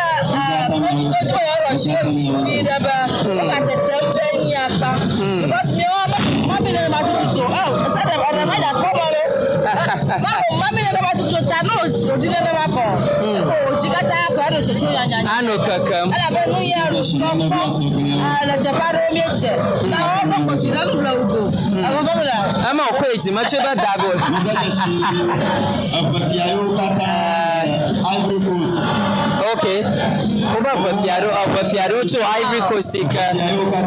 kpɔtsi be yewoɖɔ tsi ɖe dzi vi ɖe be wogatetem ɖe nyi akpa. Because míawo mami nenema tututu o. Ese ɖe eɖe ma dza kpɔ mɔ ɖo. Ma o mami nenema tutu ta ne wòɖi nenema vɔ. Ko wòdzi katã ko anɔ tsotso nyanyanya. Anɔ kekem. Elabe nu ya ɖo sɔ kpɔ le teƒe aɖewo míese. Ta woƒe kɔtsi ɖe nu ble wugo. Evɔvɔ me le. Ema wòkɔe dzi metsɔe be dago. Eʋefia yiwo katã le Ivory Coast. Ok. Wobe ʋefia ɖewo, eʋefia ɖewo tso Ivory Coast yi ke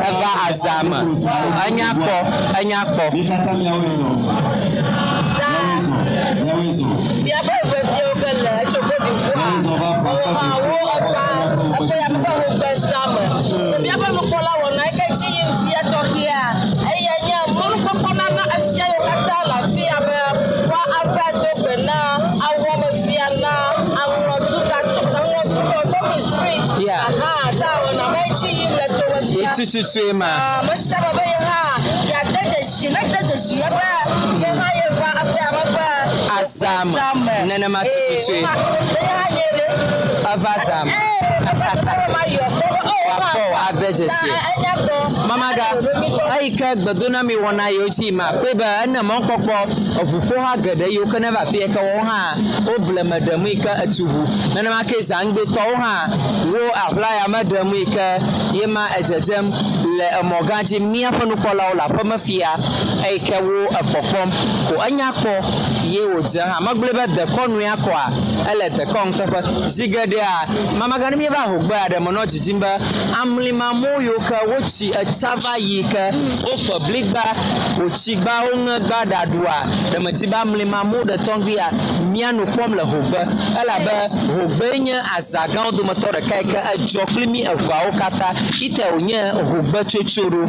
eva azã me. Enya kpɔ, enya kpɔ. Mi katã miawoe zɔ. Miawoe zɔ. Miawoe zɔ. Miaƒe ʋefiawo ke le etso Cote d'Ivoire. Wowo hã wo eva eƒe ya ƒe ŋugbe zã me. Miaƒe nukpɔla wɔna yi ke dzi yim fia tɔxɛa eya nye mɔnukpɔkpɔ nana efia yiwo katã le afi ya be woava do gbe na awɔmefia na aŋlɔduka aŋlɔdukɔ Togo street. Yeah. Aha ta wɔna ma dzi yim le tome fia. Tututue ma. Ame sia ame be ye hã yeade dzesi ne de dzesi ye be ye hã yeva afia me ƒe Azã me. Nenema tututue. Ee, ye hã nye ɖe. Eva azã me. Wòakpɔ wò ade dzesi. Mamaga, eyi ke gbedonami wɔna yiwo dzi ma kpɔe be ene mɔkpɔkpɔ eʋuƒoha geɖe yiwo ke neva afi yi ke woawo hã wo bleme ɖem yi ke etu ʋu. Nenema ke zãgbetɔwo hã wo aʋlaya me ɖem yi ke ye ma edzedzem le emɔ gã dzi. Míaƒe nukpɔlawo le aƒeme fia eyi ke wo ekpɔkpɔm ko enya kpɔ ye wòdze hã. Megblɔe be dekɔnua kɔa ele dekɔnu teƒe. Zi geɖea mamaga ne míeva Hogbea ɖe menɔ dzidzim be amlimamu yiwo ke wotsi etsa va yi ke woƒe bligba, wotsi gba, woŋe gba ɖaɖua, ɖe medzi be amlimamu ɖe tɔŋgbia míano kpɔm le Hogbe elabe Hogbee nye azã gãwo dometɔ ɖeka yi ke edzɔ kpli mí eʋeawo katã. Ite wònye Hogbe tsotso ɖo.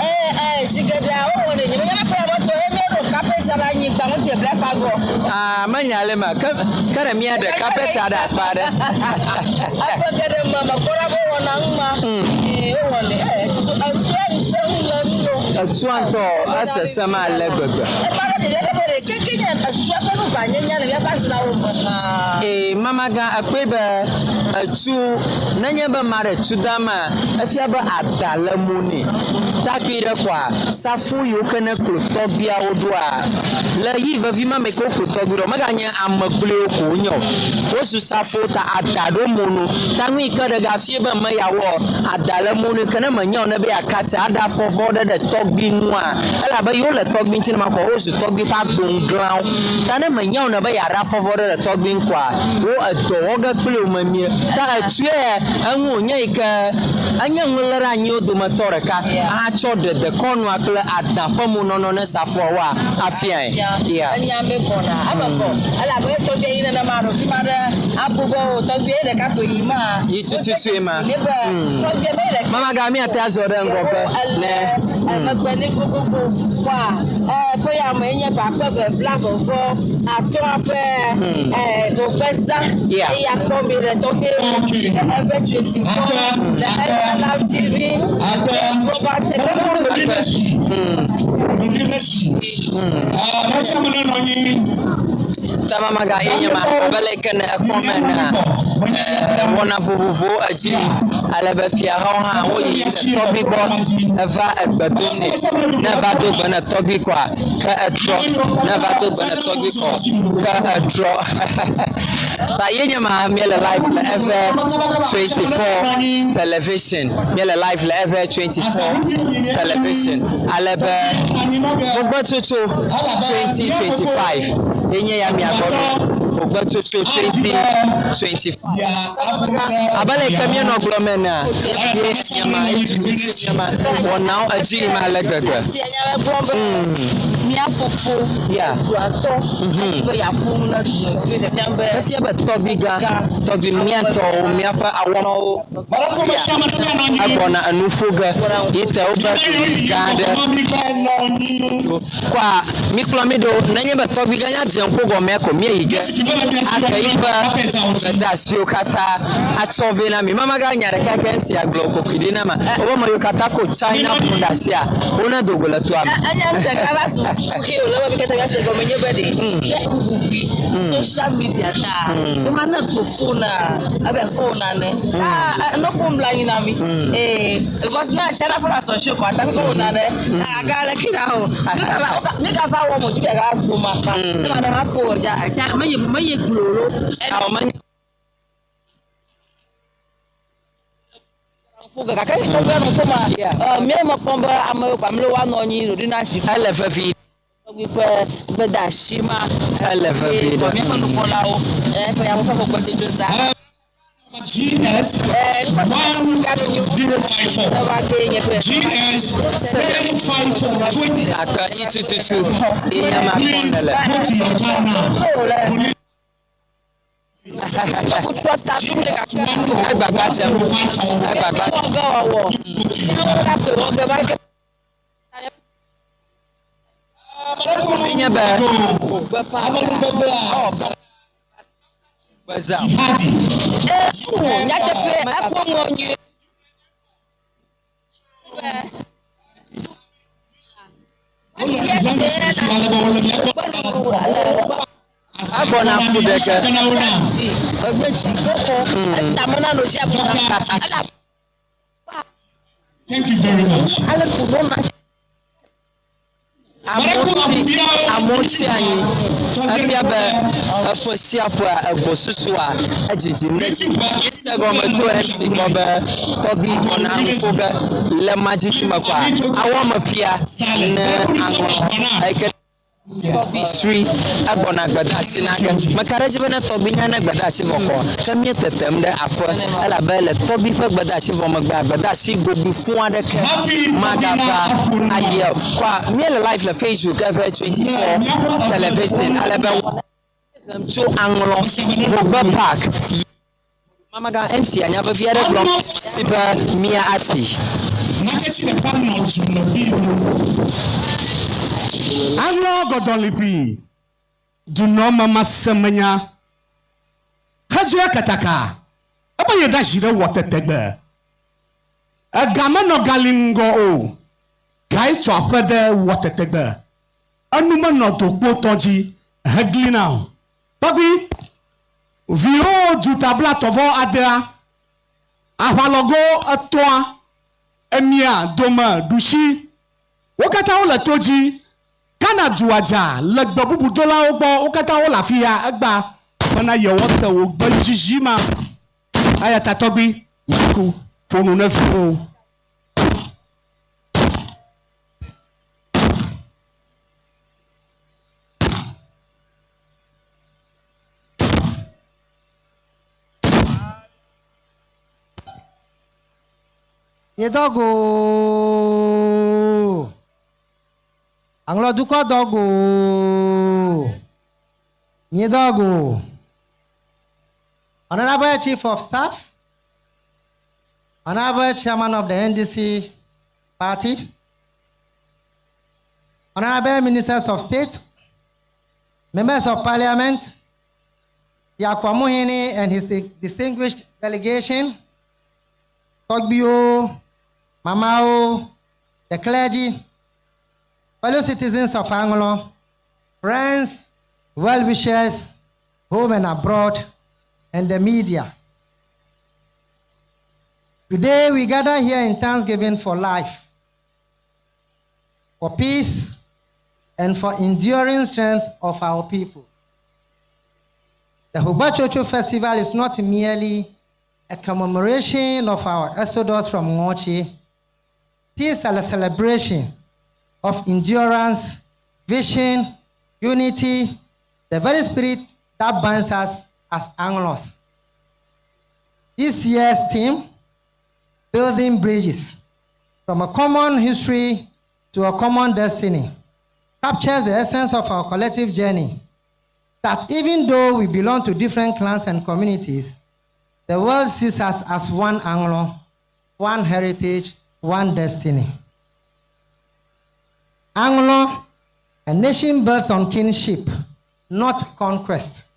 Ee, ee, zi geɖea wowɔnɛ. Nyemenya be ƒe me tɔ ye míeɖo kapɛtia ɖe anyigba ŋuti ble akpa gɔ. Aa, menya le eme. Ke, ke ɖe míaɖe kapɛtia ɖe akpa ɖe. Eƒe geɖe me mekpɔ ɖa be wowɔna nu ma. Ee, wowɔnɛ. Ee, etu, etua ŋusẽ ŋu le nu lo. Etua ŋutɔ esesẽm ale gbegbe. Eva ɖo ɖevia ɖe be ɖe keke nye etua ƒe nuvãnyenya le míaƒe azãwo me hã. Ee, mamagã, ekpɔe be etu, nenye be ame aɖe tu dama, efia be ada le mo nɛ. Takpui ɖe kɔa, safu yiwo ke ne klo tɔgbuiawo ɖoa, le ɣeyiɣi vevi ma me ke woklo tɔgbui ɖo, meganye ame gblɔewo ko wonye o. Wozu safuwo ta ada ɖo mo no. Ta nu yi ke ɖe gafie be me yeawɔ ada le mo no yi ke ne menya o ne be yeakatse aɖe afɔ vɔ ɖe ɖe tɔgbui nua, elabe yewo le tɔgbui ŋuti nenema kɔa, wozu tɔgbui ƒe agboŋglãwo. Ta ne menya o ne be yeaɖe afɔ vɔ ɖe ɖe tɔgbui ŋu kɔa, wo edɔ wɔ ge kpli wò memie. Ta etue eŋu wònye yi ke enye nuléɖeanyiwo dometɔ ɖeka ahatsɔ ɖe dekɔnua kple adã ƒe monɔnɔ ne safuawoa afiae. Yeah. Enya me kɔna eme kɔ elabe tɔgbia yi nenema ɖo fi ma ɖe abu be o tɔgbia ye ɖeka koe yi ma. Yi tututue ma. Ne be tɔgbia be ye ɖeka. Mama ga míate azɔ ɖe ŋgɔgbe ele ne. Emegbe ne gogogo kɔa ƒe ya me nye ƒe akpe eve blaeve vɔ atɔ̃a ƒe ƒe zã eya kpɔ mi le tɔxɛ ebe 24 le Evala TV Global Technology. Tamamaga ye nye ma abe le ke ne ekpɔ me enea, wɔna vovovowo edzi ale be fiahawo hã woyi ɖe tɔgbui gbɔ eva egbe dom nɛ. Ne eva do gbe ne tɔgbui kɔa, ke etrɔ. Ne eva do gbe ne tɔgbui kɔ, ke etrɔ. Ta ye nye ma míele live le eƒe 24 television. Míele live le eƒe 24 television. Ale be ŋugbetsotso 2025 ye nye ya mia gbɔ ɖo. Hogbetsotso 2025. Abe le ke míenɔ gblɔm enea, ye nyama ye tututu nyama wɔnawo edzi yim ale gbegbe. Mía fofo duatɔ edzi be yeaƒo nu na dumeviwo ɖe fia be. Efia be tɔgbui gã, tɔgbui mía ŋutɔwo míaƒe awɔmɔwo ya egbɔna enu ƒo ge yi te wobe gã aɖe kɔa mikplɔ mi ɖo nenye be tɔgbui gã nya dze ƒo gɔmea ko míeyi ge ake yiƒe gbedeasiwo katã atsɔ vɛ na mi. Mamaga nya ɖeka ke MC agblɔ kokui ɖi na ma. Wobe ame yiwo katã ko China phone ɖe asia wone do go le toa me. Enya nu ɖeka va zu kuxi wòle be mi katã míase gɔme nye be ɖe ne ʋuʋui social media ta woma ne to phone a ebe kɔ nane ah ne kpɔ mla anyi na mi ee because ne China phone asɔ shi ko ata kɔ nane aga le ki na o mi ka va wɔ mo dzi ga gbo ma pa ne ma ne ma ko dza dza menye menye glo lo. Gake tɔgbe nɔ ƒome mía me kpɔm be ame gbamle woanɔ anyi ɖoɖi na zi. Ele vevi. Tɔgbi ƒe gbedeasi ma. Ele vevi ɖe. Míaƒe nukpɔlawo eƒe ya ƒe gbɔsɔsɔ za. GS 1054. GS 754 Akpe yi tututu inyama kpɔm nele. Go to your car now. Egbagba dzem. Egbagba. Enye be Nyateƒe ekpɔ mɔ nyuie. Egbɔna fu ɖe ge. Thank you very much. Amewo tsi anyi. Efia be eƒe sia ƒea egbɔsusua edzidzim ɖe edzi. Míese gɔme tso MC gbɔ be tɔgbui gbɔna ŋku ge le madzidzi me kɔa awɔ me fia ne aŋlɔ eyike tɔgbui sri egbɔna gbedeasi na ge. Meka ɖe edzi be ne tɔgbui nya ne gbedeasi vɔ kɔ ke míetetem ɖe aƒe elabe le tɔgbui ƒe gbedeasi vɔ megbea gbedeasi gogui fũ aɖeke magava ayi o. Kɔa míele live le Facebook eƒe 24 television ale be hem tso aŋlɔ Hogbe Park yi Mamaga MC anya vevi aɖe gblɔm si be mía asi. Aŋlɔ gɔdɔliƒi dunɔ mamasemenya hedzɔe kataka ebe yeɖa zi ɖe wɔ tete gbe. Ega menɔ gali ŋgɔ o, gae tsɔ aƒe ɖe wɔ tete gbe. Enu menɔ dokpo tɔ dzi heglina o. Tɔgbi, viwo duta blatɔvɔ adea, aʋalɔgo etɔ̃a, emia dome ɖusi, wo katã wole to dzi. Kana dua dza le gbe bubu dolawo gbɔ, wo katã wole afi ya egba bena yewoase wò gbe zizi ma. Eya ta tɔgbi, ku ƒo nu ne viwòwo. Nye dɔ go. Aŋlɔ dukɔ dɔ go. Nye dɔ go. Honorable Chief of Staff, Honorable Chairman of the NDC Party, Honorable Ministers of State, Members of Parliament, the Akwamuhene and his distinguished delegation, Togbio, Mamao, the clergy, fellow citizens of Anglo, friends, well-wishers, home and abroad, and the media. Today we gather here in thanksgiving for life, for peace, and for enduring strength of our people. The Hogbetsotso Festival is not merely a commemoration of our exodus from Ŋɔtse. It is a celebration of endurance, vision, unity, the very spirit that binds us as Anlos. This year's theme, Building Bridges, from a common history to a common destiny, captures the essence of our collective journey. That even though we belong to different clans and communities, the world sees us as one Anlo, one heritage, one destiny. Anlo, a nation built on kinship, not conquest.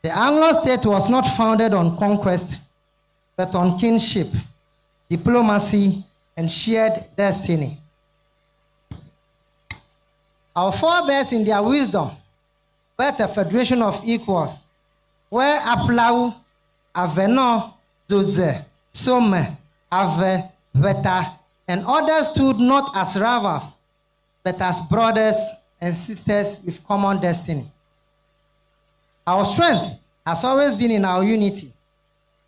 The Anlo state was not founded on conquest, but on kinship, diplomacy, and shared destiny. Our forebears, in their wisdom, built a federation of equals, where Aflao, Aveno, Dzodze, Some, Ave, Veta, and others stood not as rivals, but as brothers and sisters with common destiny. Our strength has always been in our unity.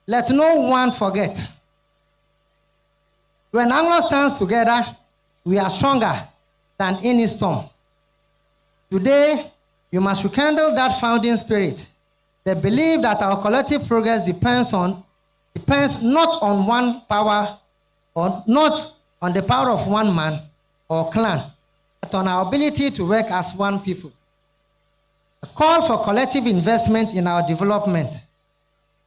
Let no one forget. When Anlo stands together, we are stronger than any storm. Today, you must rekindle that founding spirit, the belief that our collective progress depends not on one power or not on the power of one man or clan, but on our ability to work as one people. A call for collective investment in our development.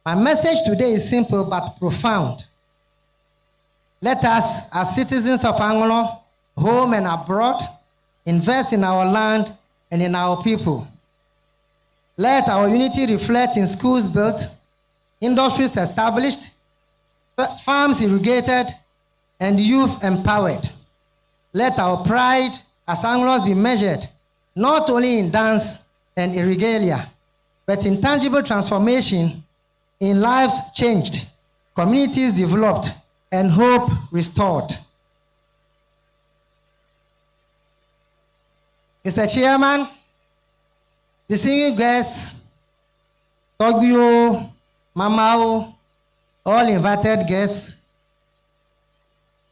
My message today is simple but profound. Let us, as citizens of Anlo, home and abroad, invest in our land and in our people. Let our unity reflect in schools built, industries established, farms irrigated, and youth empowered. Let our pride as Anlos be measured not only in dance and in regalia, but in tangible transformation, in lives changed, communities developed, and hope restored. Mr. Chairman, distinguished guests, Togyo, Mamao, all invited guests,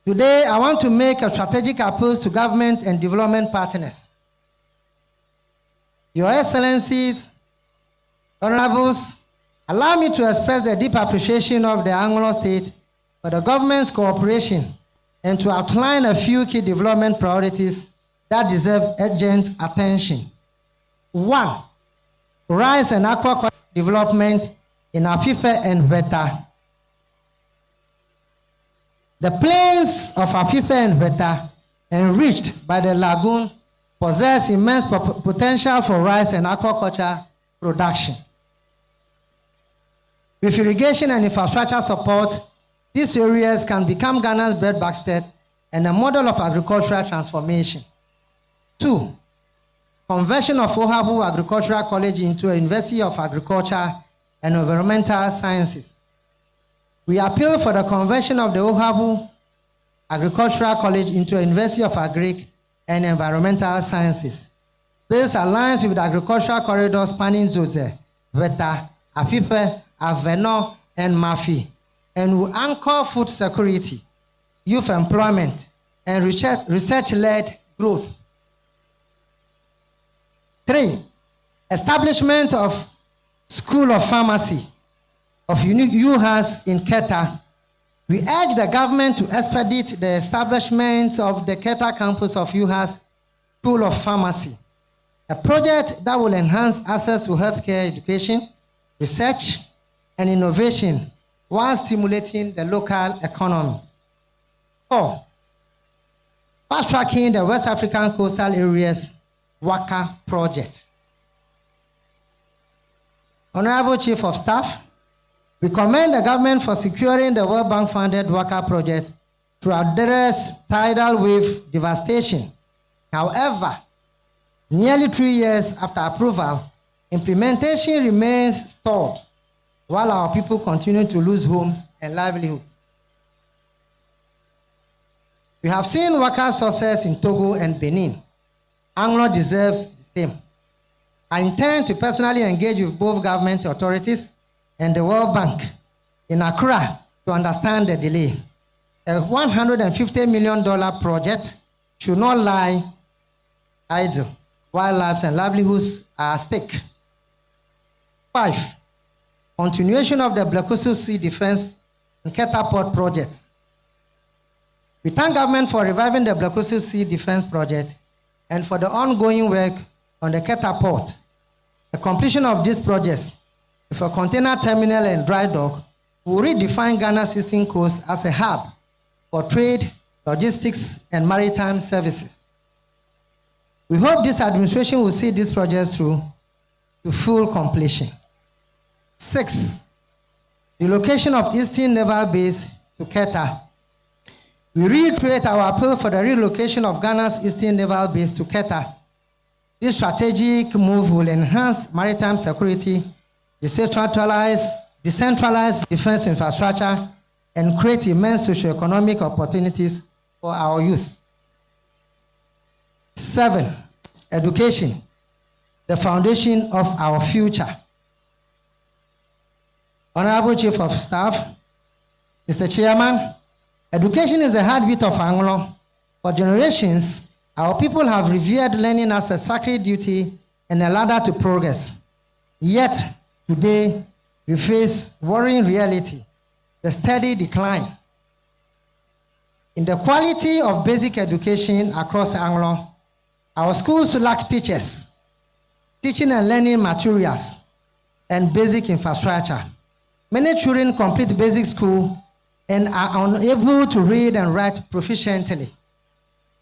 today I want to make a strategic appeal to government and development partners. Your Excellencies, Honorables, allow me to express the deep appreciation of the Anlo State for the government's cooperation and to outline a few key development priorities that deserve urgent attention. 1, rice and aquaculture development in Afife and Veta. The plains of Afife and Veta, enriched by the lagoon, possess immense potential for rice and aquaculture production. With irrigation and infrastructure support, these areas can become Ghana's breadbasket and a model of agricultural transformation. 2, conversion of Ohabu Agricultural College into a University of Agriculture and Environmental Sciences. We appeal for the conversion of the Ohabu Agricultural College into a University of Agric and Environmental Sciences. This aligns with the agricultural corridor spanning Dzodze, Veta, Afife, Aveno, and Mafi, and will anchor food security, youth employment, and research-led growth. 3, establishment of School of Pharmacy of UHAS in Keta. We urge the government to expedite the establishment of the Keta campus of UHAS School of Pharmacy, a project that will enhance access to healthcare education, research, and innovation while stimulating the local economy. 4, fast-tracking the West African Coastal Areas WACA project. Honorable Chief of Staff, we commend the government for securing the World Bank-funded WACA project to address tidal wave devastation. However, nearly 3 years after approval, implementation remains stalled while our people continue to lose homes and livelihoods. We have seen WACA success in Togo and Benin. Anlo deserves the same. I intend to personally engage with both government authorities and the World Bank in Accra to understand the delay. A $150 million project should not lie idle while lives and livelihoods are at stake. 5, continuation of the Blekusu Sea Defense and Keta Port projects. We thank government for reviving the Blekusu Sea Defense project and for the ongoing work on the Keta Port. The completion of these projects, with a container terminal and dry dock, will redefine Ghana's eastern coast as a hub for trade, logistics, and maritime services. We hope this administration will see these projects through to full completion. 6, relocation of Eastern Naval Base to Keta. We reiterate our appeal for the relocation of Ghana's Eastern Naval Base to Keta. This strategic move will enhance maritime security, decentralized defense infrastructure, and create immense socioeconomic opportunities for our youth. 7, education, the foundation of our future. Honorable Chief of Staff, Mr. Chairman, education is the heartbeat of Anlo. For generations, our people have revered learning as a sacred duty and a ladder to progress. Yet, today, we face worrying reality, the steady decline in the quality of basic education across Anlo. Our schools lack teachers, teaching and learning materials, and basic infrastructure. Many children complete basic school and are unable to read and write proficiently.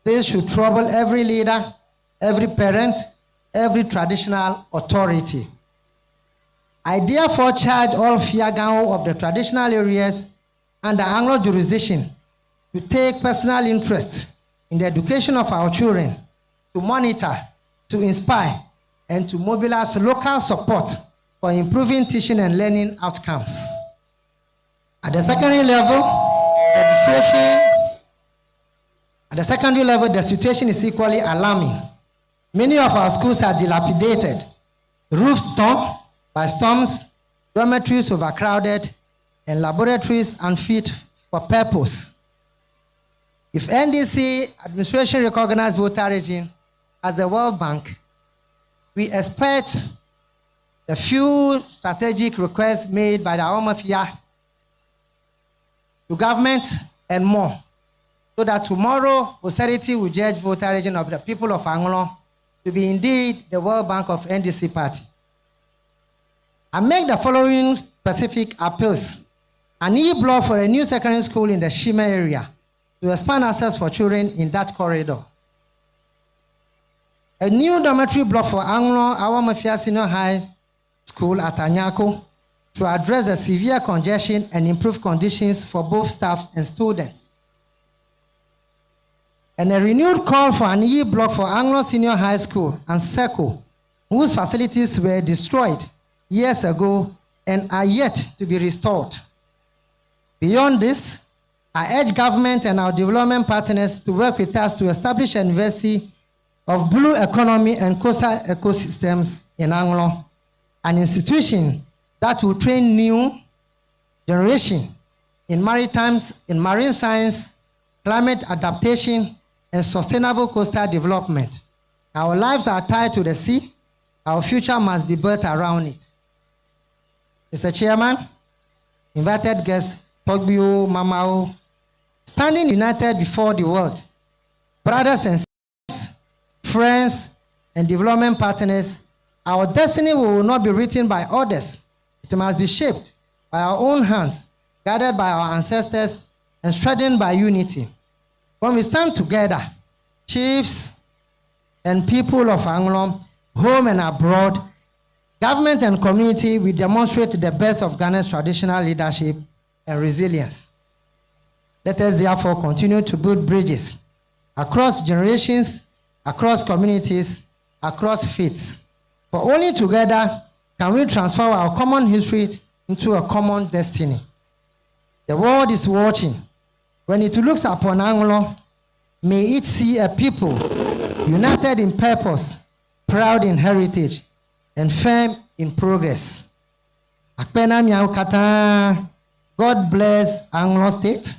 This should trouble every leader, every parent, every traditional authority. I therefore charge all Fiagao of the traditional areas under Anlo jurisdiction to take personal interest in the education of our children, to monitor, to inspire, and to mobilize local support for improving teaching and learning outcomes. At the secondary level, the situation, at the secondary level, the situation is equally alarming. Many of our schools are dilapidated, roofs torn by storms, dormitories overcrowded, and laboratories unfit for purpose. If NDC administration recognized Volta region as the World Bank, we expect the few strategic requests made by the Awoamefia to government and more, so that tomorrow posterity will judge Volta region of the people of Anlo to be indeed the World Bank of NDC party. I make the following specific appeals. An e-block for a new secondary school in the Shima area to expand access for children in that corridor. A new dormitory block for Anlo Awoamefia Senior High School at Anyako to address the severe congestion and improve conditions for both staff and students. And a renewed call for an E-block for Anlo Senior High School and SECO, whose facilities were destroyed years ago and are yet to be restored. Beyond this, I urge government and our development partners to work with us to establish a university of blue economy and coastal ecosystems in Anlo, an institution that will train new generation in marine science, climate adaptation, and sustainable coastal development. Our lives are tied to the sea. Our future must be built around it. Mr. Chairman, invited guests, Togbio, Mamao, standing united before the world, brothers and sisters, friends, and development partners, our destiny will not be written by others. It must be shaped by our own hands, guided by our ancestors, and strengthened by unity. When we stand together, chiefs and people of Anlo, home and abroad, government and community, we demonstrate the best of Ghana's traditional leadership and resilience. Let us therefore continue to build bridges across generations, across communities, across faiths. For only together can we transform our common history into a common destiny. The world is watching. When it looks upon Anlo, may it see a people united in purpose, proud in heritage, and firm in progress. Akpena miawo katã. God bless Anlo State.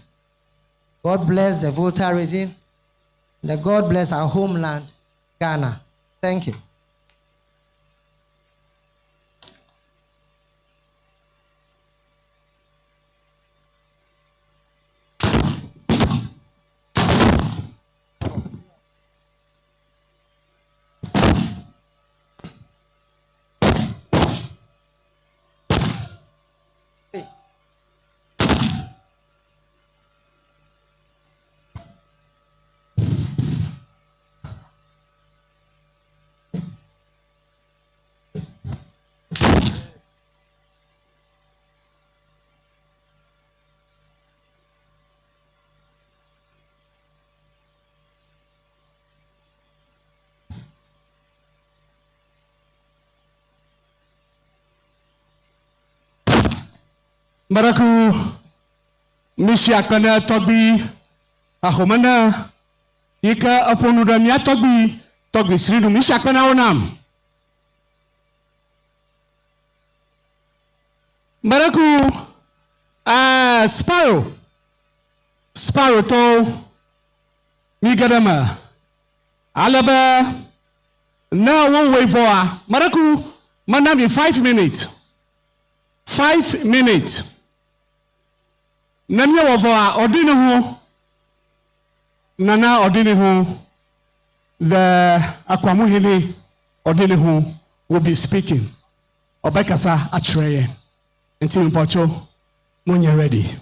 God bless the Volta region. And God bless our homeland, Ghana. Thank you. Maraku misi akpe ne tɔgbi axome ne yi ke eƒo nu ɖe mía tɔgbi tɔgbi sri nu misi akpe na wo nam. Maraku Sparrow Sparrow tɔwo mi ge ɖe me ale be ne wowɔe vɔa Maraku mena mi 5 minutes, 5 minutes ne míewɔ vɔa ɔdi ne ho nana ɔdi ne ho the Akwamuhene ɔdi ne ho will be speaking, ɔbɛkasa akyerɛ yɛn nti mpɔtɔ monyɛ ready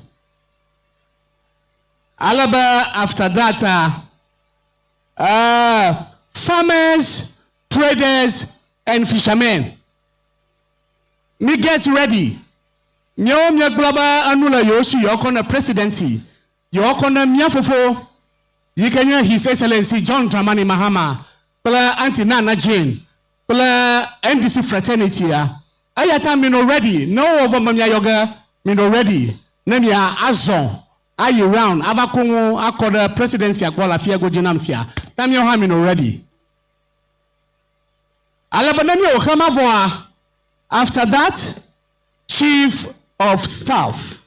alaba. After that, farmers, traders and fishermen, mi get ready. Miawo miagblɔ be enu le yewo si yewo kɔ ne presidency yewo kɔ ne mía fofo yi ke nye His Excellency John Dramani Mahama kple Aunty Nana Jane kple NDC fraternity ya. Eya ta mi no ready ne wowɔ vɔ me miayɔ ge mi no ready ne mia azɔ ayi round ava ko ŋu akɔ ɖe presidency gbɔ le afia godzi nam sia ta miawo hã mi no ready ale be ne miewɔ xema vɔa, after that, chief of staff.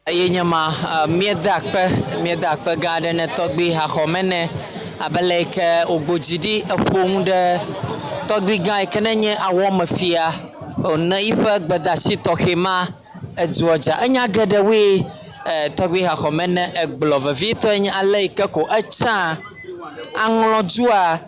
Eye nye ma míeda akpe míeda akpe gã aɖe ne tɔgbi haxɔmene abe le yi ke wògbodzi ɖi eƒo nu ɖe tɔgbi gã yi ke ne nye awɔmefia ne yiƒe gbedeasi tɔxɛ ma edzoa dza enya geɖewoe tɔgbi haxɔmene egblɔ vevitɔe nye ale yi ke ko etsa aŋlɔdua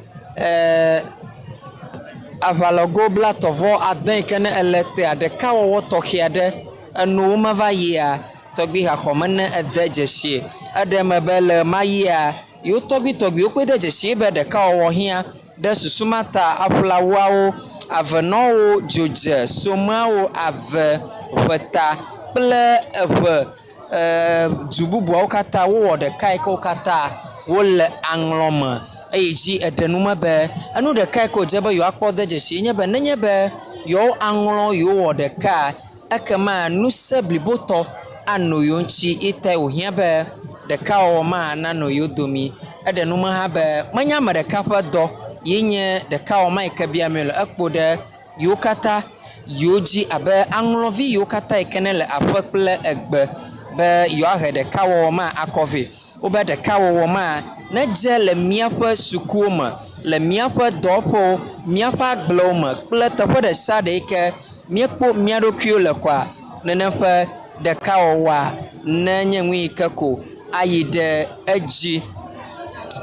aʋalɔgo 33 yi ke ne ele tea ɖekawɔwɔ tɔxɛ aɖe enuwo meva yia. tɔgbui haxɔme ne ede dzesie. Eɖe eme be le ɣemaɣia, yewo tɔgbuitɔgbuiwo kpɔe de dzesie be ɖekawɔwɔ hiã ɖe susu ma ta aƒlawuawo, avenɔwo, dzodze, someawo, ave, ʋeta kple eʋe e du bubuawo katã wowɔ ɖekae ke wo katã wole aŋlɔ me eye dzi eɖe nu me be enu ɖekae ke wòdze be yewoakpɔ de dzesi nye be nenye be yewo aŋlɔ yewowɔ ɖeka ekema ŋusẽ blibotɔ anɔ yewo ŋuti ye tae wòhiã be ɖekawɔwɔ ma nanɔ yewo domi. Eɖe nu me hã be menye ame ɖeka ƒe dɔ ye nye ɖekawɔwɔ ma yi ke biam yele ekpo ɖe yewo katã yewo dzi abe aŋlɔvi yiwo katã yi ke ne le aƒe kple egbe be yewoahe ɖekawɔwɔ ma akɔ vɛ. Wobe ɖekawɔwɔ ma nedze le míaƒe sukuwo me, le míaƒe dɔwɔƒewo, míaƒe agblewo me kple teƒe ɖe sia ɖe yi ke míekpɔ mía ɖokuiwo le koa, nenem ƒe ɖekawɔwɔa nenye nu yi ke ko ayi ɖe edzi.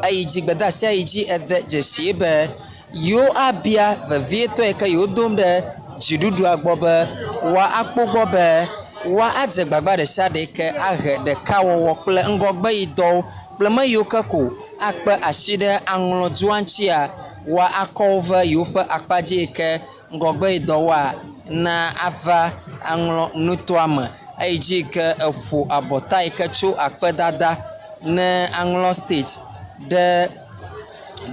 Eyi dzi gbedeasia yi dzi ede dzesie be yewo abia vevietɔ yi ke yewo dom ɖe dziɖuɖua gbɔ be woakpɔ gbɔ be woadze gbagba ɖe sia ɖe yi ke ahe ɖekawɔwɔ kple ŋgɔgbeyidɔwo kple me yiwo ke ko akpe asi ɖe aŋlɔdua ŋutia woakɔ wo va yewoƒe akpa dzi yi ke ŋgɔgbeyidɔwoa na ava aŋlɔ nutoa me eyi dzi yi ke eƒo abɔta yi ke tso akpedada ne aŋlɔ state ɖe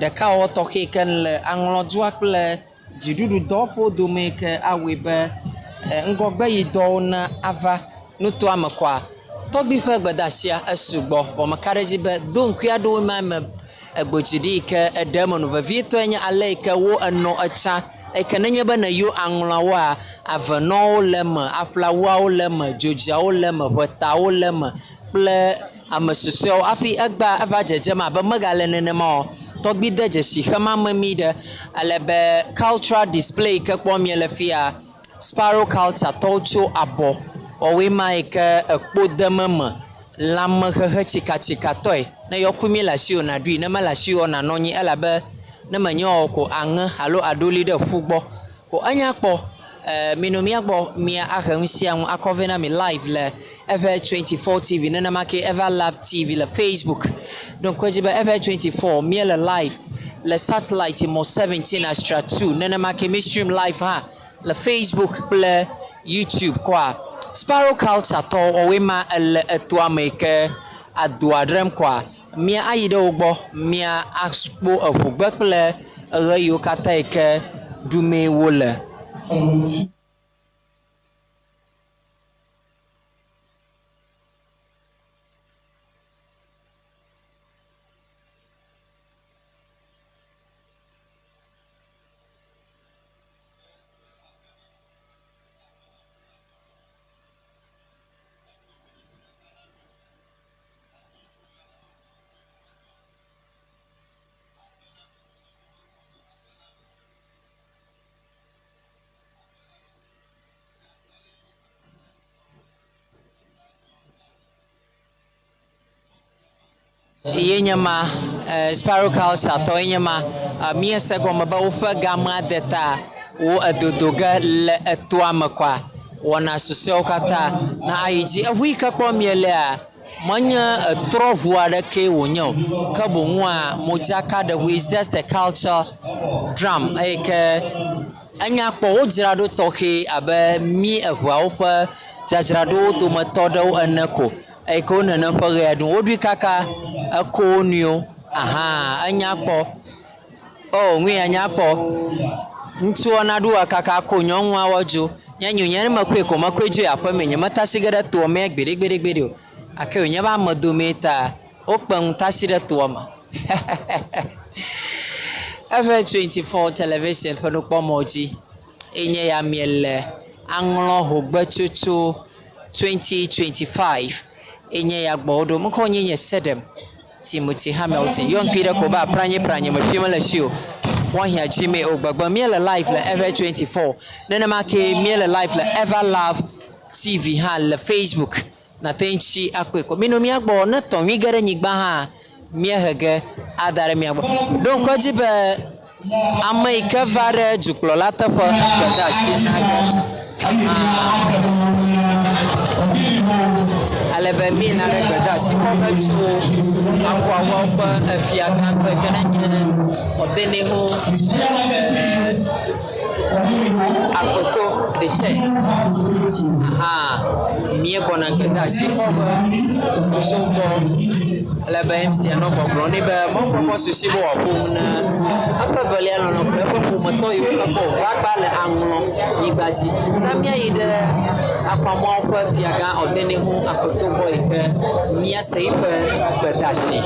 ɖekawɔwɔ tɔxɛ yi ke le aŋlɔdua kple dziɖuɖu dɔwɔƒewo dome yi ke awɔe be ŋgɔgbeyidɔwo na ava nutoa me kɔa, tɔgbui ƒe gbedeasia esugbɔ vɔ meka ɖe edzi be do ŋkui aɖewo ma me egbodzi ɖi yi ke eɖe eme no vevietɔe nye ale yi ke wo enɔ etsã eyi ke nenye be nèyɔ aŋlɔawoa, avenɔwo le eme, aƒlawuawo le eme, dzodzoeawo le eme, ʋetawo le eme kple ame susɔewo hafi egbea eva dzedzem abe megale nenema o. Tɔgbui de dzesi xema memi ɖe ale be cultural display yi ke kpɔm miele fia, Sparrow culture tɔwo tso abɔ wɔwoe ma yi ke ekpo dem eme lãmehehe tsikatsikatɔe. Ne yɔkui mi le asiwò nàɖui, ne mele asiwò o nànɔ anyi elabe ne menye o ko aŋe alo aɖo li ɖe ƒu gbɔ. Ko enya kpɔ eh, minɔ mía gbɔ mía ahe nu sia nu akɔ vɛ na mi live le Eƒe 24 TV nenema ke Ever Love TV le Facebook. Ɖo ŋku edzi be Eƒe 24 míele live le satellite mɔ 17 Astra 2 nenema ke mi stream live hã le Facebook kple YouTube kɔa. Sparrow Culture tɔ wɔwoe ma ele etoa me ke adoa ɖem kɔa. Mía ayi ɖe wo gbɔ, mía akpɔ eŋugbe kple eɣe yiwo katã yi ke ɖumee wole. Ye nye ma, eh, Sparrow Culture tɔ ye nye ma. Eh, míese gɔme be woƒe gamea de ta wo edodo ge le etoa me kɔa. Wɔna susɔewo katã na ayi dzi. Eŋu yi ke kpɔm mielea, Menye etrɔ ʋu aɖekee wònye o, ke boŋua modzakaɖeʋu, it's just a culture drum eyi ke enya kpɔ wodzra ɖo tɔxɛ abe mí eŋeawo ƒe dzadzraɖowo dometɔ ɖewo ene ko eyi ke wo nenem ƒe ʋe ɖum. Woɖui kaka eko wo nɔewo ahan enya kpɔ. Oh, nu ya nya kpɔ. Ŋutsuwo naɖu ɣe kaka ko nyɔnua woadzo. Nye nyo nye ne mekɔe ko mekɔe dzo yi aƒe me. Nyemetasi ge ɖe toa me gbeɖegbeɖegbeɖe o. Gake wònye be ame domee ta wokpe ŋu tasi ɖe toa me. Eƒe 24 television ƒe nukpɔmɔ dzi ye nye ya miele aŋlɔ hogbetsotso 2025 ye nye ya gbɔ woɖo. Ŋkɔ nye nye Sedem. Timothy Hamilton yɔ ŋkui ɖe ko ba pranye pranye me fi mele si o. Woahiã dzi me o gbegbe. Míele live le Ever 24. Nenema ke míele live le Ever Love TV hã le Facebook. Nate ŋuti akpɔe ko. Minɔ mía gbɔ ne tɔ nyui ge ɖe nyigba hã míehe ge ada ɖe mía gbɔ. Ɖo ŋku edzi be ame yi ke va ɖe dukplɔla teƒe egbe de asi na ge. Ale be míeyina ɖe gbedeasi xɔ ge tso Akwawa ƒe efiagã gbɔ yi ke ne nye Ɔdeneho Akoto the third. Aha míegbɔna gbedeasi xɔ ge tso gbɔ. Ale be MC nɔ gbɔgblɔm nɛ be mɔkpɔkpɔ su esi be wòaƒo nu na eƒe evelia lɔlɔ̃ kple eƒe ƒometɔ yiwo ke kpɔ wòva gba le aŋlɔ nyigba dzi. Ta míayi ɖe Akpamɔawo ƒe fiagã Ɔdeneho Akoto gbɔ yi ke míase eƒe gbedeasi.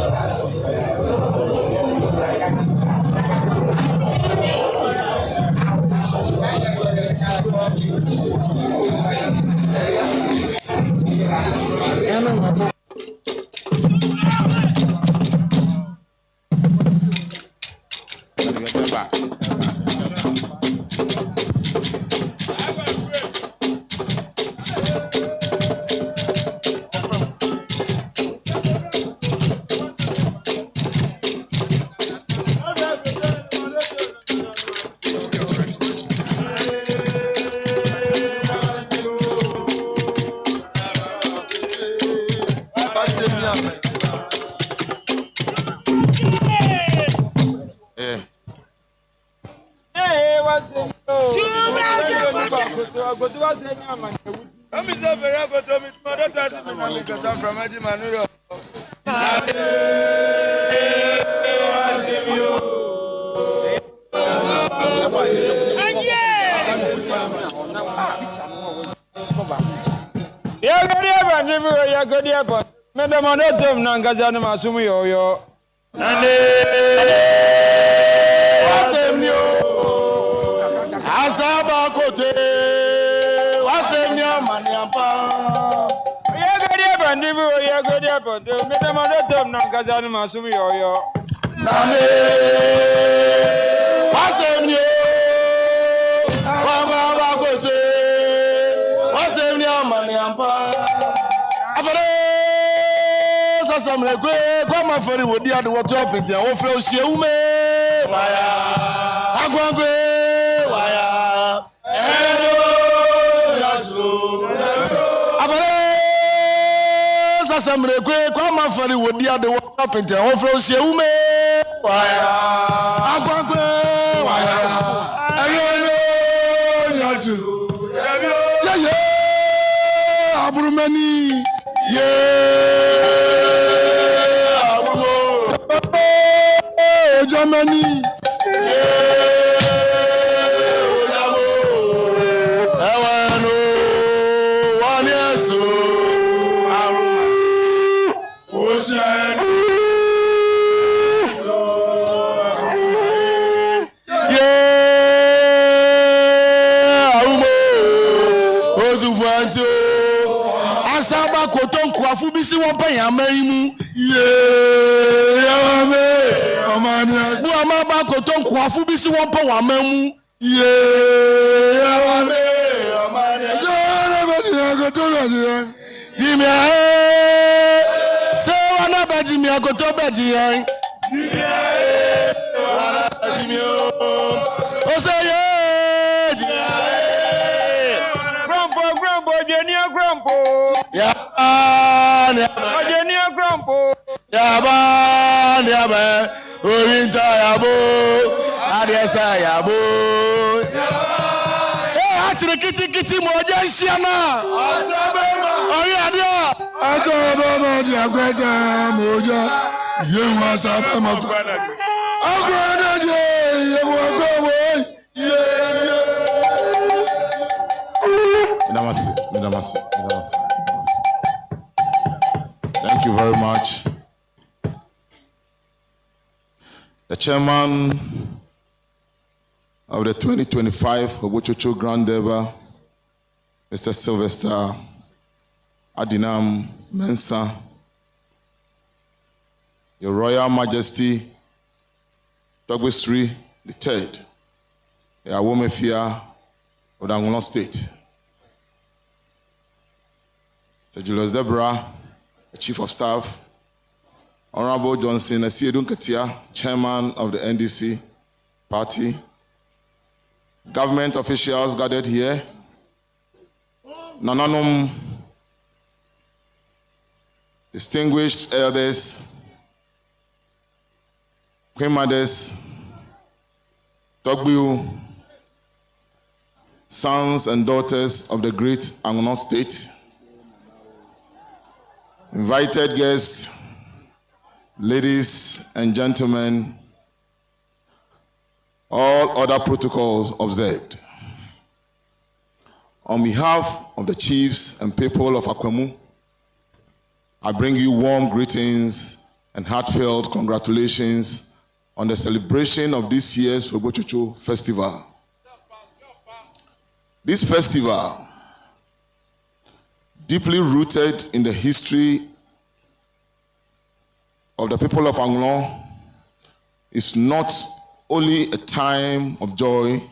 Thank you very much. The chairman of the 2025 Hogbetsotso Grand Durbar, Mr. Sylvester Adinam Mensah, Your Royal Majesty, Togbe Sri III, the Awomefia of the Anlo State, Sir Julius Debrah, the Chief of Staff, Honorable Johnson Asiedu Nketia, Chairman of the NDC Party, government officials gathered here, Nananom, Distinguished elders, queen mothers, Togbiu, sons and daughters of the great Angono State, invited guests, ladies and gentlemen, all other protocols observed. On behalf of the chiefs and people of Akwamu, I bring you warm greetings and heartfelt congratulations on the celebration of this year's Hogbetsotso Festival. This festival, deeply rooted in the history of the people of Anlo, is not only a time of joy,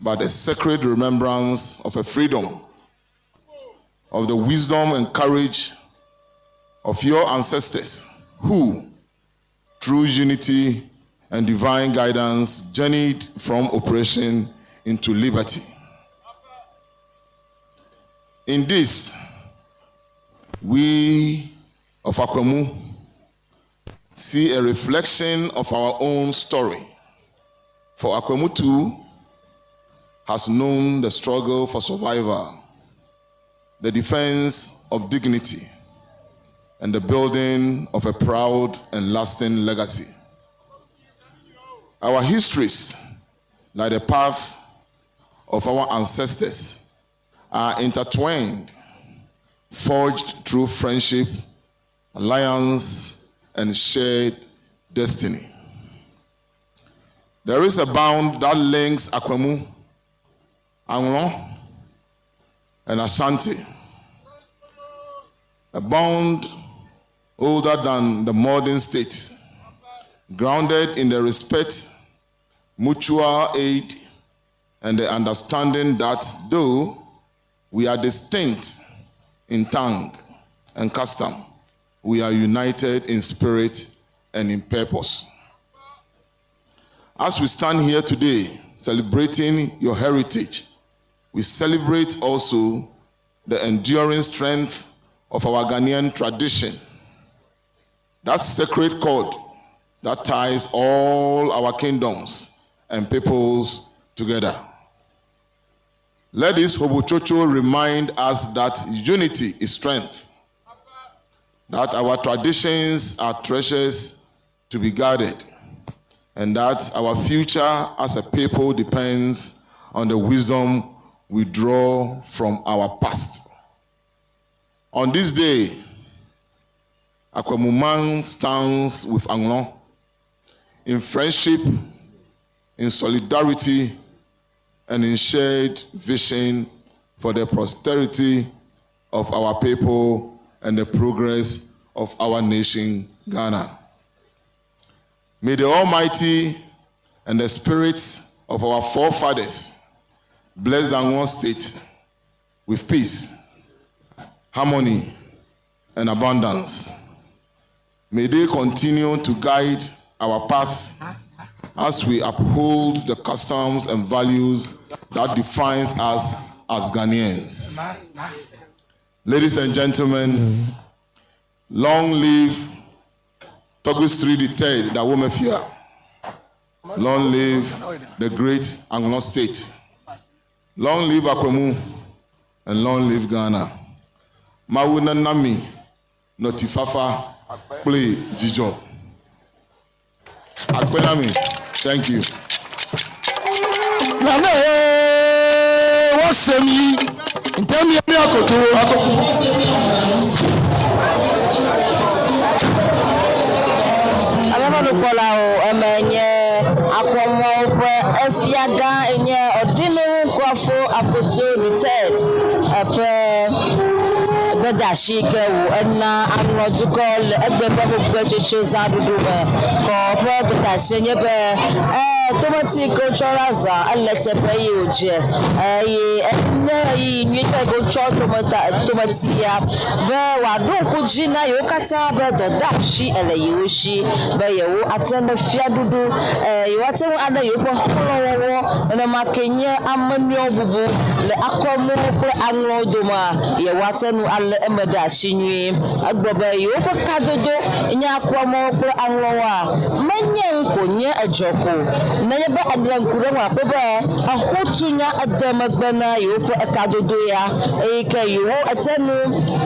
but a sacred remembrance of a freedom, of the wisdom and courage of your ancestors who, through unity and divine guidance, journeyed from oppression into liberty. In this, we of Akwamu see a reflection of our own story. For Akwamu too has known the struggle for survival, the defense of dignity, and the building of a proud and lasting legacy. Our histories, like the path of our ancestors, are intertwined, forged through friendship, alliance, and shared destiny. There is a bond that links Akwamu, Anlo, and Ashanti. A bond older than the modern state, grounded in the respect, mutual aid, and the understanding that though we are distinct in tongue and custom, we are united in spirit and in purpose. As we stand here today celebrating your heritage, we celebrate also the enduring strength of our Ghanaian tradition. That sacred cord that ties all our kingdoms and peoples together. Let this Hogbetsotso remind us that unity is strength, that our traditions are treasures to be guarded, and that our future as a people depends on the wisdom we draw from our past. On this day, Akwamuman stands with Anlo in friendship, in solidarity, and in shared vision for the posterity of our people and the progress of our nation, Ghana. May the Almighty and the spirits of our forefathers bless the Anlo state with peace, harmony, and abundance. May they continue to guide our path as we uphold the customs and values that defines us as Ghanaians. Ladies and gentlemen, long live Togbi Sri III Dawomefia. Long live the great Anlo State. Long live Akwamu and long live Ghana. Mawu nana mi ŋutifafa kple dzidzɔ. Akpe na mi. Thank you. Nana wɔsɛm yi ntɛm yɛ mi akoto akoto. Ameƒenukpɔlawo eme nye Akɔmɔwo ƒe efiagã enye Ɔdinu Nkurɔfo Akoto the third eƒe gbedeasi ke wo ena Anlɔdukɔ le egbe ƒe Hogbetsotso zãɖuɖu me kɔ ƒe gbedeasi nye be Tometi yi ke wotsɔ ɖe azã ele teƒe eye wòdze eye enye ɣeyiɣi nyuitɔ yi ke wotsɔ tometa tometi ya be wòaɖo ŋku dzi na yewo katã be dɔdeasi ele yewo si be yewoate ŋu fiaɖuɖu yewoate ŋu aɖe yewoƒe xɔlɔ̃wɔwɔ nenema ke nye ame nɔewo bubu le akɔnuwo kple aŋlɔwo domea, yewoate ŋu alé eme ɖe asi nyuie. Egblɔ be yewoƒe kadodo nye akɔnuwo kple aŋlɔwoa, menye nu ko nye edzɔ ko. Nenye be èlé ŋku ɖe eŋu akpɔ be exotunya ede megbe na yewoƒe ekadodo ya eyi ke yewo ete ŋu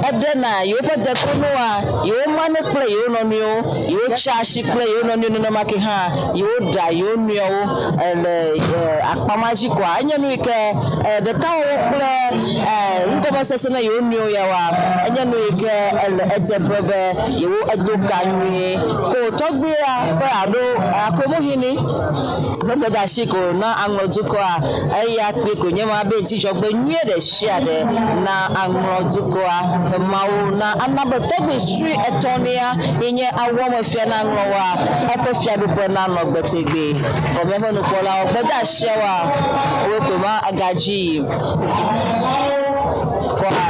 eɖena yewoƒe dekɔnua, yewomanɛ kple yewo nɔnɔewo, yewotsaa asi kple yewo nɔnɔewo nenema ke hã yewoɖea yewo nɔewo le akpa ma dzi koa, enye nu yi ke ɖekawɔwɔ kple nugɔmesese na yewo nɔewo ya woa, enye nu yi ke ele eteƒe be yewo edo ka nyuie. Ko tɔgbuia ƒe alo Akomuhini ƒe gbedeasi ko na Aŋlɔdukɔa, eya kpui ko nye ma be dzidzɔgbe nyuie ɖe sia ɖe na Aŋlɔdukɔa be Mawu na ana be tɔgbui sue etɔ̃lia yi nye awɔmefia na Aŋlɔwoa eƒe fiaɖuƒe nanɔ gbe tegbee. Vɔ míaƒe nukpɔlawo gbedeasiawoa woe koe ma egadzi yi kɔa.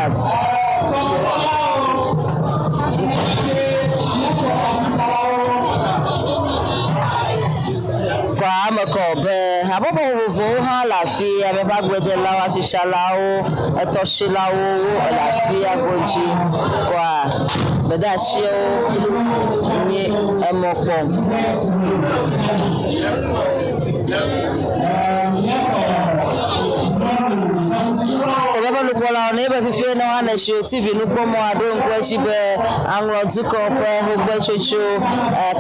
Kɔa eme kɔ be habɔbɔ vovovowo hã le afi, ame ƒe agbledelawo, asitsalawo, etɔsilawo wo le afia godzi. Kɔa gbedeasiwo nye emɔ kpɔm. Woƒe nukpɔlawo ne be fifia ne wohã nètsi wò TV nukpɔmɔa ɖo ŋku edzi be aŋlɔ dukɔ ƒe ŋugbetsotso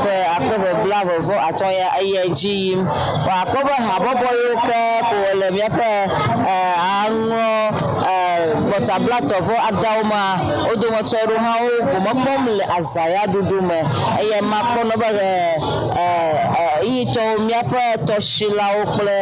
ƒe akpe eve blaeve-vɔ-atɔ̃ ya eyi edzi yim. Woakpɔ be habɔbɔ yiwo ke ko le míaƒe aŋlɔ gbɔtablatɔ̃-vɔ-adeawo mea, wo dometɔ aɖewo hã wo gome kpɔm le azã ya ɖuɖu me eye makpɔ nɔ be ɣeyiɣitɔwo míaƒe tɔsilawo kple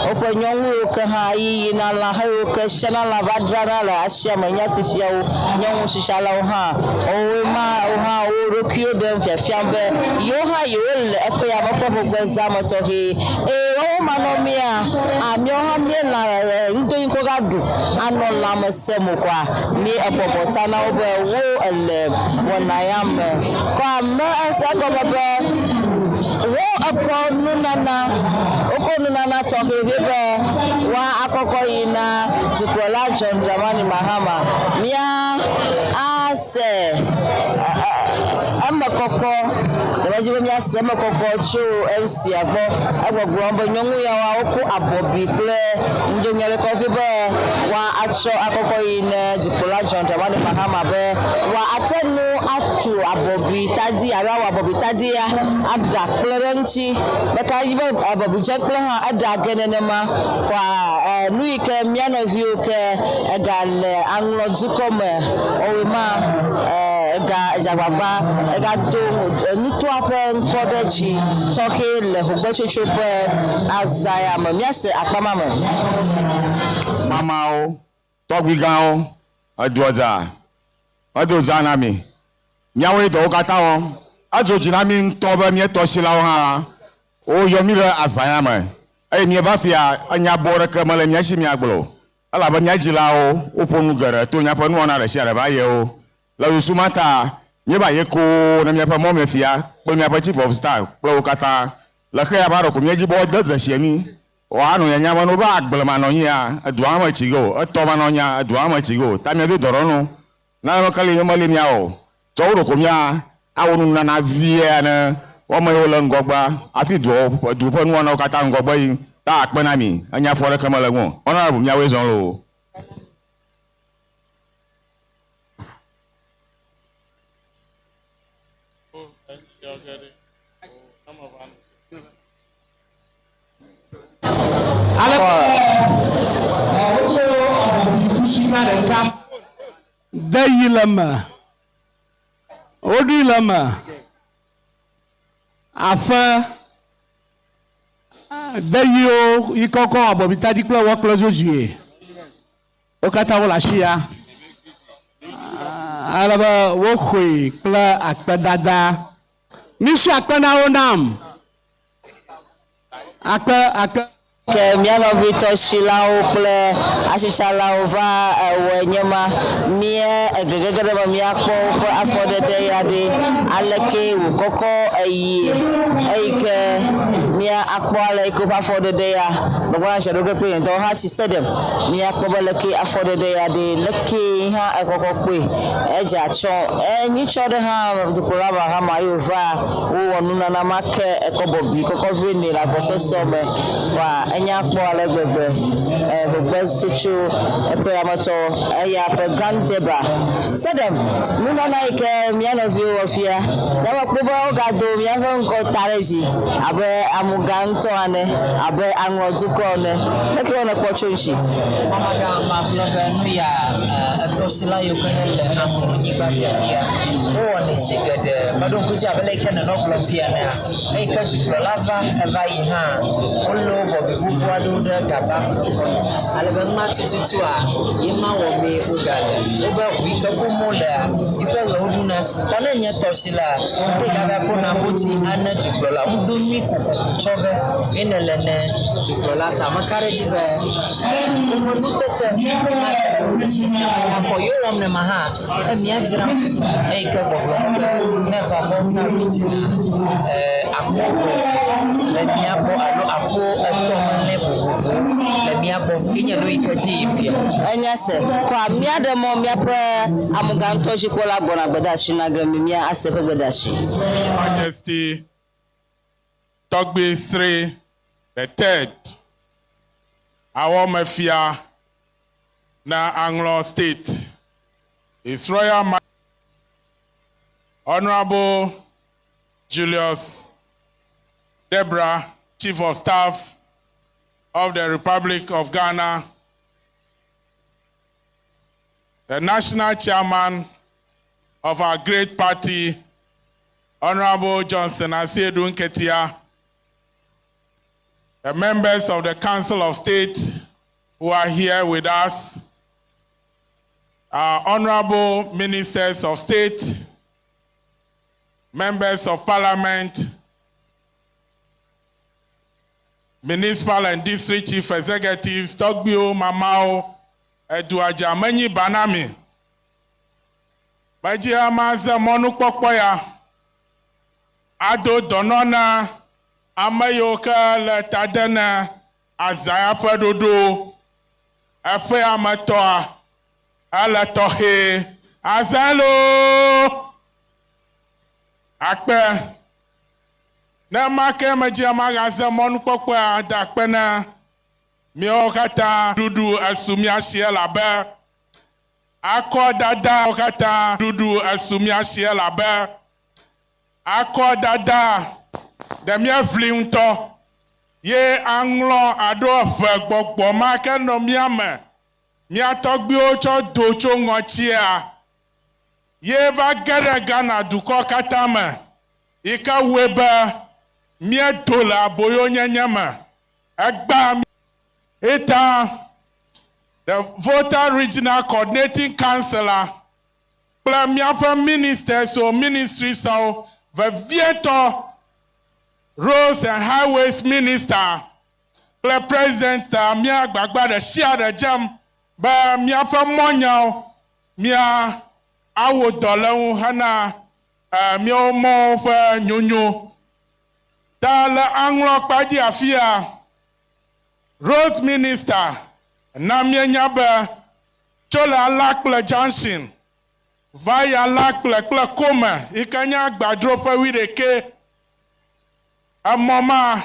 woƒe nyɔnu yiwo ke hã yi yina lã heyiwo ke siana lã va dzrana le asia me nye sisiawo nyɔnu sisialawo hã wowoe ma wo hã wo ɖokuiwo ɖem fiafiam be yewo hã yewo le eƒe ya me ƒe ƒogbe zã me tɔxɛ eye woawo manɔmea a míawo hã míelã ŋdoŋkɔ ga ɖu anɔ lãme sem o kɔa mí ebɔbɔ ta na wo be wo ele wɔna ya me kɔ ame ese gɔme be wo ekɔ nunana wokɔ nunana tɔxɛ vɛ be woa akɔkɔ yi na dukplɔla John Dramani Mahama mía ase eme kɔkɔ nyemedi be míase eme kɔkɔ tso MC-a gbɔ egbɔgblɔm be nyɔnu yawoa wokɔ abɔbi kple ŋdonya ɖe kɔ vɛ be woa atsɔ akɔkɔ yi ne dukplɔla John Dramani Mahama be woa ate ŋu atu abɔbi tadi alo awɔ abɔbi tadia aɖa kple ɖe eŋuti. Meka ɖe edzi be abɔbi dze kple hã eɖa ge nenema. Kɔa nu yi ke mía nɔviwo ke ega le aŋlɔ dukɔ me wɔwɔe ma ega dze agbagba ega do nutoa ƒe ŋkɔ ɖe dzi tɔxɛ le hogbetsotso ƒe azã ya me. Míase akpa ma me. Mamawo, tɔgbuigãwo, edoa dza, edo dza na mi. Míawoe dɔwo katã wɔm. Edzo dzi na mí ŋutɔ be mía tɔsilawo hã woyɔ mí ɖe azã ya me eye míeva fia. Enya boo aɖeke mele mía si míagblɔ o, elabe mía dzilawo woƒo nu geɖe to míaƒe nuwɔna ɖesiaɖe va yewo. Le susu ma ta, míeva ye koo ne míaƒe mɔmefia kple míaƒe Chief of Staff kple wo katã le xeya va ɖeko míedzi be woade dzesi mí. Woanɔ nyanya be ne wobe agble manɔ anyia, edua me metsi ge o, etɔ manɔ anyia, edua me metsi ge o. Ta míado dɔ ɖe nu. Ne meke li meli mía o, tsɔ wo ɖoko mía awɔ nunana vie ne woame yiwo le ŋgɔgbea hafi duawo du ƒe nuwɔnawo katã ŋgɔgbe yim. Ta akpe na mi. Enya fɔ ɖeke mele ŋu o. Honorable míawoe zɔ loo. Ale wotso abɔbikusiga ɖeka de yi le me. Woɖui le me. Afe de yiwo yi kɔkɔ abɔbitadi kple wɔ kple zozoe. Wo katã wole asi ya. Ale be woxɔe kple akpedada. Misi akpe na wo nam. Akpe, akpe. Ke mía nɔvi tɔsilawo kple asitsalawo va wɔe nye ma. Mía egegege ɖe me míakpɔ woƒe afɔɖeɖe ya ɖe, aleke wòkɔkɔ eyie. Eyi ke mía akpɔ ale yi ke woƒe afɔɖeɖe ya gbɔgbɔ na dze ɖo ge kple nye ŋutɔ hã tsi se ɖem. Míakpɔ be leke afɔɖeɖe ya ɖe, leke hã ekɔkɔ kpɔe. Edze atsyɔ. Enyitsɔ ɖe hã dukplɔla Mahama ye wòva wowɔ nunana ma ke ekɔ bɔbui kɔkɔ vɛ nɛ le agbɔsɔsɔ me. Vɔa enya kpɔ ale gbegbe. Ʋegbe tsotso eƒe ametɔ eya ƒe Grand Deba. Sedem, nunana yi ke mía nɔviwo wɔ fia, ne mekpɔ be wogado míaƒe ŋkɔ ta ɖe dzi abe amugã ŋutɔ ene, abe aŋlɔdukɔ ene. Leke wɔ nèkpɔ tso ŋuti? Mamagã magblɔ be nuya etɔsila yiwo ke ne le aŋlɔnyigba dzi afia, wowɔnɛ zi geɖe. Meɖo ŋku dzi abe leke nènɔ gblɔm fia enea, eyi ke dukplɔla va eva yi hã, wolé wo bɔbɔe gbogbo aɖewo ɖe gaba me. Ale be numa tututua, ye ma wɔmee wogale. Wobe ŋu yi ke ƒom wolea, yiƒe ʋe woɖuna. Ta ne enye tɔsila, te gava kpɔna goti ane dukplɔla. Ŋdo nyui kokoko tsɔ ge ye nèle ne dukplɔla ta. Meka ɖe edzi be woƒe nutete anya kpɔ. Ye wowɔm nema hã, ne míadzra eyi ke gbɔgblɔm be ne va Volta Region a, akpɔ xɔ le mía gbɔ alo akpɔ etɔ mele vovovo le mía gbɔ. Ye nye nu yi ke dzi yim fia. Enya se. Kɔa míaɖe mɔ míaƒe amegã ŋutɔ dzikpɔla gbɔna gbedeasi na ge mí míase eƒe gbedeasi. Majesty Togbe Sri the Third, Awɔmefia na Anlo State, His Royal Majesty Honorable Julius Debrah, Chief of Staff of the Republic of Ghana, the National Chairman of our great party, Honorable Johnson Asiedu Nketia, the members of the Council of State who are here with us, our honorable ministers of state, members of parliament, municipal and district chief executives, Tɔgbuiwo, Mamawo, Eduadza menyi banami. Medzi ama ze mɔnukpɔkpɔ ya ado dɔnɔ na ame yiwo ke le ta de na azã ya ƒe ɖoɖowo. Eƒe ametɔa ele tɔxɛ. Azã loo! Akpe. Ne ma ke medzi ama gaze mɔnukpɔkpɔa da akpe na miawo katã ɖuɖu esu mía si elabe akɔdada katã ɖuɖu esu mía si elabe akɔdada ɖe míeʋli ŋutɔ ye aŋlɔ aɖo eve gbɔgbɔ ma ke nɔ mía me mía tɔgbuiwo tsɔ do tso ŋɔtsia ye va ge ɖe Ghana dukɔ katã me yi ke wɔe be míedo le aboyonyenye me. Egba eta the Volta Regional Coordinating Council kple míaƒe ministers o ministries wo vevietɔ Roads and Highways Minister kple President ta mía gbagba ɖe sia ɖe dzem be míaƒe mɔnyawo mía awo dɔ le ŋu hena míawo mɔwo ƒe nyonyo. Ta le aŋlɔ kpadzi afia, Roads Minister na míenya be tso le Alakple Junction va yi Alakple kple Kome yi ke nye agbadroƒe wuiɖekɛ emɔ ma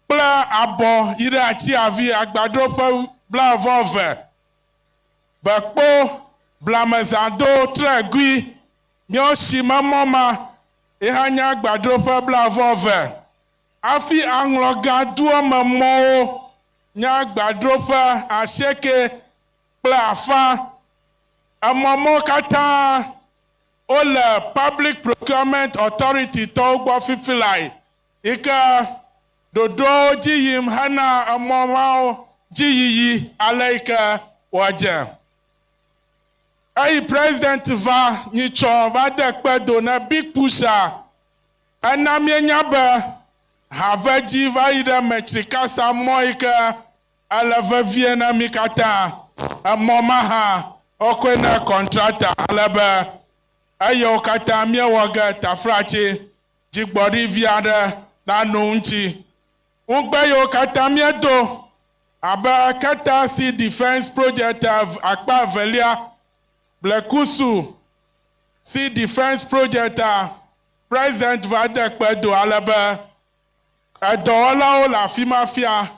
kple abɔ yi ɖe Atiavi agbadroƒe blaeve Bekpo Blamezado Tregui míawo si me mɔ ma yi hã nye agbadroƒe blaeve hafi aŋlɔ gã doa me mɔwo nye agbadroƒe asieke kple afã. Emɔmɔwo katã wole Public Procurement Authority tɔwo gbɔ fifi lae yi ke ɖoɖowo dzi yim hena emɔ mawo dzi yiyi ale yi ke wòadze. Eyi president va nyitsɔ va de kpe do ne Big Push a, ena míenya be Havedzi va yi ɖe Metrikasa mɔ yi ke ele vevie na mí katã. Emɔ ma hã wokɔe na kɔntrata ale be eyawo katã míewɔ ge taflatse dzigbɔɖi vi aɖe nanɔ ŋuti. Ŋugbe yiwo katã míedo abe Keta Sea Defence Project akpa evelia, Blekusu Sea Defence Project-a, President va de kpe do ale be edɔwɔlawo le afi ma fia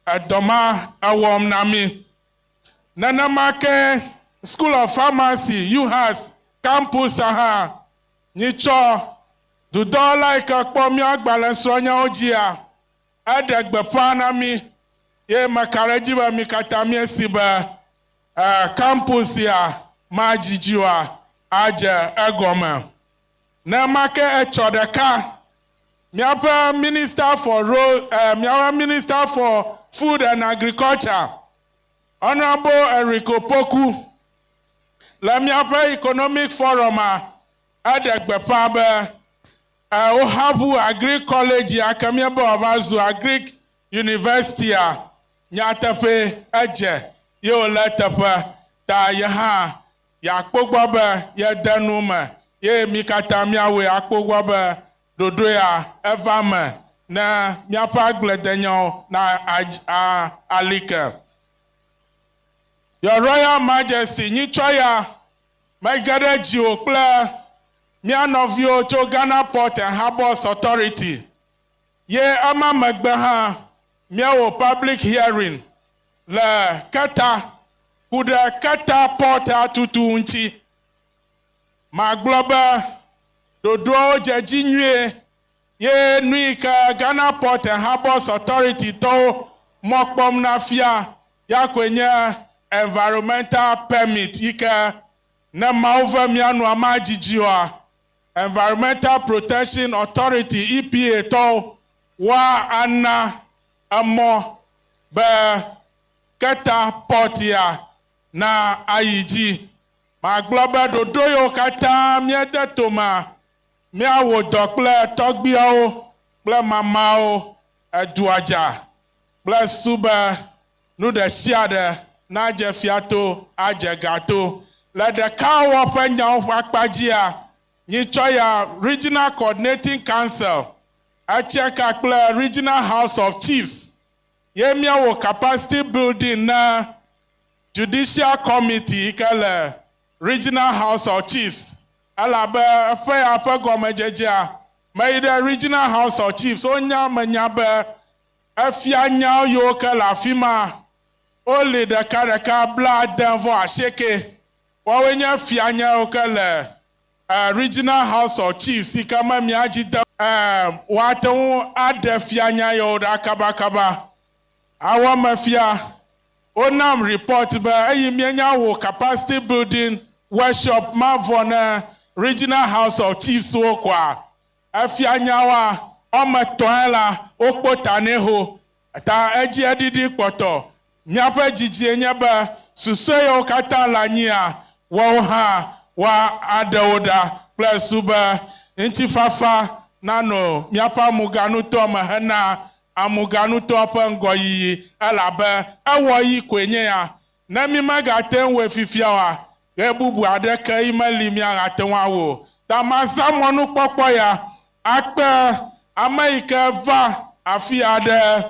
edɔ ma ewɔm na mí. Nenema ke School of Pharmacy, UHAS campus hã nyitsɔ dudɔwɔla yi ke kpɔ mía agbalẽsrɔ̃nyawo dzia, eɖe gbeƒã na mí ye meka ɖe edzi be mi katã míesi be campus ya madzidzi oa, adze egɔme. Nema ke etsɔ ɖeka, míaƒe Minister for Road, míaƒe Minister for Food and Agriculture, Honorable Eric Opoku, le míaƒe Economic Forum a, eɖe gbeƒã be wohaʋu Agric College ya ke míebe wòava zu Agric University a, nyateƒe edze ye wòle eteƒe ta ye hã yeakpɔ gbɔ be yede nu me ye mi katã míawɔe akpɔ gbɔ be ɖoɖo ya eva me ne míaƒe agbledenyawo na ali ke. Your Royal Majesty, nyitsɔ ya mege ɖe dziwò kple mía nɔviwo tso Ghana Port and Harbours Authority ye ema megbe hã míewɔ public hearing le Keta ku ɖe Keta Port atutu ŋuti. Magblɔ be ɖoɖoawo dze dzi nyuie ye nu yi ke Ghana Port and Harbours Authority tɔwo mɔ kpɔm na fia ya koe nye environmental permit yi ke ne Mawu ve mía nua madzidzi oa, Environmental Protection Authority EPA tɔwo woa ana emɔ be Keta Port ya na ayi dzi. Magblɔ be ɖoɖo yiwo katã míede tomea, míawɔ dɔ kple tɔgbuiawo kple mamawo edua dza kple su be nu ɖe sia ɖe nadze fiato adze gato. Le ɖekawɔwɔ ƒe nyawo ƒe akpa dzia, nyitsɔ ya Regional Coordinating Council etsia ka kple Regional House of Chiefs ye míawɔ capacity building na Judicial Committee yi ke le Regional House of Chiefs elabe eƒe ya ƒe gɔmedzedzea meyi ɖe Regional House of Chiefs wonya menya be efia nyawo yiwo ke le afi ma woli ɖekaɖeka 78 woawoe nye fia nyawo ke le Regional House of Chiefs yi ke me mía dzi de woate ŋu aɖe fia nya yawo ɖa kabakaba. Awɔ me fia wonam report be eyi míenya wɔ capacity building workshop ma vɔ ne Regional House of Chiefs wo koa efia nyawoa wɔme etɔ̃e la wokpo ta nɛ ho ta edzi eɖiɖi kpɔtɔ. Míaƒe dzidzie nye be susɔe yawo katã le anyia woawo hã woa aɖe wo ɖa kple su be ŋutifafa nanɔ míaƒe amuganutoa me hena amuganutoa ƒe ŋgɔyiyi elabe ewɔ yi koe nye ya. Ne mi megate ŋu wɔe fifia oa, ɣe bubu aɖeke yi meli míagate ŋu awɔ o. Ta mazã mɔnukpɔkpɔ ya akpe ame yi ke va afi ya ɖe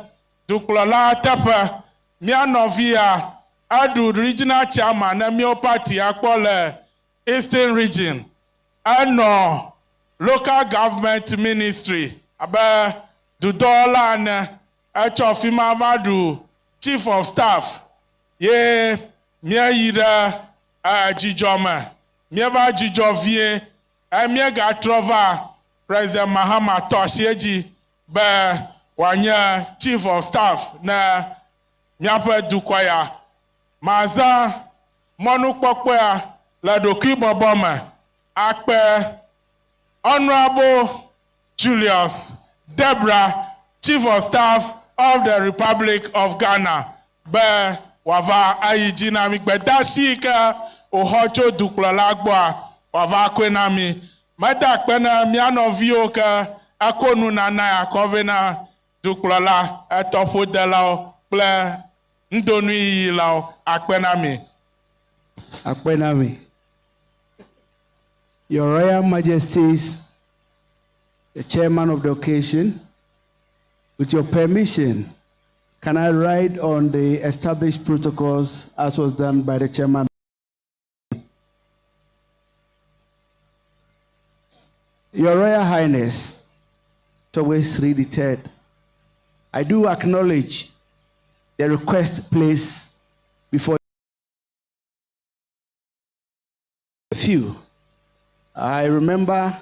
dukplɔla teƒe. Mía nɔvi ya eɖu regional chairman ne míawo party akpɔ le Eastern Region. Enɔ local government ministry abe dudɔwɔla ene. Etsɔ fi ma va ɖu chief of staff ye míeyi ɖe dzidzɔ me. Míeva dzidzɔ vie míegatrɔ va President Mahama tɔ asi edzi be wòanye chief of staff ne míaƒe dukɔ ya. Mazã mɔnukpɔkpɔa le ɖokuibɔbɔ me akpe Honorable Julius Debrah, Chief of Staff of the Republic of Ghana be wòava ayi dzi na mí. Gbedeasi yi ke wòxɔ tso dukplɔla gbɔa, wòava akɔe na mí. Meda akpe na mía nɔviwo ke eko nunana ya kɔ vɛ na. Dukplɔla, etɔƒodelawo kple nudonuyiyilawo akpe na mi. Akpe na mi. Your Royal Majesties, the chairman of the occasion, with your permission, can I ride on the established protocols as was done by the chairman? Your Royal Highness, Togbe Sri III, I do acknowledge the request placed before a few. I remember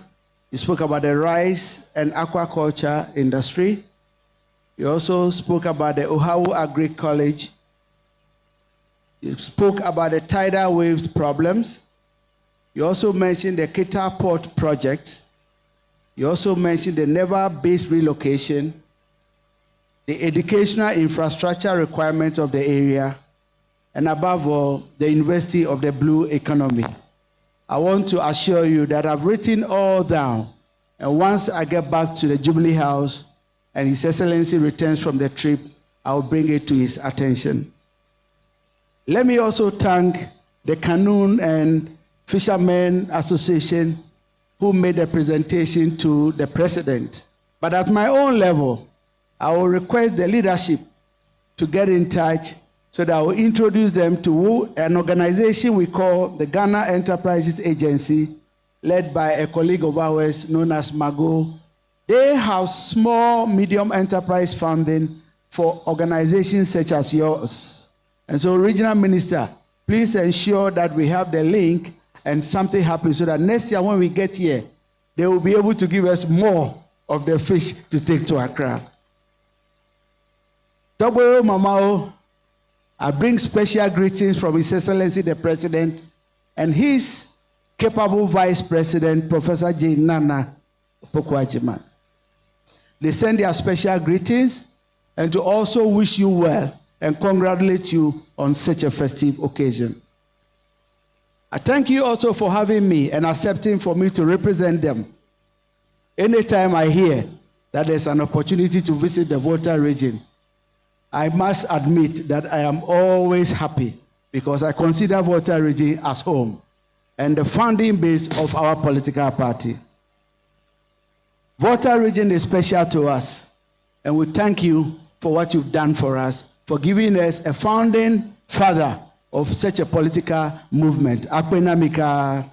you spoke about the rice and aquaculture industry. You also spoke about the Ohawu Agri College. You spoke about the tidal waves problems. You also mentioned the Keta Port project. You also mentioned the naval base relocation, the educational infrastructure requirement of the area, and above all, the University of the Blue Economy. I want to assure you that I've written all down, and once I get back to the Jubilee House and His Excellency returns from the trip, I'll bring it to his attention. Let me also thank the Canoe and Fishermen Association who made a presentation to the president. But at my own level, I will request the leadership to get in touch so that I will introduce them to an organization we call the Ghana Enterprises Agency, led by a colleague of ours known as Mago. They have small, medium enterprise funding for organizations such as yours. And so, Regional Minister, please ensure that we have the link and something happens so that next year when we get here, they will be able to give us more of the fish to take to Accra. Togbe Mamao, I bring special greetings from His Excellency the President and his capable Vice President, Professor Jane Naana Opoku-Agyemang. They send their special greetings and to also wish you well and congratulate you on such a festive occasion. I thank you also for having me and accepting for me to represent them. Anytime I hear that there's an opportunity to visit the Volta region, I must admit that I am always happy because I consider Volta region as home and the founding base of our political party. Volta region is special to us, and we thank you for what you've done for us, for giving us a founding father of such a political movement. Akpenamika.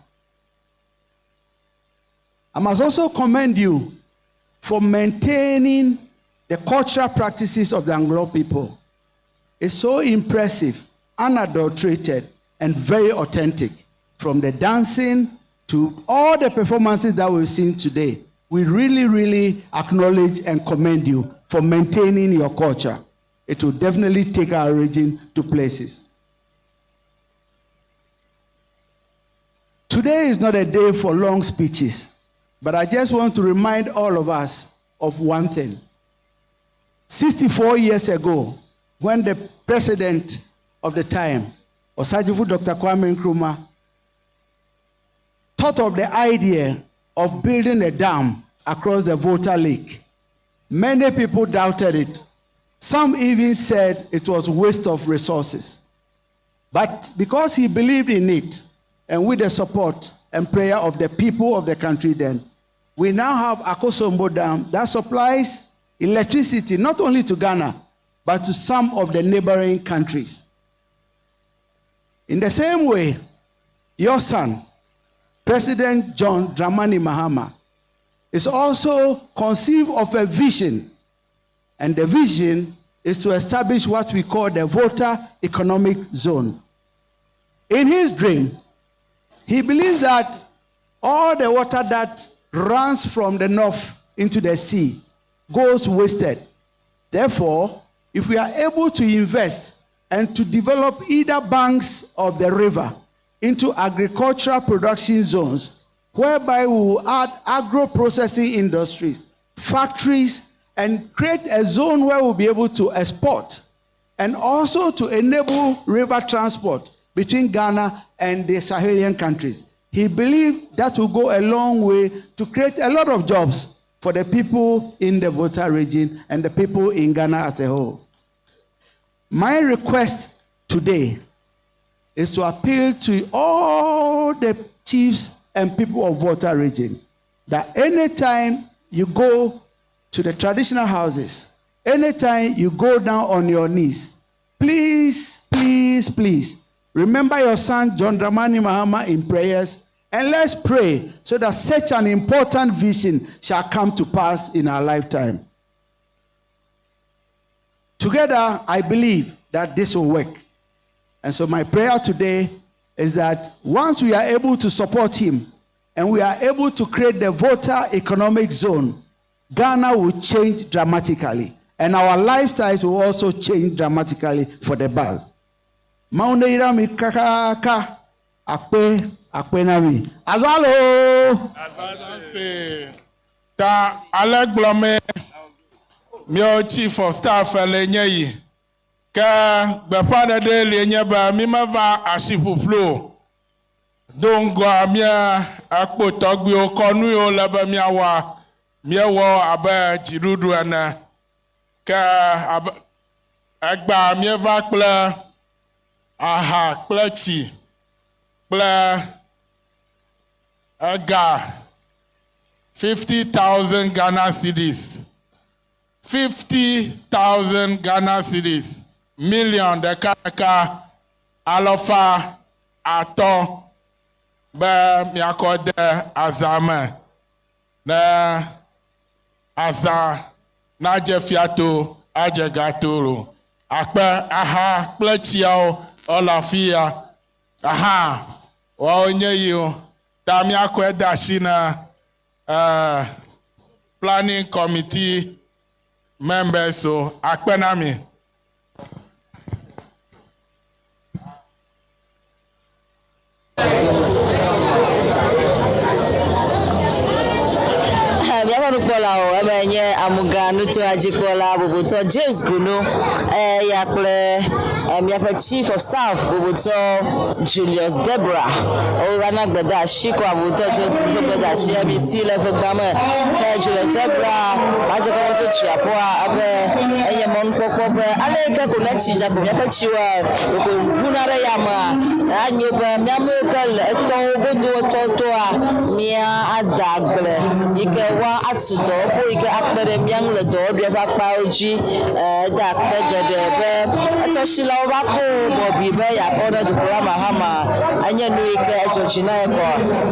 I must also commend you for maintaining the cultural practices of the Anlo people. It's so impressive, unadulterated, and very authentic. From the dancing to all the performances that we've seen today, we really, really acknowledge and commend you for maintaining your culture. It will definitely take our region to places. Today is not a day for long speeches, but I just want to remind all of us of one thing. 64 years ago, when the president of the time, Osagyefo Dr. Kwame Nkrumah, thought of the idea of building a dam across the Volta Lake, many people doubted it. Some even said it was waste of resources. But because he believed in it, and with the support and prayer of the people of the country then, we now have Akosombo Dam that supplies electricity not only to Ghana, but to some of the neighboring countries. In the same way, your son, President John Dramani Mahama, is also conceived of a vision, and the vision is to establish what we call the Volta Economic Zone. In his dream, he believes that all the water that runs from the north into the sea goes wasted. Therefore, if we are able to invest and to develop either banks of the river into agricultural production zones, whereby we will add agro-processing industries, factories, and create a zone where we'll be able to export and also to enable river transport between Ghana and the Sahelian countries. He believed that will go a long way to create a lot of jobs for the people in the Volta region and the people in Ghana as a whole. My request today is to appeal to all the chiefs and people of Volta region that anytime you go to the traditional houses, anytime you go down on your knees, please, please, please remember your son John Dramani Mahama in prayers and let's pray so that such an important vision shall come to pass in our lifetime. Together, I believe that this will work. And so, my prayer today is that once we are able to support him and we are able to create the Volta Economic Zone, Ghana will change dramatically. And our lifestyles will also change dramatically for the best. Mawu ne yra mi kakaka akpe akpe na mi. Azalo! Ta ale gblɔme míawo chief of staff le nye yi. Ke gbeƒãɖeɖe li nye be mi meva asi ƒuƒlu o. Do ŋgɔa mía ekpo tɔgbiwo kɔnu yiwo le be míawɔa, míewɔ abe dziɖuɖu ene. Ke abe egbea míeva kple aha kple tsi kple ega 50,000 Ghana cedis. 50,000 Ghana cedis. Million ɖeka ɖeka alɔfa atɔ be miakɔ de azã me ne azã nadze fiato adze gato lo. Akpe aha kple tsiawo wole afi ya. Aha woawo nye yiwo. Ta míakɔe de asi na planning committee members o. Akpe na mi. Míaƒe nukpɔlawo eme nye amuga nutoa dzikpɔla bubutɔ James Gunu eya kple míaƒe chief of staff bubutɔ Julius Debra wova na gbedeasi kɔ bubutɔ James Gunu ƒe gbedeasi emi si le ƒe gbã me ke Julius Debra madze kɔkɔ tso dziaƒoa ebe enye mɔnukpɔkpɔ be ale yi ke ko ne tsi dza ko míaƒe tsiwoa ɖeko ʋuna ɖe yamea anyo be míamewo ke le etɔwo godo etɔwo toa mía ada agble yi ke woa atu dɔwɔƒewo yi ke akpe ɖe mía ŋu le dɔwɔɖui ƒe akpawo dzi eda akpe geɖe be etɔsilawo va ko bɔbi be yeakɔ ɖe dukplɔla Mahama enye nu yi ke edzɔ dzi na ye kɔ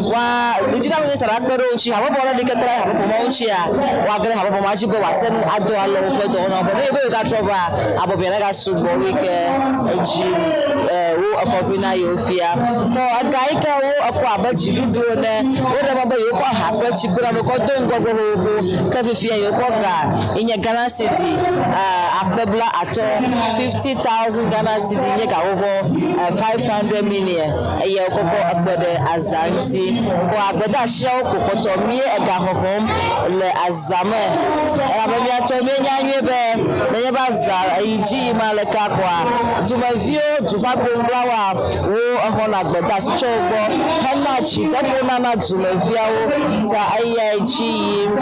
woa nudzika minista la kpe ɖe wo ŋuti habɔbɔ ɖe li ke kpe ɖe habɔbɔ ma ŋutia woage ɖe habɔbɔ ma dzi be wòate ŋu ado alɔ woƒe dɔwɔnawo be ne yewo gatrɔ va abɔbia negasu gbɔ wu yi ke edzi wo ekɔvi na yewo fia kɔ ega yi ke wo ekɔ abe dziɖuɖu ene woɖe mɔ be yewo kɔ aha kple tsi kple kɔ do ŋgɔgbe xoxoxo ke fifia yewo kɔ ga yi nye Ghana cedi akpe bla atɔ 50,000 Ghana cedi nye gaxoxo 500 million eye wokɔkɔ ekpe ɖe aza ŋuti kɔ agbedeasiawo ko kpɔtɔ mie ega xɔxɔm le aza me elabe miatɔ mienya nyuie be nenye be aza yi dzi yim aleke kɔa dumeviwo duƒagboŋglawoa wo exɔna gbedeasi tso wo gbɔ hena dzideƒo nana dumeviawo ta eyae dzi yim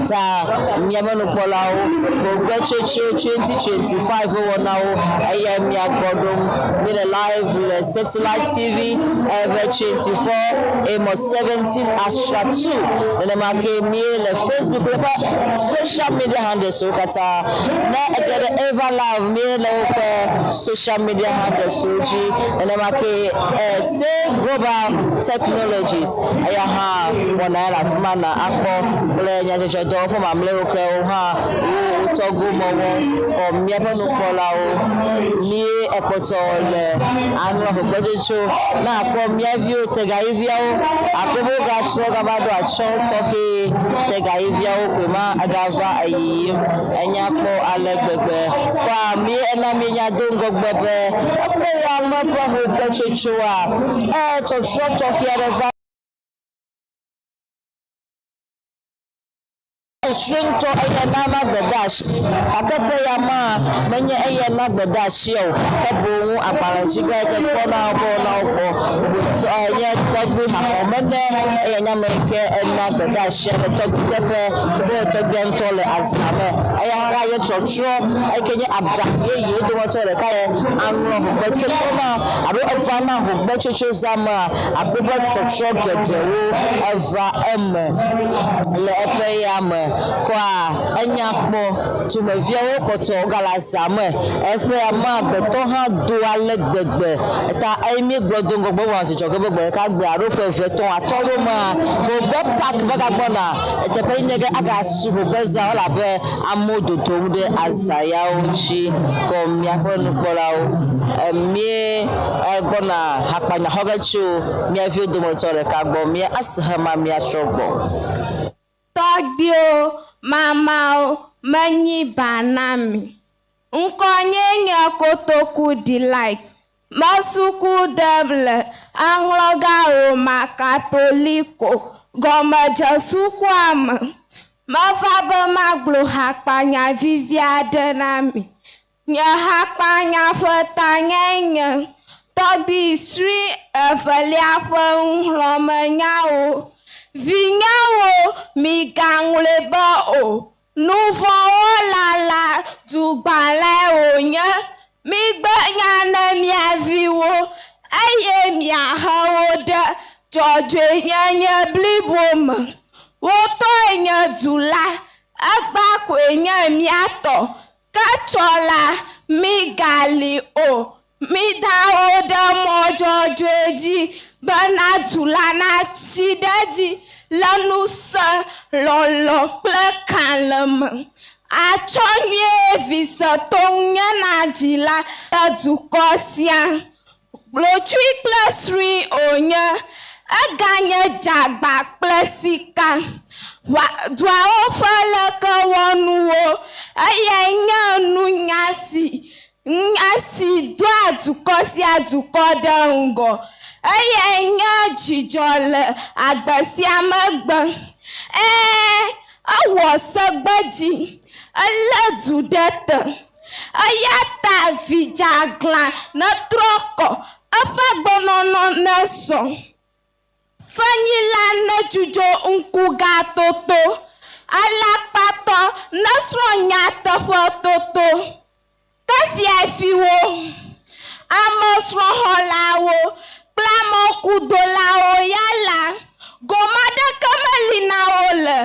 ta miaƒe nukpɔlawo Hogbetsotso 2025 wɔnawo eyae mia gbɔ ɖom mi le live le satellite TV eve 24 Amos 17 Astra 2 nenema ke mie le Facebook kple ƒe social media handles wo katã ne ege ɖe Eva Live mie le woƒe social media handles wo dzi nenema ke Save Global Technologies eya hã wɔna ya le afi ma na akpɔ kple nyadzɔdzɔdɔwɔƒe mamlɛwo ke wo hã wo wotɔgo mɔwɔ kɔ míaƒe nukpɔlawo mie ekpɔtɔ le aŋlɔ Hogbetsotso ne akpɔ mía viwo tegayiviawo akpɔ be wogatrɔ gava ɖo atsyɔ tɔxɛ tegayiviawo koe ma egava eyiyim enya kpɔ ale gbegbe kɔa mie ena mienya do ŋgɔgbe be eƒe ya me ƒe Hogbetsotsoa tɔtrɔ tɔxɛ aɖe va srɔ̃tɔ eya nana gbedeasi gake ƒe ya ma menye eya na gbedeasi o ke boŋ agbalẽdzigba yi ke kpɔna woƒe wɔnawo gbɔ nye tɔgbui haxɔmene eya nye ame yi ke ena gbedeasia le tɔgbui teƒe togbɔ be tɔgbuia ŋutɔ le azã me. Eya hã ye trɔtrɔ eyi ke nye aɖaŋu yeye dometɔ ɖeka ye aŋlɔ ʋugbe kpekpe ma alo eva na ʋugbe tsotso zã mea akpɔ be trɔtrɔ geɖewo eva eme le eƒe ya me. Kɔa enya kpɔ dumeviawo kpɔtɔ wogale azã me. Eƒe ya me agbetɔ hã do ale gbegbe ta eye míegblɔ do ŋgɔ gbɔgbɔ dzidzɔ ge be gbe ɖeka gbe alo ƒe eve etɔ̃ atɔ̃ ɖo mea ʋugbe park megagbɔna eteƒe yi nye ge agasu ʋugbe zã elabe amewo dodom ɖe azã yawo ŋuti kɔ miaƒe nukpɔlawo. Mí egbɔna hakpanya xɔ ge tso mía viwo dometɔ ɖeka gbɔ. Mía ase hema míatrɔ gbɔ. Tɔgbuiwo, mamawo, menyi ba na mi. Ŋkɔnyee nye Kotoku Delight. Mesuku dem le Aŋlɔga Roma Katoliko gɔmedzesukua me. Meva be magblɔ hakpanya vivi aɖe na mi. Nye hakpanya ƒe tanyae nye Tɔgbui Sri Evelia ƒe Nuxlɔ̃amenyawo. Vinyewo, migaŋlɔe be o, nuvɔ̃wɔla la dugbalẽe wònye. Migbe nya na mia viwo, eye miahe wo ɖe dzɔdzɔenyenye blibo me. Wo tɔe nye du la, egbea koe nye mía tɔ. Ke tsɔ la, migali o. Mida wo ɖe mɔ dzɔdzɔe dzi bena du la natsi ɖe edzi le ŋusẽ, lɔlɔ̃ kple kalẽ me. Atsɔ nyuie vi se to ŋunye na dzila le dukɔ sia. Gblotui kple srui wònye, eganye dzagba kple sika. Duawo ƒe lekewɔnuwo, eyae nye nunya si nunya si doa dukɔ sia dukɔ ɖe ŋgɔ. Eyae nye dzidzɔ le agbe sia megbe. Ɛ̃, ewɔ segbedzi, elé du ɖe te. Eya ta vi dzeaglã netrɔ kɔ, eƒe agbenɔnɔ nesɔ. Fenyila nedzudzɔ ŋkugãtoto, alakpatɔ nesrɔ̃ nyateƒetoto. Ke fiafiwo, amesrɔ̃xɔlawo kple amekudolawo ya la, gome aɖeke meli na wo le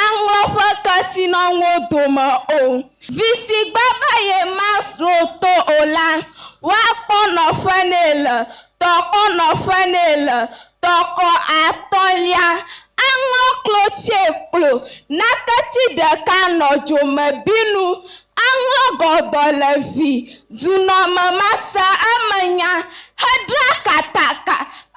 aŋlɔ ƒe kesinɔnuwo dome o. Vi si gbe be yemasrɔ̃ to o la, woakpɔ nɔƒe nɛ le tɔkɔ nɔƒe nɛ le tɔkɔ atɔ̃lia. Aŋlɔ klotsie klo, naketi ɖeka nɔ dzomebinu. Aŋlɔ gɔdɔ le vi dunɔme mase eme nya hedra kataka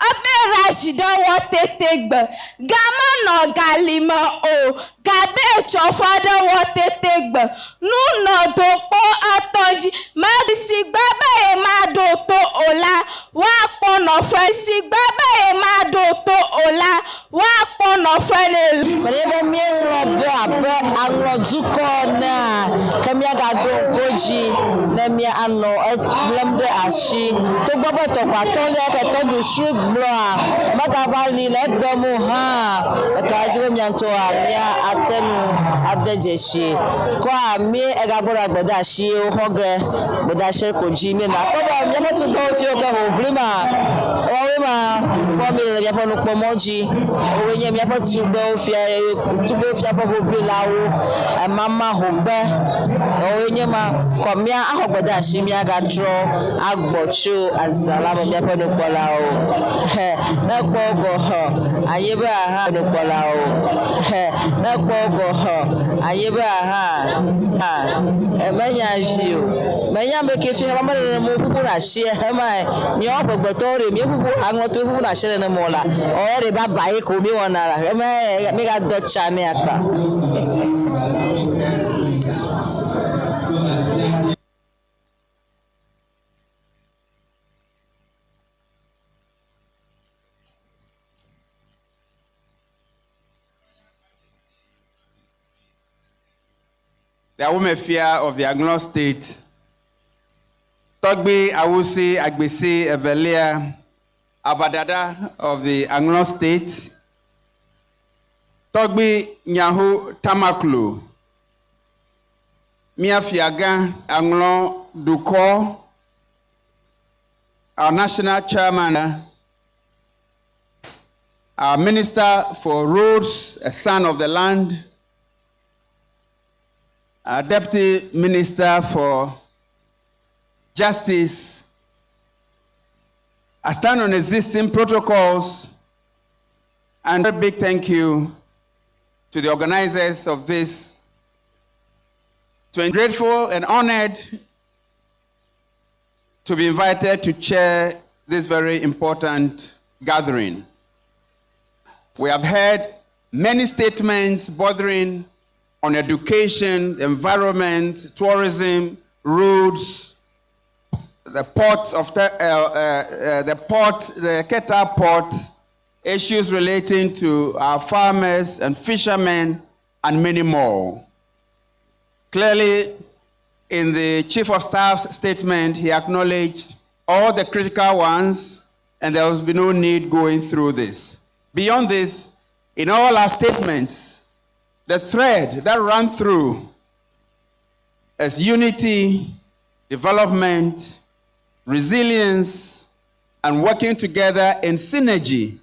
ebe razi ɖe wɔ tete gbe. Ga menɔ gali me o, gabe tsɔ ƒe ɖe wɔ tete gbe. Nu nɔ dokpo etɔ̃ dzi. Meri si gbe be yemaɖo to o la, woakpɔ nɔƒe si gbe be yemaɖo to o la, woakpɔ nɔƒe nɛ. Menye be míeŋlɔ be abe aŋlɔdukɔ enea, ke míagaɖo go dzi ne míanɔ elém ɖe asi. Togbɔ be tɔkpa atɔ̃lia ke tɔgbui Sri gblɔa megava li le egbem o hã, meka ɖe edzi be mía ŋutɔa míate ŋu ade dzesi. Kɔa mí egagbɔna gbedeasiwo xɔ ge, gbedeasi ko dzi míenɔ. Akpɔ be míaƒe sukukpɔwo fiwo ke hoʋlim ma, woawoe ma kpɔ mí le míaƒe nukpɔmɔ dzi. Woawoe nye míaƒe tugbewo fia, tugbewo fia ƒe hoʋlilawo. Emama hogbe, woawoe nye ma. Kɔ mía axɔ gbedeasi míagatrɔ agbɔ tso azã la me míaƒe nukpɔlawo. He, ne ekpɔ wo gɔ hɔ, anye be aha nukpɔlawo. He, ne ekpɔ wo gɔ hɔ, anye be aha, ha, menya vi o. Menya ame ke fia be nenema woƒuƒu ɖe asi hemae. Míawo amegbetɔwo ɖe míeƒuƒu aŋlɔtɔwo ƒuƒu ɖe asi nenema o la, ɔ ɖe baba ye ko míewɔna la. Emae míegadɔ tsa nɛ akpa. The Awomefia of the Anlo State, Togbi Awusi Agbesi Evelia, Abadada of the Anlo State, Togbi Nyaho Tamaklo, Mia Fiaga Anlo Dukɔ, our national chairman, our minister for roads, a son of the land, our deputy minister for justice. I stand on existing protocols and a big thank you to the organizers of this. To be grateful and honored to be invited to chair this very important gathering. We have heard many statements bordering on education, environment, tourism, roads, the port of the port, the Keta port, issues relating to our farmers and fishermen, and many more. Clearly, in the Chief of Staff's statement, he acknowledged all the critical ones, and there will be no need going through this. Beyond this, in all our statements, the thread that ran through is unity, development, resilience, and working together in synergy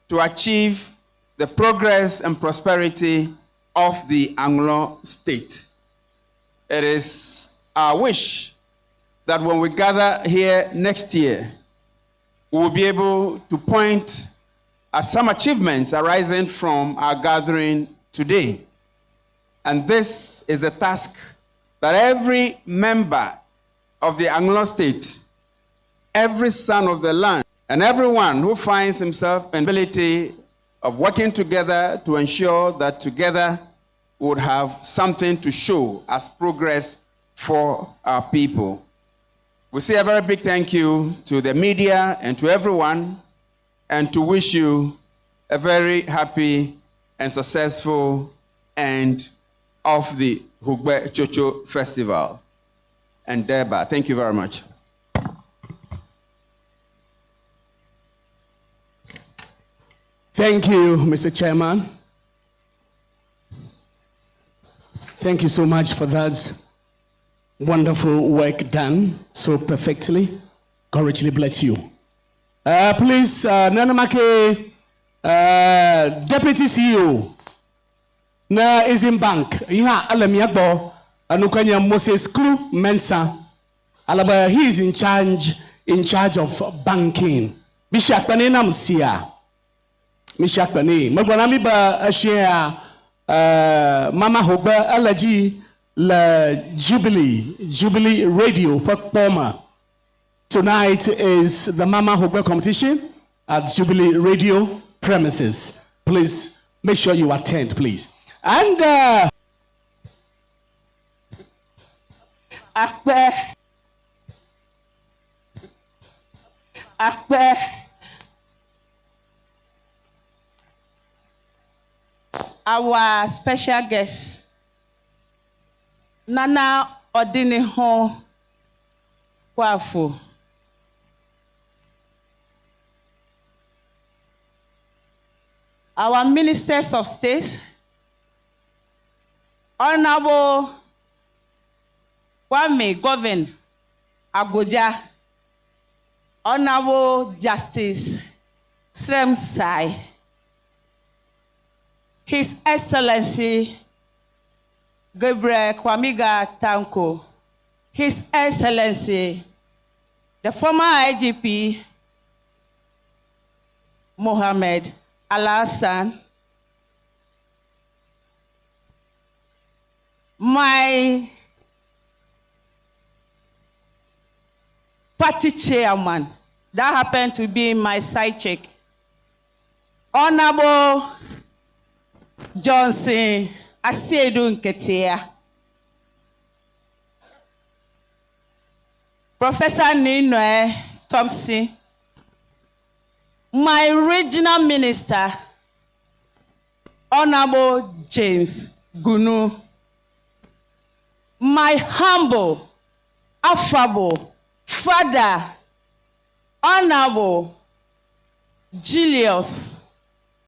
to achieve the progress and prosperity of the Anlo state. It is our wish that when we gather here next year, we will be able to point at some achievements arising from our gathering today. And this is a task that every member of the Anlo state, every son of the land, and everyone who finds himself in ability of working together to ensure that together we would have something to show as progress for our people. We say a very big thank you to the media and to everyone, and to wish you a very happy and successful end of the Hogbetsotso Festival. And thereby, thank you very much. Thank you, Mr. Chairman. Thank you so much for that wonderful work done so perfectly. God richly bless you. Please, Nanamake, Deputy CEO, na Exim Bank, Iha Alemiagbo, Anukanya Moses Klu Mensa. Alaba, he is in charge of banking. Bishakpane namsia. Mishakpane. Magwanami ba ashia Mama Hogbe Alaji le Jubilee Radio Poma. Tonight is the Mama Hogbe competition at Jubilee Radio premises. Please make sure you attend, please. And Akpe. Akpe. Our special guest, Nana Odiniho Kwafu. Our ministers of state, Honorable Kwame Governs Agbodza, Honorable Justice Srem-Sai, His Excellency Gabriel Kwamiga Tanko, His Excellency, the former IGP, Mohammed Alhassan, my party chairman, that happened to be my side chick, Honorable Johnson Asiedu Nketia, Professor Ninoe Thompson, my regional minister, Honorable James Gunu, my humble, affable father, Honorable Julius.